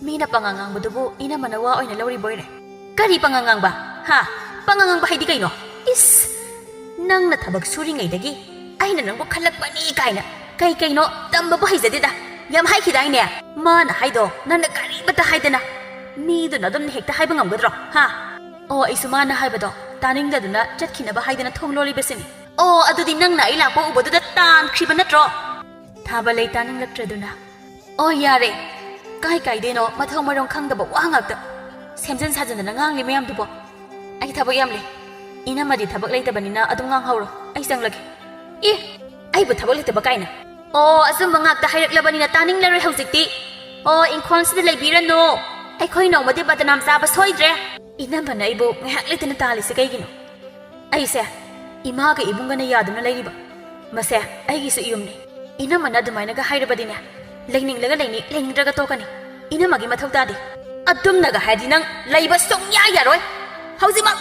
ꯃꯤꯅ ꯄꯉꯥꯡ ꯉꯥꯡꯕꯗꯨꯕꯨ ꯏꯅꯝꯃꯅ ꯋꯥ ꯑꯣꯏꯅ ꯂꯧꯔꯤꯕꯣꯏꯔꯦ꯫ ꯀꯔꯤ ꯄꯉꯥꯡ ꯉꯥꯡꯕ? ꯍꯥ? ꯄꯉꯥꯡ ꯉꯥꯡꯕ ꯍꯥꯏꯗꯤ ꯀꯩꯅꯣ? ꯏꯁ! ꯅꯪꯅ ꯊꯕꯛ ꯁꯨꯔꯤꯉꯩꯗꯒꯤ ꯑꯩꯅ ꯅꯪꯕꯨ ꯈꯜꯂꯛꯄꯅꯤ ꯀꯥꯏꯅ ꯀꯩ ꯀꯩꯅꯣ ꯇꯝꯕꯕꯨ ꯍꯩꯖꯗꯦꯗ꯫ ꯌꯥꯝ ꯍꯥꯏꯈꯤꯗꯥꯏꯅꯦ? ꯃꯥꯅ ꯍꯥꯏꯗꯣ ꯅꯪꯅ ꯀꯔꯤꯃꯠꯇ ꯍꯥꯏꯗꯅ꯫ ꯃꯤꯗꯨꯅ ꯑꯗꯨꯝ ꯍꯦꯛꯇ ꯍꯥꯏꯕ ꯉꯝꯒꯗ꯭ꯔꯣ? ꯍꯥ? ꯑꯣ, ꯑꯩꯁꯨ ꯃꯥꯅ ꯍꯥꯏꯕꯗꯣ ꯇꯥꯅꯤꯡꯗꯗꯨꯅ ꯆꯠꯈꯤꯅꯕ ꯍꯥꯏꯗꯅ ꯊꯣꯡ ꯂꯣꯜꯂꯤꯕꯁꯤꯅꯤ꯫ ꯑꯣ, ꯑꯗꯨꯗꯤ ꯅꯪꯅ ꯑꯩ ꯂꯥꯛꯄ ꯎꯕꯗꯨꯗ ꯇꯥꯟꯈ꯭ꯔꯤꯕ ꯅꯠꯇ꯭ꯔꯣ? ꯊꯥꯕ ꯂꯩ ꯇꯥꯅꯤꯡꯂꯛꯇ꯭ꯔꯗꯨꯅ꯫ ꯑꯣ, ꯌꯥꯔꯦ꯫ ꯀꯥꯏ ꯀꯥꯏꯗꯩꯅꯣ ꯃꯊꯣꯡ ꯃꯔꯝ ꯈꯪꯗꯕ ꯋꯥ ꯉꯥꯛꯇ꯫ ꯁꯦꯝꯖꯤꯟ ꯁꯥꯖꯤꯟꯗꯅ ꯉꯥꯡꯂꯤ ꯃꯌꯥꯝꯗꯨꯕꯣ꯫ ꯑꯩ ꯊꯕꯛ ꯌꯥꯝ ꯂꯩ꯫ ꯏꯅꯝꯃꯗꯤ ꯊꯕꯛ ꯂꯩꯇꯕꯅꯤꯅ ꯑꯗꯨꯝ ꯉꯥꯡꯍꯧꯔꯣ꯫ ꯑꯩ ꯆꯪꯂꯒꯦ꯫ ꯑꯦ, ꯑꯩꯕꯨ ꯊꯕꯛ ꯂꯩꯇꯕ ꯀꯥꯏꯅ? ꯑꯣ, ꯑꯆꯨꯝꯕ ꯉꯥꯛꯇ ꯍꯥꯏꯔꯛꯂꯕꯅꯤꯅ ꯇꯥꯅꯤꯡꯂꯔꯣꯏ ꯍꯧꯖꯤꯛꯇꯤ꯫ ꯑꯣ, ꯏꯪꯈꯣꯜꯁꯤꯗ ꯂꯩꯕꯤꯔꯅꯨ꯫ ꯑꯩꯈꯣꯏ ꯅꯣꯡꯃꯗꯤ ꯕꯗꯅꯥꯝ ꯆꯥꯕ ꯁꯣꯏꯗ꯭ꯔꯦ꯫ ꯏꯅꯝꯃꯅ ꯑꯩꯕꯨ ꯉꯥꯏꯍꯥꯛ ꯂꯩꯇꯅ ꯇꯥꯜꯂꯤꯁꯦ ꯀꯩꯒꯤꯅꯣ? ꯑꯩꯁꯦ ꯏꯃꯥꯒ ꯏꯕꯨꯡꯒꯅ ꯌꯥꯗꯨꯅ ꯂꯩꯔꯤꯕ꯫ ꯃꯁꯦ ꯑꯩꯒꯤꯁꯨ ꯏꯌꯨꯝꯅꯤ꯫ ꯏꯅꯝꯃꯅ ꯑꯗꯨꯃꯥꯏꯅꯒ ꯍꯥꯏꯔꯕꯗꯤꯅꯦ, ꯂꯩꯅꯤꯡꯂꯒ ꯂꯩꯅꯤ, ꯂꯩꯅꯤꯡꯗ꯭ꯔꯒ ꯇꯣꯛꯀꯅꯤ꯫ ꯏꯅꯝꯃꯒꯤ ꯃꯊꯧ ꯇꯥꯗꯦ꯫ ꯑꯗꯨꯝꯅꯒ ꯍꯥꯏꯔꯗꯤ ꯅꯪ ꯂꯩꯕ ꯁꯨꯡꯌꯥ ꯌꯥꯔꯣꯏ꯫ ꯍꯧꯖꯤꯛꯃꯛ!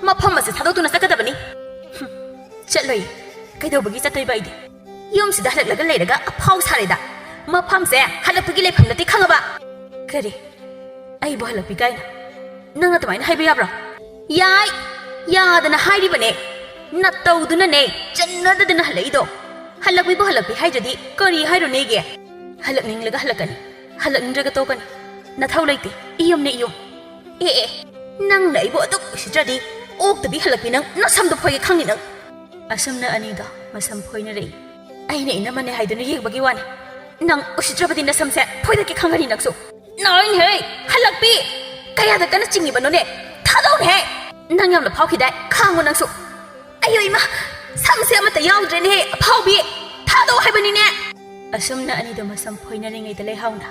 ꯃꯐꯝ ꯑꯁꯤ ꯊꯥꯗꯣꯛꯇꯨꯅ ꯆꯠꯀꯗꯕꯅꯤ꯫ ꯍꯨꯝ, ꯆꯠꯂꯣꯏ꯫ ꯀꯩꯗꯧꯕꯒꯤ ꯆꯠꯇꯣꯏꯕ ꯑꯩꯗꯤ? ꯌꯨꯝꯁꯤꯗ ꯍꯜꯂꯛꯂꯒ ꯂꯩꯔꯒ ꯑꯐꯥꯎ ꯁꯥꯔꯦꯗ꯫ ꯃꯐꯝꯁꯦ ꯍꯜꯂꯛꯄꯒꯤ ꯂꯩꯐꯝ ꯅꯠꯇꯦ, ꯈꯪꯉꯕ? ꯀꯔꯤ? ꯑꯩꯕꯨ ꯍꯜꯂꯛꯄꯤ ꯀꯥꯏꯅ? ꯅꯪ ꯑꯗꯨꯃꯥꯏꯅ ꯍꯥꯏꯕ ꯌꯥꯕ꯭ꯔꯣ? ꯌꯥꯏ! ꯌꯥꯗꯅ ꯍꯥꯏꯔꯤꯕꯅꯦ꯫ ꯅꯇꯧꯗꯨꯅꯅꯦ ꯆꯟꯅꯗꯗꯅ ꯍꯜꯂꯛꯏꯗꯣ꯫ ꯍꯜꯂꯛꯄꯤꯕꯨ ꯍꯜꯂꯛꯄꯤ ꯍꯥꯏꯗ꯭ꯔꯗꯤ ꯀꯔꯤ ꯍꯥꯏꯔꯨꯅꯦꯒꯦ? ꯍꯜꯂꯛꯅꯤꯡꯂꯒ ꯍꯜꯂꯛꯀꯅꯤ, ꯍꯜꯂꯛꯅꯤꯡꯗ꯭ꯔꯒ ꯇꯣꯛꯀꯅꯤ꯫ ꯅꯊꯧ ꯂꯩꯇꯦ, ꯏꯌꯨꯝꯅꯦ ꯏꯌꯨꯝ꯫ ꯑꯦ ꯑꯦ, ꯅꯪꯅ ꯑꯩꯕꯨ ꯑꯗꯨꯛ ꯎꯁꯤꯠꯇ꯭ꯔꯗꯤ, ꯑꯣꯛꯇꯕꯤ ꯍꯜꯂꯛꯄꯤ ꯅꯪ ꯅꯁꯝꯗꯣ ꯐꯣꯏꯒꯦ ꯈꯪꯅꯤ ꯅꯪ꯫ ꯑꯁꯨꯝꯅ ꯑꯅꯤꯗꯣ ꯃꯁꯝ ꯐꯣꯏꯅꯔꯛꯏ꯫ ꯑꯩꯅ ꯏꯅꯝꯃꯅꯦ ꯍꯥꯏꯗꯨꯅ ꯌꯦꯡꯕꯒꯤ ꯋꯥꯅꯤ꯫ ꯅꯪ ꯎꯁꯤꯠꯇ꯭ꯔꯕꯗꯤ ꯅꯁꯝꯁꯦ ꯐꯣꯏꯗꯠꯀꯦ ꯈꯪꯒꯅꯤ ꯅꯪꯁꯨ꯫ ꯅꯥꯔꯣꯏꯅꯦꯍꯦ, ꯍꯜꯂꯛꯄꯤ! ꯀꯌꯥꯗ ꯀꯟꯅ ꯆꯤꯡꯉꯤꯕꯅꯣꯅꯦ? ꯊꯥꯗꯧꯅꯦꯍꯦ! ꯅꯪ ꯌꯥꯝꯅ ꯐꯥꯎꯈꯤꯗꯥꯏ? ꯈꯥꯡꯉꯣ ꯅꯪꯁꯨ꯫ ꯑꯌꯣ ꯏꯃꯥ, ꯁꯝꯁꯦ ꯑꯃꯠꯇ ꯌꯥꯎꯗ꯭ꯔꯦꯅꯦꯍꯦ, ꯑꯐꯥꯎꯕꯤ! ꯊꯥꯗꯧ ꯍꯥꯏꯕꯅꯤꯅꯦ! ꯑꯁꯨꯝꯅ ꯑꯅꯤꯗꯣ ꯃꯁꯝ ꯐꯣꯏꯅꯔꯤꯉꯩꯗ ꯂꯩꯍꯥꯎꯅ,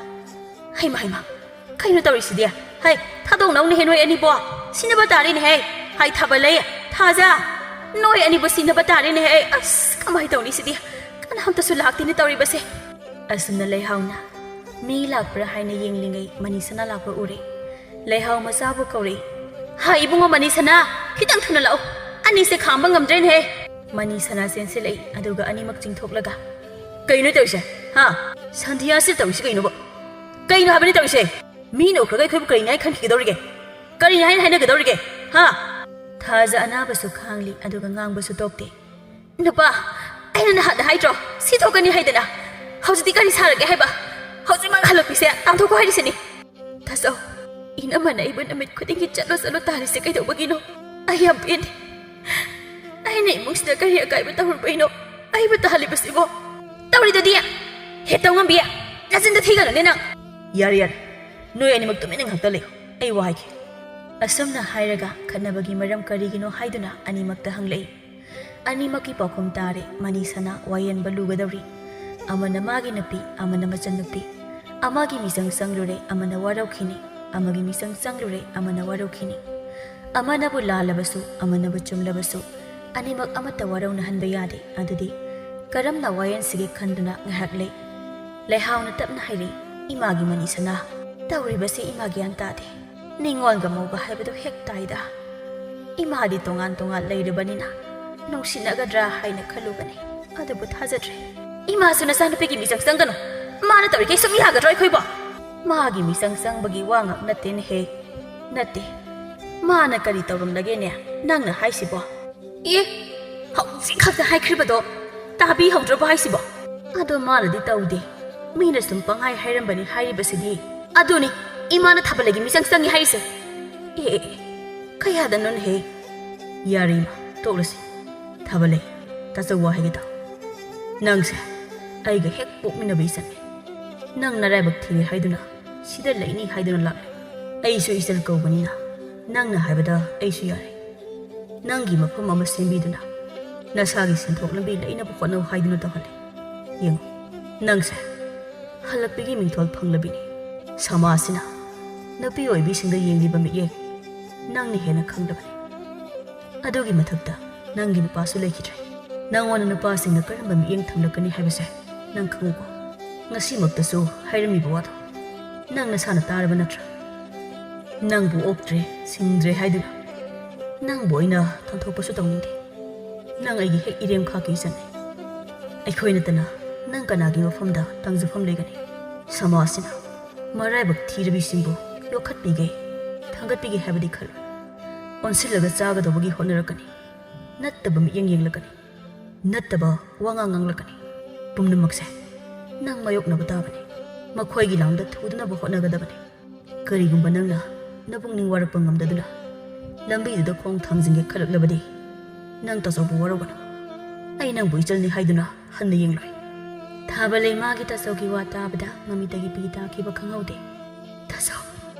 "ꯍꯩꯃꯥ, ꯍꯩꯃꯥ, ꯀꯩꯅꯣ ꯇꯧꯔꯤꯁꯤꯗꯤ? ꯍꯩ, ꯊꯥꯗꯣꯛꯅꯧꯅꯦꯍꯦ ꯅꯣꯏ ꯑꯅꯤꯕꯣ! ꯁꯤꯟꯅꯕ ꯇꯥꯔꯦꯅꯦꯍꯦ! ꯍꯥꯏ ꯊꯥꯕꯜꯂꯩ, ꯊꯥꯖ, ꯅꯣꯏ ꯑꯅꯤꯕꯨ ꯁꯤꯟꯅꯕ ꯇꯥꯔꯦꯅꯦꯍꯦ! ꯑꯁ, ꯀꯃꯥꯏ ꯇꯧꯅꯤ ꯁꯤꯗꯤ? ꯀꯅꯥꯝꯇꯁꯨ ꯂꯥꯛꯇꯦꯅꯦ ꯇꯧꯔꯤꯕꯁꯦ!" ꯑꯁꯨꯝꯅ ꯂꯩꯍꯥꯎꯅ ꯃꯤ ꯂꯥꯛꯄ꯭ꯔꯥ ꯍꯥꯏꯅ ꯌꯦꯡꯂꯤꯉꯩ ꯃꯅꯤꯁꯅꯥ ꯂꯥꯛꯄ ꯎꯔꯦ꯫ ꯂꯩꯍꯥꯎ ꯃꯆꯥꯕꯨ ꯀꯧꯔꯛꯏ꯫ "ꯍꯥꯏ ꯏꯕꯨꯡꯉꯣ ꯃꯅꯤꯁꯅꯥ, ꯈꯤꯇꯪ ꯊꯨꯅ ꯂꯥꯛꯑꯣ꯫ ꯑꯅꯤꯁꯦ ꯈꯥꯝꯕ ꯉꯝꯗ꯭ꯔꯦꯅꯦꯍꯦ!" ꯃꯅꯤꯁꯅꯥ ꯆꯦꯟꯁꯤꯜꯂꯛꯏ, ꯑꯗꯨꯒ ꯑꯅꯤꯃꯛ ꯆꯤꯡꯊꯣꯛꯂꯒ, "ꯀꯩꯅꯣ ꯇꯧꯔꯤꯁꯦ? ꯍꯥ? ꯁꯟꯙꯤꯌꯥꯁꯤ ꯇꯧꯔꯤꯁꯤ ꯀꯩꯅꯣꯕ? ꯀꯩꯅꯣ ꯍꯥꯏꯕꯅꯤ ꯇꯧꯔꯤꯁꯦ? ꯃꯤꯅ ꯎꯈ꯭ꯔꯒ ꯑꯩꯈꯣꯏꯕꯨ ꯀꯔꯤꯅꯤ ꯍꯥꯏꯅ ꯈꯟꯈꯤꯒꯗꯧꯔꯤꯒꯦ? ꯀꯔꯤꯅꯤ ꯍꯥꯏꯅ ꯍꯥꯏꯅꯒꯗꯧꯔꯤꯒꯦ? ꯍꯥ?" ꯊꯥꯖ ꯑꯅꯥꯕꯁꯨ ꯈꯥꯡꯂꯤ, ꯑꯗꯨꯒ ꯉꯥꯡꯕꯁꯨ ꯇꯣꯛꯇꯦ꯫ "ꯅꯨꯄꯥ, ꯑꯩꯅ ꯅꯍꯥꯟꯗ ꯍꯥꯏꯗ꯭ꯔꯣ, ꯁꯤ ꯊꯣꯛꯀꯅꯤ ꯍꯥꯏꯗꯅ? ꯍꯧꯖꯤꯛꯇꯤ ꯀꯔꯤ ꯁꯥꯔꯒꯦ ꯍꯥꯏꯕ? ꯍꯧꯖꯤꯛꯃꯛ ꯍꯜꯂꯛꯄꯤꯁꯦ ꯇꯥꯟꯊꯣꯛꯈꯣ ꯍꯥꯏꯔꯤꯁꯤꯅꯤ꯫ ꯊꯥꯖꯧ, ꯏꯅꯝꯃꯅ ꯑꯩꯕꯨ ꯅꯨꯃꯤꯠ ꯈꯨꯗꯤꯡꯒꯤ ꯆꯠꯂꯣ ꯆꯠꯂꯣ ꯇꯥꯜꯂꯤꯁꯦ ꯀꯩꯗꯧꯕꯒꯤꯅꯣ? ꯑꯩ ꯌꯥꯝ ꯄꯦꯟꯗꯦ꯫ ꯑꯩꯅ ꯏꯃꯨꯡꯁꯤꯗ ꯀꯔꯤ ꯑꯀꯥꯏꯕ ꯇꯧꯔꯨꯕꯩꯅꯣ ꯑꯩꯕꯨ ꯇꯥꯍꯜꯂꯤꯕꯁꯤꯕꯣ? ꯇꯧꯔꯤꯗꯨꯗꯤ! ꯍꯦ ꯇꯧꯉꯝꯕꯤ, ꯅꯆꯤꯟꯗ ꯊꯤꯒꯅꯨꯅꯦ ꯅꯪ!" "ꯌꯥꯔꯦ, ꯌꯥꯔꯦ꯫ ꯅꯣꯏ ꯑꯅꯤꯃꯛ ꯇꯨꯃꯤꯟꯅ ꯉꯥꯛꯇ ꯂꯩꯌꯨ꯫ ꯑꯩ ꯋꯥ ꯍꯥꯏꯒꯦ꯫" ꯑꯁꯨꯝꯅ ꯍꯥꯏꯔꯒ ꯈꯠꯅꯕꯒꯤ ꯃꯔꯝ ꯀꯔꯤꯒꯤꯅꯣ ꯍꯥꯏꯗꯨꯅ ꯑꯅꯤꯃꯛꯇ ꯍꯪꯂꯛꯏ꯫ ꯑꯅꯤꯃꯛꯀꯤ ꯄꯥꯎꯈꯨꯝ ꯇꯥꯔꯦ꯫ ꯃꯅꯤꯁꯅꯥ ꯋꯥꯌꯦꯟꯕ ꯂꯨꯒꯗꯧꯔꯤ꯫ ꯑꯃꯅ ꯃꯥꯒꯤ ꯅꯨꯄꯤ, ꯑꯃꯅ ꯃꯆꯟꯅꯨꯄꯤ꯫ ꯑꯃꯒꯤ ꯃꯤꯆꯪ ꯆꯪꯂꯨꯔꯦ, ꯑꯃꯅ ꯋꯥꯔꯧꯈꯤꯅꯤ꯫ ꯑꯃꯒꯤ ꯃꯤꯆꯪ ꯆꯪꯂꯨꯔꯦ, ꯑꯃꯅ ꯋꯥꯔꯧꯈꯤꯅꯤ꯫ ꯑꯃꯅꯕꯨ ꯂꯥꯜꯂꯕꯁꯨ, ꯑꯃꯅꯕꯨ ꯆꯨꯝꯂꯕꯁꯨ, ꯑꯅꯤꯃꯛ ꯑꯃꯠꯇ ꯋꯥꯔꯧꯅꯍꯟꯕ ꯌꯥꯗꯦ꯫ ꯑꯗꯨꯗꯤ ꯀꯔꯝꯅ ꯋꯥꯌꯦꯟꯁꯤꯒꯦ ꯈꯟꯗꯨꯅ ꯉꯥꯏꯍꯥꯛ ꯂꯩ꯫ ꯂꯩꯍꯥꯎꯅ ꯇꯞꯅ ꯍꯥꯏꯔꯛꯏ, "ꯏꯃꯥꯒꯤ ꯃꯅꯤꯁꯅꯥ, ꯇꯧꯔꯤꯕꯁꯤ ꯏꯃꯥ ꯒ꯭ꯌꯥꯟ ꯇꯥꯗꯦ꯫ ꯅꯤꯡꯉꯣꯜꯒ ꯃꯧꯒ ꯍꯥꯏꯕꯗꯨ ꯍꯦꯛ ꯇꯥꯏꯗ꯫" ꯏꯃꯥꯗꯤ ꯇꯣꯉꯥꯟ ꯇꯣꯉꯥꯟ ꯂꯩꯔꯕꯅꯤꯅ ꯅꯨꯡꯁꯤꯅꯒꯗ꯭ꯔꯥ ꯍꯥꯏꯅ ꯈꯜꯂꯨꯕꯅꯤ꯫ ꯑꯗꯨꯕꯨ ꯊꯥꯖꯗ꯭ꯔꯦ꯫ ꯏꯃꯥꯁꯨ ꯅꯆꯥꯅꯨꯄꯤꯒꯤ ꯃꯤꯆꯪ ꯆꯪꯒꯅꯨ꯫ ꯃꯥꯅ ꯇꯧꯔꯤꯈꯩ ꯁꯨꯝ ꯌꯥꯒꯗ꯭ꯔꯣ ꯑꯩꯈꯣꯏꯕꯣ? ꯃꯥꯒꯤ ꯃꯤꯆꯪ ꯆꯪꯕꯒꯤ ꯋꯥ ꯉꯥꯛ ꯅꯠꯇꯦꯅꯦꯍꯦ꯫ ꯅꯠꯇꯦ꯫ ꯃꯥꯅ ꯀꯔꯤ ꯇꯧꯔꯝꯂꯒꯦꯅꯦ ꯅꯪꯅ ꯍꯥꯏꯁꯤꯕꯣ? ꯑꯦ, ꯍꯧꯖꯤꯛ ꯈꯛꯇ ꯍꯥꯏꯈ꯭ꯔꯤꯕꯗꯣ ꯇꯥꯕꯤꯍꯧꯗ꯭ꯔꯕꯣ ꯍꯥꯏꯁꯤꯕꯣ? ꯑꯗꯣ ꯃꯥꯅꯗꯤ ꯇꯧꯗꯦ꯫ ꯃꯤꯅ ꯁꯨꯝ ꯄꯪꯍꯥꯏ ꯍꯥꯏꯔꯝꯕꯅꯤ ꯍꯥꯏꯔꯤꯕꯁꯤꯗꯤ꯫ ꯑꯗꯨꯅꯤ ꯏꯃꯥꯅ ꯊꯥꯕꯜꯂꯩꯒꯤ ꯃꯤꯆꯪ ꯆꯪꯉꯤ ꯍꯥꯏꯔꯤꯁꯦ꯫ ꯑꯦ, ꯑꯦ, ꯑꯦ, ꯀꯌꯥꯗꯅꯣꯅꯦꯍꯦ? ꯌꯥꯔꯦ ꯏꯃꯥ, ꯇꯣꯛꯂꯁꯤ꯫ ꯊꯥꯕꯜꯂꯩ, ꯇꯥꯆꯧ ꯋꯥ ꯍꯥꯏꯒꯦ ꯇꯥꯎ꯫ ꯅꯪꯁꯦ ꯑꯩꯒ ꯍꯦꯛ ꯄꯣꯛꯃꯤꯟꯅꯕ ꯏꯆꯟꯅꯤ꯫ ꯅꯪ ꯅꯔꯥꯏꯕꯛ ꯊꯤꯔꯦ ꯍꯥꯏꯗꯨꯅ ꯁꯤꯗ ꯂꯩꯅꯤ ꯍꯥꯏꯗꯨꯅ ꯂꯥꯛꯂꯦ꯫ ꯑꯩꯁꯨ ꯏꯆꯜ ꯀꯧꯕꯅꯤꯅ ꯅꯪꯅ ꯍꯥꯏꯕꯗ ꯑꯩꯁꯨ ꯌꯥꯔꯦ꯫ ꯅꯪꯒꯤ ꯃꯐꯝ ꯑꯃ ꯁꯦꯝꯕꯤꯗꯨꯅ ꯅꯁꯥꯒꯤ ꯁꯦꯟꯊꯣꯛ ꯂꯝꯕꯤ ꯂꯩꯅꯕ ꯍꯣꯠꯅꯧ ꯍꯥꯏꯗꯨꯅ ꯇꯧꯍꯜꯂꯦ꯫ ꯌꯦꯡꯉꯨ, ꯅꯪꯁꯦ ꯍꯜꯂꯛꯄꯤꯒꯤ ꯃꯤꯡꯊꯣꯜ ꯐꯪꯂꯕꯤꯅꯤ꯫ ꯁꯃꯥꯖꯁꯤꯅ ꯅꯨꯄꯤ ꯑꯣꯏꯕꯤꯁꯤꯡꯗ ꯌꯦꯡꯂꯤꯕ ꯃꯤꯠꯌꯦꯡ ꯅꯪꯅ ꯍꯦꯟꯅ ꯈꯪꯂꯕꯅꯤ꯫ ꯑꯗꯨꯒꯤ ꯃꯊꯛꯇ ꯅꯪꯒꯤ ꯅꯨꯄꯥꯁꯨ ꯂꯩꯈꯤꯗ꯭ꯔꯦ꯫ ꯅꯪꯉꯣꯟꯗ ꯅꯨꯄꯥꯁꯤꯡꯅ ꯀꯔꯝꯕ ꯃꯤꯠꯌꯦꯡ ꯊꯝꯂꯛꯀꯅꯤ ꯍꯥꯏꯕꯁꯦ ꯅꯪ ꯈꯪꯉꯨꯀꯣ꯫ ꯉꯁꯤꯃꯛꯇꯁꯨ ꯍꯥꯏꯔꯝꯃꯤꯕ ꯋꯥꯗꯣ ꯅꯪ ꯅꯁꯥꯅ ꯇꯥꯔꯕ ꯅꯠꯇ꯭ꯔꯥ? ꯅꯪꯕꯨ ꯑꯣꯛꯇ꯭ꯔꯦ, ꯁꯤꯡꯗ꯭ꯔꯦ ꯍꯥꯏꯗꯨꯅ ꯅꯪꯕꯨ ꯑꯩꯅ ꯇꯥꯟꯊꯣꯛꯄꯁꯨ ꯇꯧꯅꯤꯡꯗꯦ꯫ ꯅꯪ ꯑꯩꯒꯤ ꯍꯦꯛ ꯏꯔꯦꯝ ꯈꯥꯛꯀꯤ ꯏꯆꯟꯅꯤ꯫ ꯑꯩꯈꯣꯏ ꯅꯠꯇꯅ ꯅꯪ ꯀꯅꯥꯒꯤ ꯃꯐꯝꯗ ꯇꯥꯡꯖꯐꯝ ꯂꯩꯒꯅꯤ? ꯁꯃꯥꯖꯁꯤꯅ ꯃꯔꯥꯏꯕꯛ ꯊꯤꯔꯕꯤꯁꯤꯡꯕꯨ ꯌꯣꯛꯈꯠꯄꯤꯒꯦ, ꯊꯥꯡꯒꯠꯄꯤꯒꯦ ꯍꯥꯏꯕꯗꯤ ꯈꯜꯂꯣꯏ꯫ ꯑꯣꯟꯁꯤꯜꯂꯒ ꯆꯥꯒꯗꯧꯕꯒꯤ ꯍꯣꯠꯅꯔꯛꯀꯅꯤ꯫ ꯅꯠꯇꯕ ꯃꯤꯠꯌꯦꯡ ꯌꯦꯡꯂꯛꯀꯅꯤ꯫ ꯅꯠꯇꯕ ꯋꯥꯉꯥꯡ ꯉꯥꯡꯂꯛꯀꯅꯤ꯫ ꯄꯨꯝꯅꯃꯛꯁꯦ ꯅꯪ ꯃꯥꯌꯣꯛꯅꯕ ꯇꯥꯕꯅꯤ꯫ ꯃꯈꯣꯏꯒꯤ ꯂꯥꯡꯗ ꯊꯨꯗꯅꯕ ꯍꯣꯠꯅꯒꯗꯕꯅꯤ꯫ ꯀꯔꯤꯒꯨꯝꯕ ꯅꯪꯅ ꯅꯄꯨꯛꯅꯤꯡ ꯋꯥꯔꯛꯄ ꯉꯝꯗꯗꯨꯅ ꯂꯝꯕꯤꯗꯨꯗ ꯈꯣꯡ ꯊꯥꯡꯖꯤꯟꯒꯦ ꯈꯜꯂꯛꯂꯕꯗꯤ, ꯅꯪ ꯇꯥꯆꯧꯕꯨ ꯋꯥꯔꯧꯒꯅꯨ꯫ ꯑꯩ ꯅꯪꯕꯨ ꯏꯆꯜꯅꯤ ꯍꯥꯏꯗꯨꯅ ꯍꯟꯅ ꯌꯦꯡꯂꯣꯏ꯫ ꯊꯥꯕꯜꯂꯩ ꯃꯥꯒꯤ ꯇꯥꯆꯧꯒꯤ ꯋꯥ ꯇꯥꯕꯗ ꯃꯃꯤꯠꯇꯒꯤ ꯄꯤ ꯇꯥꯈꯤꯕ ꯈꯪꯍꯧꯗꯦ꯫ ꯇꯥꯆꯧ,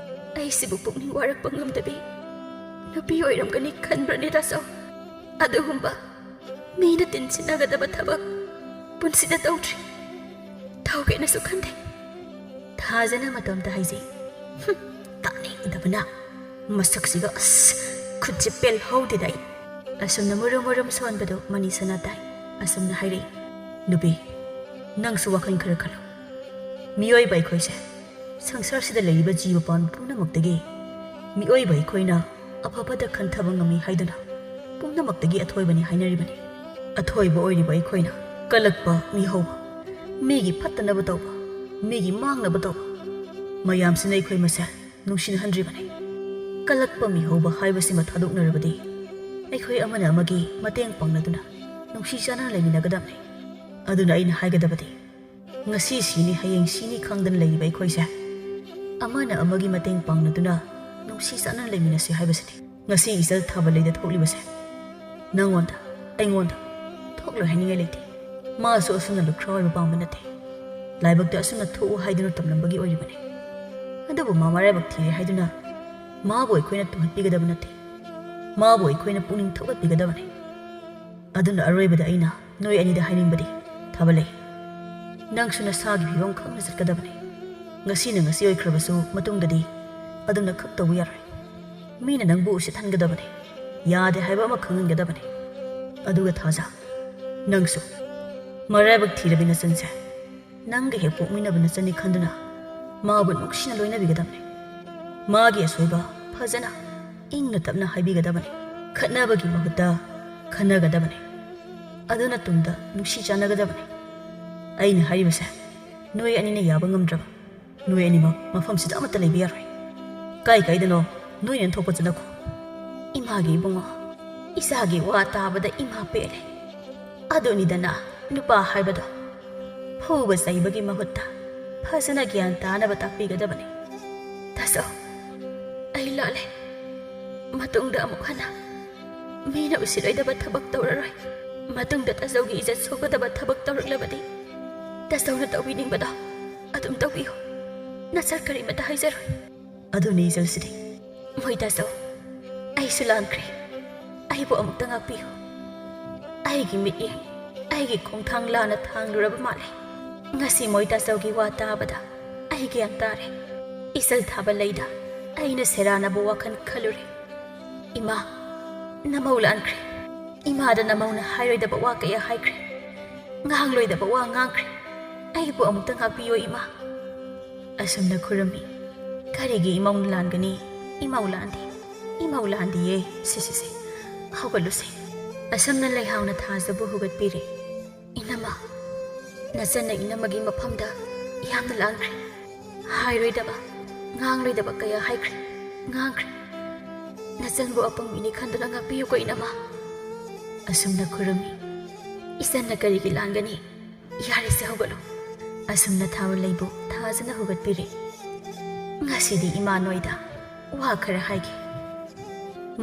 ꯑꯩꯁꯤꯕꯨ ꯄꯨꯛꯅꯤꯡ ꯋꯥꯔꯛꯄ ꯉꯝꯗꯕꯤ ꯅꯨꯄꯤ ꯑꯣꯏꯔꯝꯒꯅꯤ ꯈꯟꯕ꯭ꯔꯅꯦ ꯇꯥꯆꯧ? ꯑꯗꯨꯒꯨꯝꯕ ꯃꯤꯅ ꯇꯤꯟꯁꯤꯟꯅꯒꯗꯕ ꯊꯕꯛ ꯄꯨꯟꯁꯤꯗ ꯇꯧꯗ꯭ꯔꯤ꯫ ꯇꯧꯒꯦꯅꯁꯨ ꯈꯟꯗꯦ꯫ ꯊꯥꯖꯅ ꯃꯇꯣꯝꯇ ꯍꯥꯏꯖꯩ꯫ ꯍꯨꯝ, ꯇꯥꯅꯤꯡꯗꯕꯅ꯫ ꯃꯁꯛꯁꯤꯒ ꯑꯁ, ꯈꯨꯠꯁꯦ ꯄꯦꯜꯍꯧꯗꯦꯗ ꯑꯩ꯫ ꯑꯁꯨꯝꯅ ꯃꯨꯔꯨꯝ ꯃꯨꯔꯨꯝ ꯁꯣꯟꯕꯗꯨ ꯃꯅꯤꯁꯅꯥ ꯇꯥꯏ꯫ ꯑꯁꯨꯝꯅ ꯍꯥꯏꯔꯛꯏ, "ꯅꯨꯄꯤ, ꯅꯪꯁꯨ ꯋꯥꯈꯜ ꯈꯔ ꯈꯜꯂꯨ꯫ ꯃꯤꯑꯣꯏꯕ ꯑꯩꯈꯣꯏꯁꯦ ꯁꯪꯁꯥꯔꯁꯤꯗ ꯂꯩꯔꯤꯕ ꯖꯤꯕ ꯄꯥꯟꯕ ꯄꯨꯝꯅꯃꯛꯇꯒꯤ ꯃꯤꯑꯣꯏꯕ ꯑꯩꯈꯣꯏꯅ ꯑꯐꯕꯗ ꯈꯟꯊꯕ ꯉꯝꯃꯤ ꯍꯥꯏꯗꯨꯅ ꯄꯨꯝꯅꯃꯛꯇꯒꯤ ꯑꯊꯣꯏꯕꯅꯤ ꯍꯥꯏꯅꯔꯤꯕꯅꯤ꯫ ꯑꯊꯣꯏꯕ ꯑꯣꯏꯔꯤꯕ ꯑꯩꯈꯣꯏꯅ ꯀꯜꯂꯛꯄ, ꯃꯤꯍꯧꯕ, ꯃꯤꯒꯤ ꯐꯠꯇꯅꯕ ꯇꯧꯕ, ꯃꯤꯒꯤ ꯃꯥꯡꯅꯕ ꯇꯧꯕ, ꯃꯌꯥꯝꯁꯤꯅ ꯑꯩꯈꯣꯏ ꯃꯁꯦꯜ ꯅꯨꯡꯁꯤꯅꯍꯟꯗ꯭ꯔꯤꯕꯅꯤ꯫ ꯀꯜꯂꯛꯄ, ꯃꯤꯍꯧꯕ ꯍꯥꯏꯕꯁꯤꯃ ꯊꯥꯗꯣꯛꯅꯔꯕꯗꯤ ꯑꯩꯈꯣꯏ ꯑꯃꯅ ꯑꯃꯒꯤ ꯃꯇꯦꯡ ꯄꯥꯡꯅꯗꯨꯅ ꯅꯨꯡꯁꯤ ꯆꯥꯟꯅꯅ ꯂꯩꯃꯤꯟꯅꯒꯗꯕꯅꯤ꯫ ꯑꯗꯨꯅ ꯑꯩꯅ ꯍꯥꯏꯒꯗꯕꯗꯤ, ꯉꯁꯤ ꯁꯤꯅꯤ ꯍꯌꯦꯡ ꯁꯤꯅꯤ ꯈꯪꯗꯅ ꯂꯩꯔꯤꯕ ꯑꯩꯈꯣꯏꯁꯦ ꯑꯃꯅ ꯑꯃꯒꯤ ꯃꯇꯦꯡ ꯄꯥꯡꯅꯗꯨꯅ ꯅꯨꯡꯁꯤ ꯆꯥꯟꯅꯅ ꯂꯩꯃꯤꯟꯅꯁꯤ ꯍꯥꯏꯕꯁꯤꯅꯤ꯫ ꯉꯁꯤ ꯏꯆꯜ ꯊꯥꯕ ꯂꯩꯗ ꯊꯣꯛꯂꯤꯕꯁꯦ ꯅꯪꯉꯣꯟꯗ, ꯑꯩꯉꯣꯟꯗ ꯊꯣꯛꯂꯣꯏ ꯍꯥꯏꯅꯤꯡꯉꯥꯏ ꯂꯩꯇꯦ꯫ ꯃꯥꯁꯨ ꯑꯁꯨꯝꯅ ꯂꯨꯈ꯭ꯔꯥ ꯑꯣꯏꯕ ꯄꯥꯝꯕ ꯅꯠꯇꯦ꯫ ꯂꯥꯏꯕꯛꯇ ꯑꯁꯨꯝꯅ ꯊꯣꯛꯎ ꯍꯥꯏꯗꯨꯅ ꯇꯝꯂꯝꯕꯒꯤ ꯑꯣꯏꯔꯤꯕꯅꯤ꯫ ꯑꯗꯨꯕꯨ ꯃꯥ ꯃꯔꯥꯏꯕꯛ ꯊꯤꯔꯦ ꯍꯥꯏꯗꯨꯅ ꯃꯥꯕꯨ ꯑꯩꯈꯣꯏꯅ ꯇꯨꯍꯠꯄꯤꯒꯗꯕ ꯅꯠꯇꯦ꯫ ꯃꯥꯕꯨ ꯑꯩꯈꯣꯏꯅ ꯄꯨꯛꯅꯤꯡ ꯊꯧꯒꯠꯄꯤꯒꯗꯕꯅꯤ꯫ ꯑꯗꯨꯅ ꯑꯔꯣꯏꯕꯗ ꯑꯩꯅ ꯅꯣꯏ ꯑꯅꯤꯗ ꯍꯥꯏꯅꯤꯡꯕꯗꯤ, ꯊꯥꯕ ꯂꯩ, ꯅꯪꯁꯨ ꯅꯁꯥꯒꯤ ꯐꯤꯕꯝ ꯈꯪꯅ ꯆꯠꯀꯗꯕꯅꯤ꯫ ꯉꯁꯤꯅ ꯉꯁꯤ ꯑꯣꯏꯈ꯭ꯔꯕꯁꯨ ꯃꯇꯨꯡꯗꯗꯤ ꯑꯗꯨꯝꯅ ꯈꯛ ꯇꯧꯕ ꯌꯥꯔꯣꯏ꯫ ꯃꯤꯅ ꯅꯪꯕꯨ ꯎꯁꯤꯠꯍꯟꯒꯗꯕꯅꯤ꯫ ꯌꯥꯗꯦ ꯍꯥꯏꯕ ꯑꯃ ꯈꯪꯍꯟꯒꯗꯕꯅꯤ꯫ ꯑꯗꯨꯒ ꯊꯥꯖ, ꯅꯪꯁꯨ ꯃꯔꯥꯏꯕꯛ ꯊꯤꯔꯕꯤ ꯅꯆꯟꯁꯦ ꯅꯪꯒ ꯍꯦꯛ ꯄꯣꯛꯃꯤꯟꯅꯕ ꯅꯆꯟꯅꯤ ꯈꯟꯗꯨꯅ ꯃꯥꯕꯨ ꯅꯨꯡꯁꯤꯅ ꯂꯣꯏꯅꯕꯤꯒꯗꯕꯅꯤ꯫ ꯃꯥꯒꯤ ꯑꯁꯣꯏꯕ ꯐꯖꯅ ꯏꯪꯅ ꯇꯞꯅ ꯍꯥꯏꯕꯤꯒꯗꯕꯅꯤ꯫ ꯈꯠꯅꯕꯒꯤ ꯃꯍꯨꯠꯇ ꯈꯟꯅꯒꯗꯕꯅꯤ꯫ ꯑꯗꯨꯅ ꯇꯨꯡꯗ ꯅꯨꯡꯁꯤ ꯆꯥꯟꯅꯒꯗꯕꯅꯤ꯫ ꯑꯩꯅ ꯍꯥꯏꯔꯤꯕꯁꯦ ꯅꯣꯏ ꯑꯅꯤꯅ ꯌꯥꯕ ꯉꯝꯗ꯭ꯔꯕ ꯅꯣꯏ ꯑꯅꯤꯃꯛ ꯃꯐꯝꯁꯤꯗ ꯑꯃꯠꯇ ꯂꯩꯕ ꯌꯥꯔꯣꯏ꯫ ꯀꯥꯏ ꯀꯥꯏꯗꯅꯣ ꯅꯣꯏꯅ ꯊꯣꯛꯄ ꯆꯠꯅꯈꯣ꯫ ꯏꯃꯥꯒꯤ ꯏꯕꯨꯡꯉꯣ, ꯏꯆꯥꯒꯤ ꯋꯥ ꯇꯥꯕꯗ ꯏꯃꯥ ꯄꯦꯜꯂꯦ꯫ ꯑꯗꯨꯅꯤꯗꯅ ꯅꯨꯄꯥ ꯍꯥꯏꯕꯗꯣ꯫ ꯐꯨꯕ ꯆꯩꯕꯒꯤ ꯃꯍꯨꯠꯇ ꯐꯖꯅ ꯒ꯭ꯌꯥꯟ ꯇꯥꯅꯕ ꯇꯥꯛꯄꯤꯒꯗꯕꯅꯤ꯫ ꯇꯥꯆꯧ, ꯑꯩ ꯂꯥꯜꯂꯦ꯫ ꯃꯇꯨꯡꯗ ꯑꯃꯨꯛ ꯍꯟꯅ ꯃꯤꯅ ꯎꯁꯤꯠꯂꯣꯏꯗꯕ ꯊꯕꯛ ꯇꯧꯔꯔꯣꯏ꯫ ꯃꯇꯨꯡꯗ ꯇꯥꯆꯧꯒꯤ ꯏꯖꯠ ꯁꯣꯛꯀꯗꯕ ꯊꯕꯛ ꯇꯧꯔꯛꯂꯕꯗꯤ ꯇꯥꯆꯧꯅ ꯇꯧꯕꯤꯅꯤꯡꯕꯗꯣ ꯑꯗꯨꯝ ꯇꯧꯕꯤꯌꯨ꯫ ꯅꯆꯜ ꯀꯔꯤꯃꯇ ꯍꯥꯏꯖꯔꯣꯏ꯫ ꯑꯗꯨꯅꯤ ꯏꯆꯜꯁꯤꯗꯤ꯫ ꯃꯣꯏ ꯇꯥꯆꯧ, ꯑꯩꯁꯨ ꯂꯥꯟꯈ꯭ꯔꯦ꯫ ꯑꯩꯕꯨ ꯑꯃꯨꯛꯇ ꯉꯥꯛꯄꯤꯌꯨ꯫ ꯑꯩꯒꯤ ꯃꯤꯠꯌꯦꯡ, ꯑꯩꯒꯤ ꯈꯣꯡꯊꯥꯡ ꯂꯥꯟꯅ ꯊꯥꯡꯂꯨꯔꯕ ꯃꯥꯜꯂꯦ꯫ ꯉꯁꯤ ꯃꯣꯏ ꯇꯥꯆꯧꯒꯤ ꯋꯥ ꯇꯥꯕꯗ ꯑꯩ ꯒ꯭ꯌꯥꯟ ꯇꯥꯔꯦ꯫ ꯏꯆꯜ ꯊꯥꯕ ꯂꯩꯗ ꯑꯩꯅ ꯁꯦꯔꯥꯟꯅꯕ ꯋꯥꯈꯜ ꯈꯜꯂꯨꯔꯦ꯫ ꯏꯃꯥ, ꯅꯃꯧ ꯂꯥꯟꯈ꯭ꯔꯦ꯫ ꯏꯃꯥꯗ ꯅꯃꯧꯅ ꯍꯥꯏꯔꯣꯏꯗꯕ ꯋꯥ ꯀꯌꯥ ꯍꯥꯏꯈ꯭ꯔꯦ꯫ ꯉꯥꯡꯂꯣꯏꯗꯕ ꯋꯥ ꯉꯥꯡꯈ꯭ꯔꯦ꯫ ꯑꯩꯕꯨ ꯑꯃꯨꯛꯇ ꯉꯥꯛꯄꯤꯌꯣ ꯏꯃꯥ꯫ ꯑꯁꯨꯝꯅ ꯈꯨꯔꯨꯝꯃꯤ꯫ ꯀꯔꯤꯒꯤ ꯏꯃꯧꯅ ꯂꯥꯟꯒꯅꯤ? ꯏꯃꯧ ꯂꯥꯟꯗꯦ꯫ ꯏꯃꯧ ꯂꯥꯟꯗꯤꯌꯦ, ꯁꯤꯁꯤꯁꯦ, ꯍꯧꯒꯠꯂꯨꯁꯦ꯫ ꯑꯁꯨꯝꯅ ꯂꯩꯍꯥꯎꯅ ꯊꯥꯖꯕꯨ ꯍꯧꯒꯠꯄꯤꯔꯦ꯫ "ꯏꯅꯝꯃ, ꯅꯆꯟꯅ ꯏꯅꯝꯃꯒꯤ ꯃꯐꯝꯗ ꯌꯥꯝꯅ ꯂꯥꯟꯈ꯭ꯔꯦ꯫ ꯍꯥꯏꯔꯣꯏꯗꯕ, ꯉꯥꯡꯂꯣꯏꯗꯕ ꯀꯌꯥ ꯍꯥꯏꯈ꯭ꯔꯦ, ꯉꯥꯡꯈ꯭ꯔꯦ꯫ ꯅꯆꯟꯕꯨ ꯑꯄꯪꯕꯤꯅꯤ ꯈꯟꯗꯨꯅ ꯉꯥꯛꯄꯤꯌꯨꯀꯣ, ꯏꯅꯝꯃ"꯫ ꯑꯁꯨꯝꯅ ꯈꯨꯔꯨꯝꯃꯤ꯫ "ꯏꯆꯟꯅ ꯀꯔꯤꯒꯤ ꯂꯥꯟꯒꯅꯤ? ꯌꯥꯔꯦꯁꯦ, ꯍꯧꯒꯠꯂꯣ"꯫ ꯑꯁꯨꯝꯅ ꯊꯥꯔꯨꯂꯩꯕꯨ ꯊꯥꯖꯅ ꯍꯧꯒꯠꯄꯤꯔꯦ꯫ "ꯉꯁꯤꯗꯤ ꯏꯃꯥ ꯅꯣꯏꯗ ꯋꯥ ꯈꯔ ꯍꯥꯏꯒꯦ꯫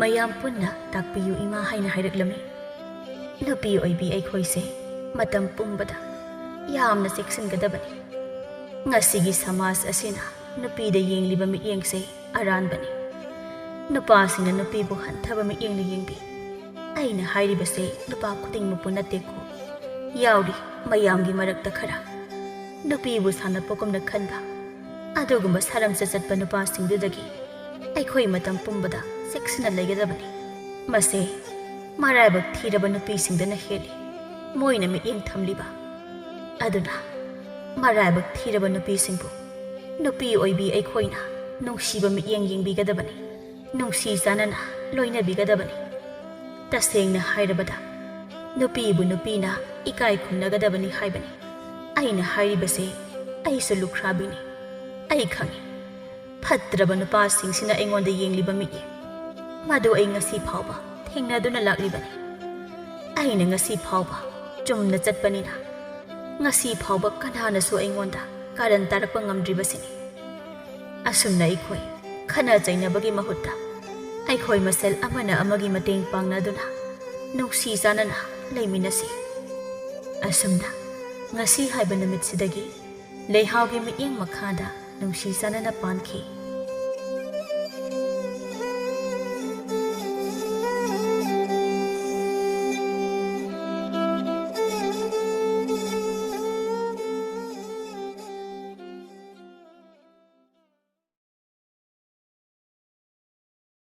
ꯃꯌꯥꯝ ꯄꯨꯟꯅ ꯇꯥꯛꯄꯤꯌꯨ ꯏꯃꯥ" ꯍꯥꯏꯅ ꯍꯥꯏꯔꯛꯂꯝꯃꯤ꯫ ꯅꯨꯄꯤ ꯑꯣꯏꯕꯤ ꯑꯩꯈꯣꯏꯁꯦ ꯃꯇꯝ ꯄꯨꯝꯕꯗ ꯌꯥꯝꯅ ꯆꯦꯛꯁꯤꯟꯒꯗꯕꯅꯤ꯫ ꯉꯁꯤꯒꯤ ꯁꯃꯥꯖ ꯑꯁꯤꯅ ꯅꯨꯄꯤꯗ ꯌꯦꯡꯂꯤꯕ ꯃꯤꯠꯌꯦꯡꯁꯦ ꯑꯔꯥꯟꯕꯅꯤ꯫ ꯅꯨꯄꯥꯁꯤꯡꯅ ꯅꯨꯄꯤꯕꯨ ꯍꯟꯊꯕ ꯃꯤꯠꯌꯦꯡꯅ ꯌꯦꯡꯕꯤ꯫ ꯑꯩꯅ ꯍꯥꯏꯔꯤꯕꯁꯦ ꯅꯨꯄꯥ ꯈꯨꯗꯤꯡꯃꯛꯄꯨ ꯅꯠꯇꯦꯀꯣ꯫ ꯌꯥꯎꯔꯤ ꯃꯌꯥꯝꯒꯤ ꯃꯔꯛꯇ ꯈꯔ ꯅꯨꯄꯤꯕꯨ ꯁꯥꯟꯅꯄꯣꯠꯀꯨꯝꯅ ꯈꯟꯕ, ꯑꯗꯨꯒꯨꯝꯕ ꯁꯥꯔꯝꯆꯠ ꯆꯠꯄ ꯅꯨꯄꯥꯁꯤꯡꯗꯨꯗꯒꯤ ꯑꯩꯈꯣꯏ ꯃꯇꯝ ꯄꯨꯝꯕꯗ ꯆꯦꯛꯁꯤꯟꯅ ꯂꯩꯒꯗꯕꯅꯤ꯫ ꯃꯁꯦ ꯃꯔꯥꯏꯕꯛ ꯊꯤꯔꯕ ꯅꯨꯄꯤꯁꯤꯡꯗꯅ ꯍꯦꯜꯂꯤ ꯃꯣꯏꯅ ꯃꯤꯠꯌꯦꯡ ꯊꯝꯂꯤꯕ꯫ ꯑꯗꯨꯅ ꯃꯔꯥꯏꯕꯛ ꯊꯤꯔꯕ ꯅꯨꯄꯤꯁꯤꯡꯕꯨ ꯅꯨꯄꯤ ꯑꯣꯏꯕꯤ ꯑꯩꯈꯣꯏꯅ ꯅꯨꯡꯁꯤꯕ ꯃꯤꯠꯌꯦꯡ ꯌꯦꯡꯕꯤꯒꯗꯕꯅꯤ, ꯅꯨꯡꯁꯤ ꯆꯥꯟꯅꯅ ꯂꯣꯏꯅꯕꯤꯒꯗꯕꯅꯤ꯫ ꯇꯁꯦꯡꯅ ꯍꯥꯏꯔꯕꯗ, ꯅꯨꯄꯤꯕꯨ ꯅꯨꯄꯤꯅ ꯏꯀꯥꯏ ꯈꯨꯝꯅꯒꯗꯕꯅꯤ ꯍꯥꯏꯕꯅꯤ꯫ ꯑꯩꯅ ꯍꯥꯏꯔꯤꯕꯁꯦ ꯑꯩꯁꯨ ꯂꯨꯈ꯭ꯔꯥꯕꯤꯅꯤ꯫ ꯑꯩ ꯈꯪꯏ, ꯐꯠꯇ꯭ꯔꯕ ꯅꯨꯄꯥꯁꯤꯡꯁꯤꯅ ꯑꯩꯉꯣꯟꯗ ꯌꯦꯡꯂꯤꯕ ꯃꯤꯠꯌꯦꯡ, ꯃꯗꯨ ꯑꯩ ꯉꯁꯤ ꯐꯥꯎꯕ ꯊꯦꯡꯅꯗꯨꯅ ꯂꯥꯛꯂꯤꯕꯅꯤ꯫ ꯑꯩꯅ ꯉꯁꯤ ꯐꯥꯎꯕ ꯆꯨꯝꯅ ꯆꯠꯄꯅꯤꯅ, ꯉꯁꯤ ꯐꯥꯎꯕ ꯀꯅꯥꯅꯁꯨ ꯑꯩꯉꯣꯟꯗ ꯀꯥꯔꯟ ꯇꯥꯔꯛꯄ ꯉꯝꯗ꯭ꯔꯤꯕꯁꯤꯅꯤ꯫ ꯑꯁꯨꯝꯅ ꯑꯩꯈꯣꯏ ꯈꯠꯅ ꯆꯩꯅꯕꯒꯤ ꯃꯍꯨꯠꯇ ꯑꯩꯈꯣꯏ ꯃꯁꯦꯜ ꯑꯃꯅ ꯑꯃꯒꯤ ꯃꯇꯦꯡ ꯄꯥꯡꯅꯗꯨꯅ ꯅꯨꯡꯁꯤ ꯆꯥꯟꯅꯅ ꯂꯩꯃꯤꯟꯅꯁꯤ꯫ ꯑꯁꯨꯝꯅ ꯉꯁꯤ ꯍꯥꯏꯕ ꯅꯨꯃꯤꯠꯁꯤꯗꯒꯤ ꯂꯩꯍꯥꯎꯒꯤ ꯃꯤꯠꯌꯦꯡ ꯃꯈꯥꯗ ꯅꯨꯡꯁꯤ ꯆꯥꯟꯅꯅ ꯄꯥꯟꯈꯤ꯫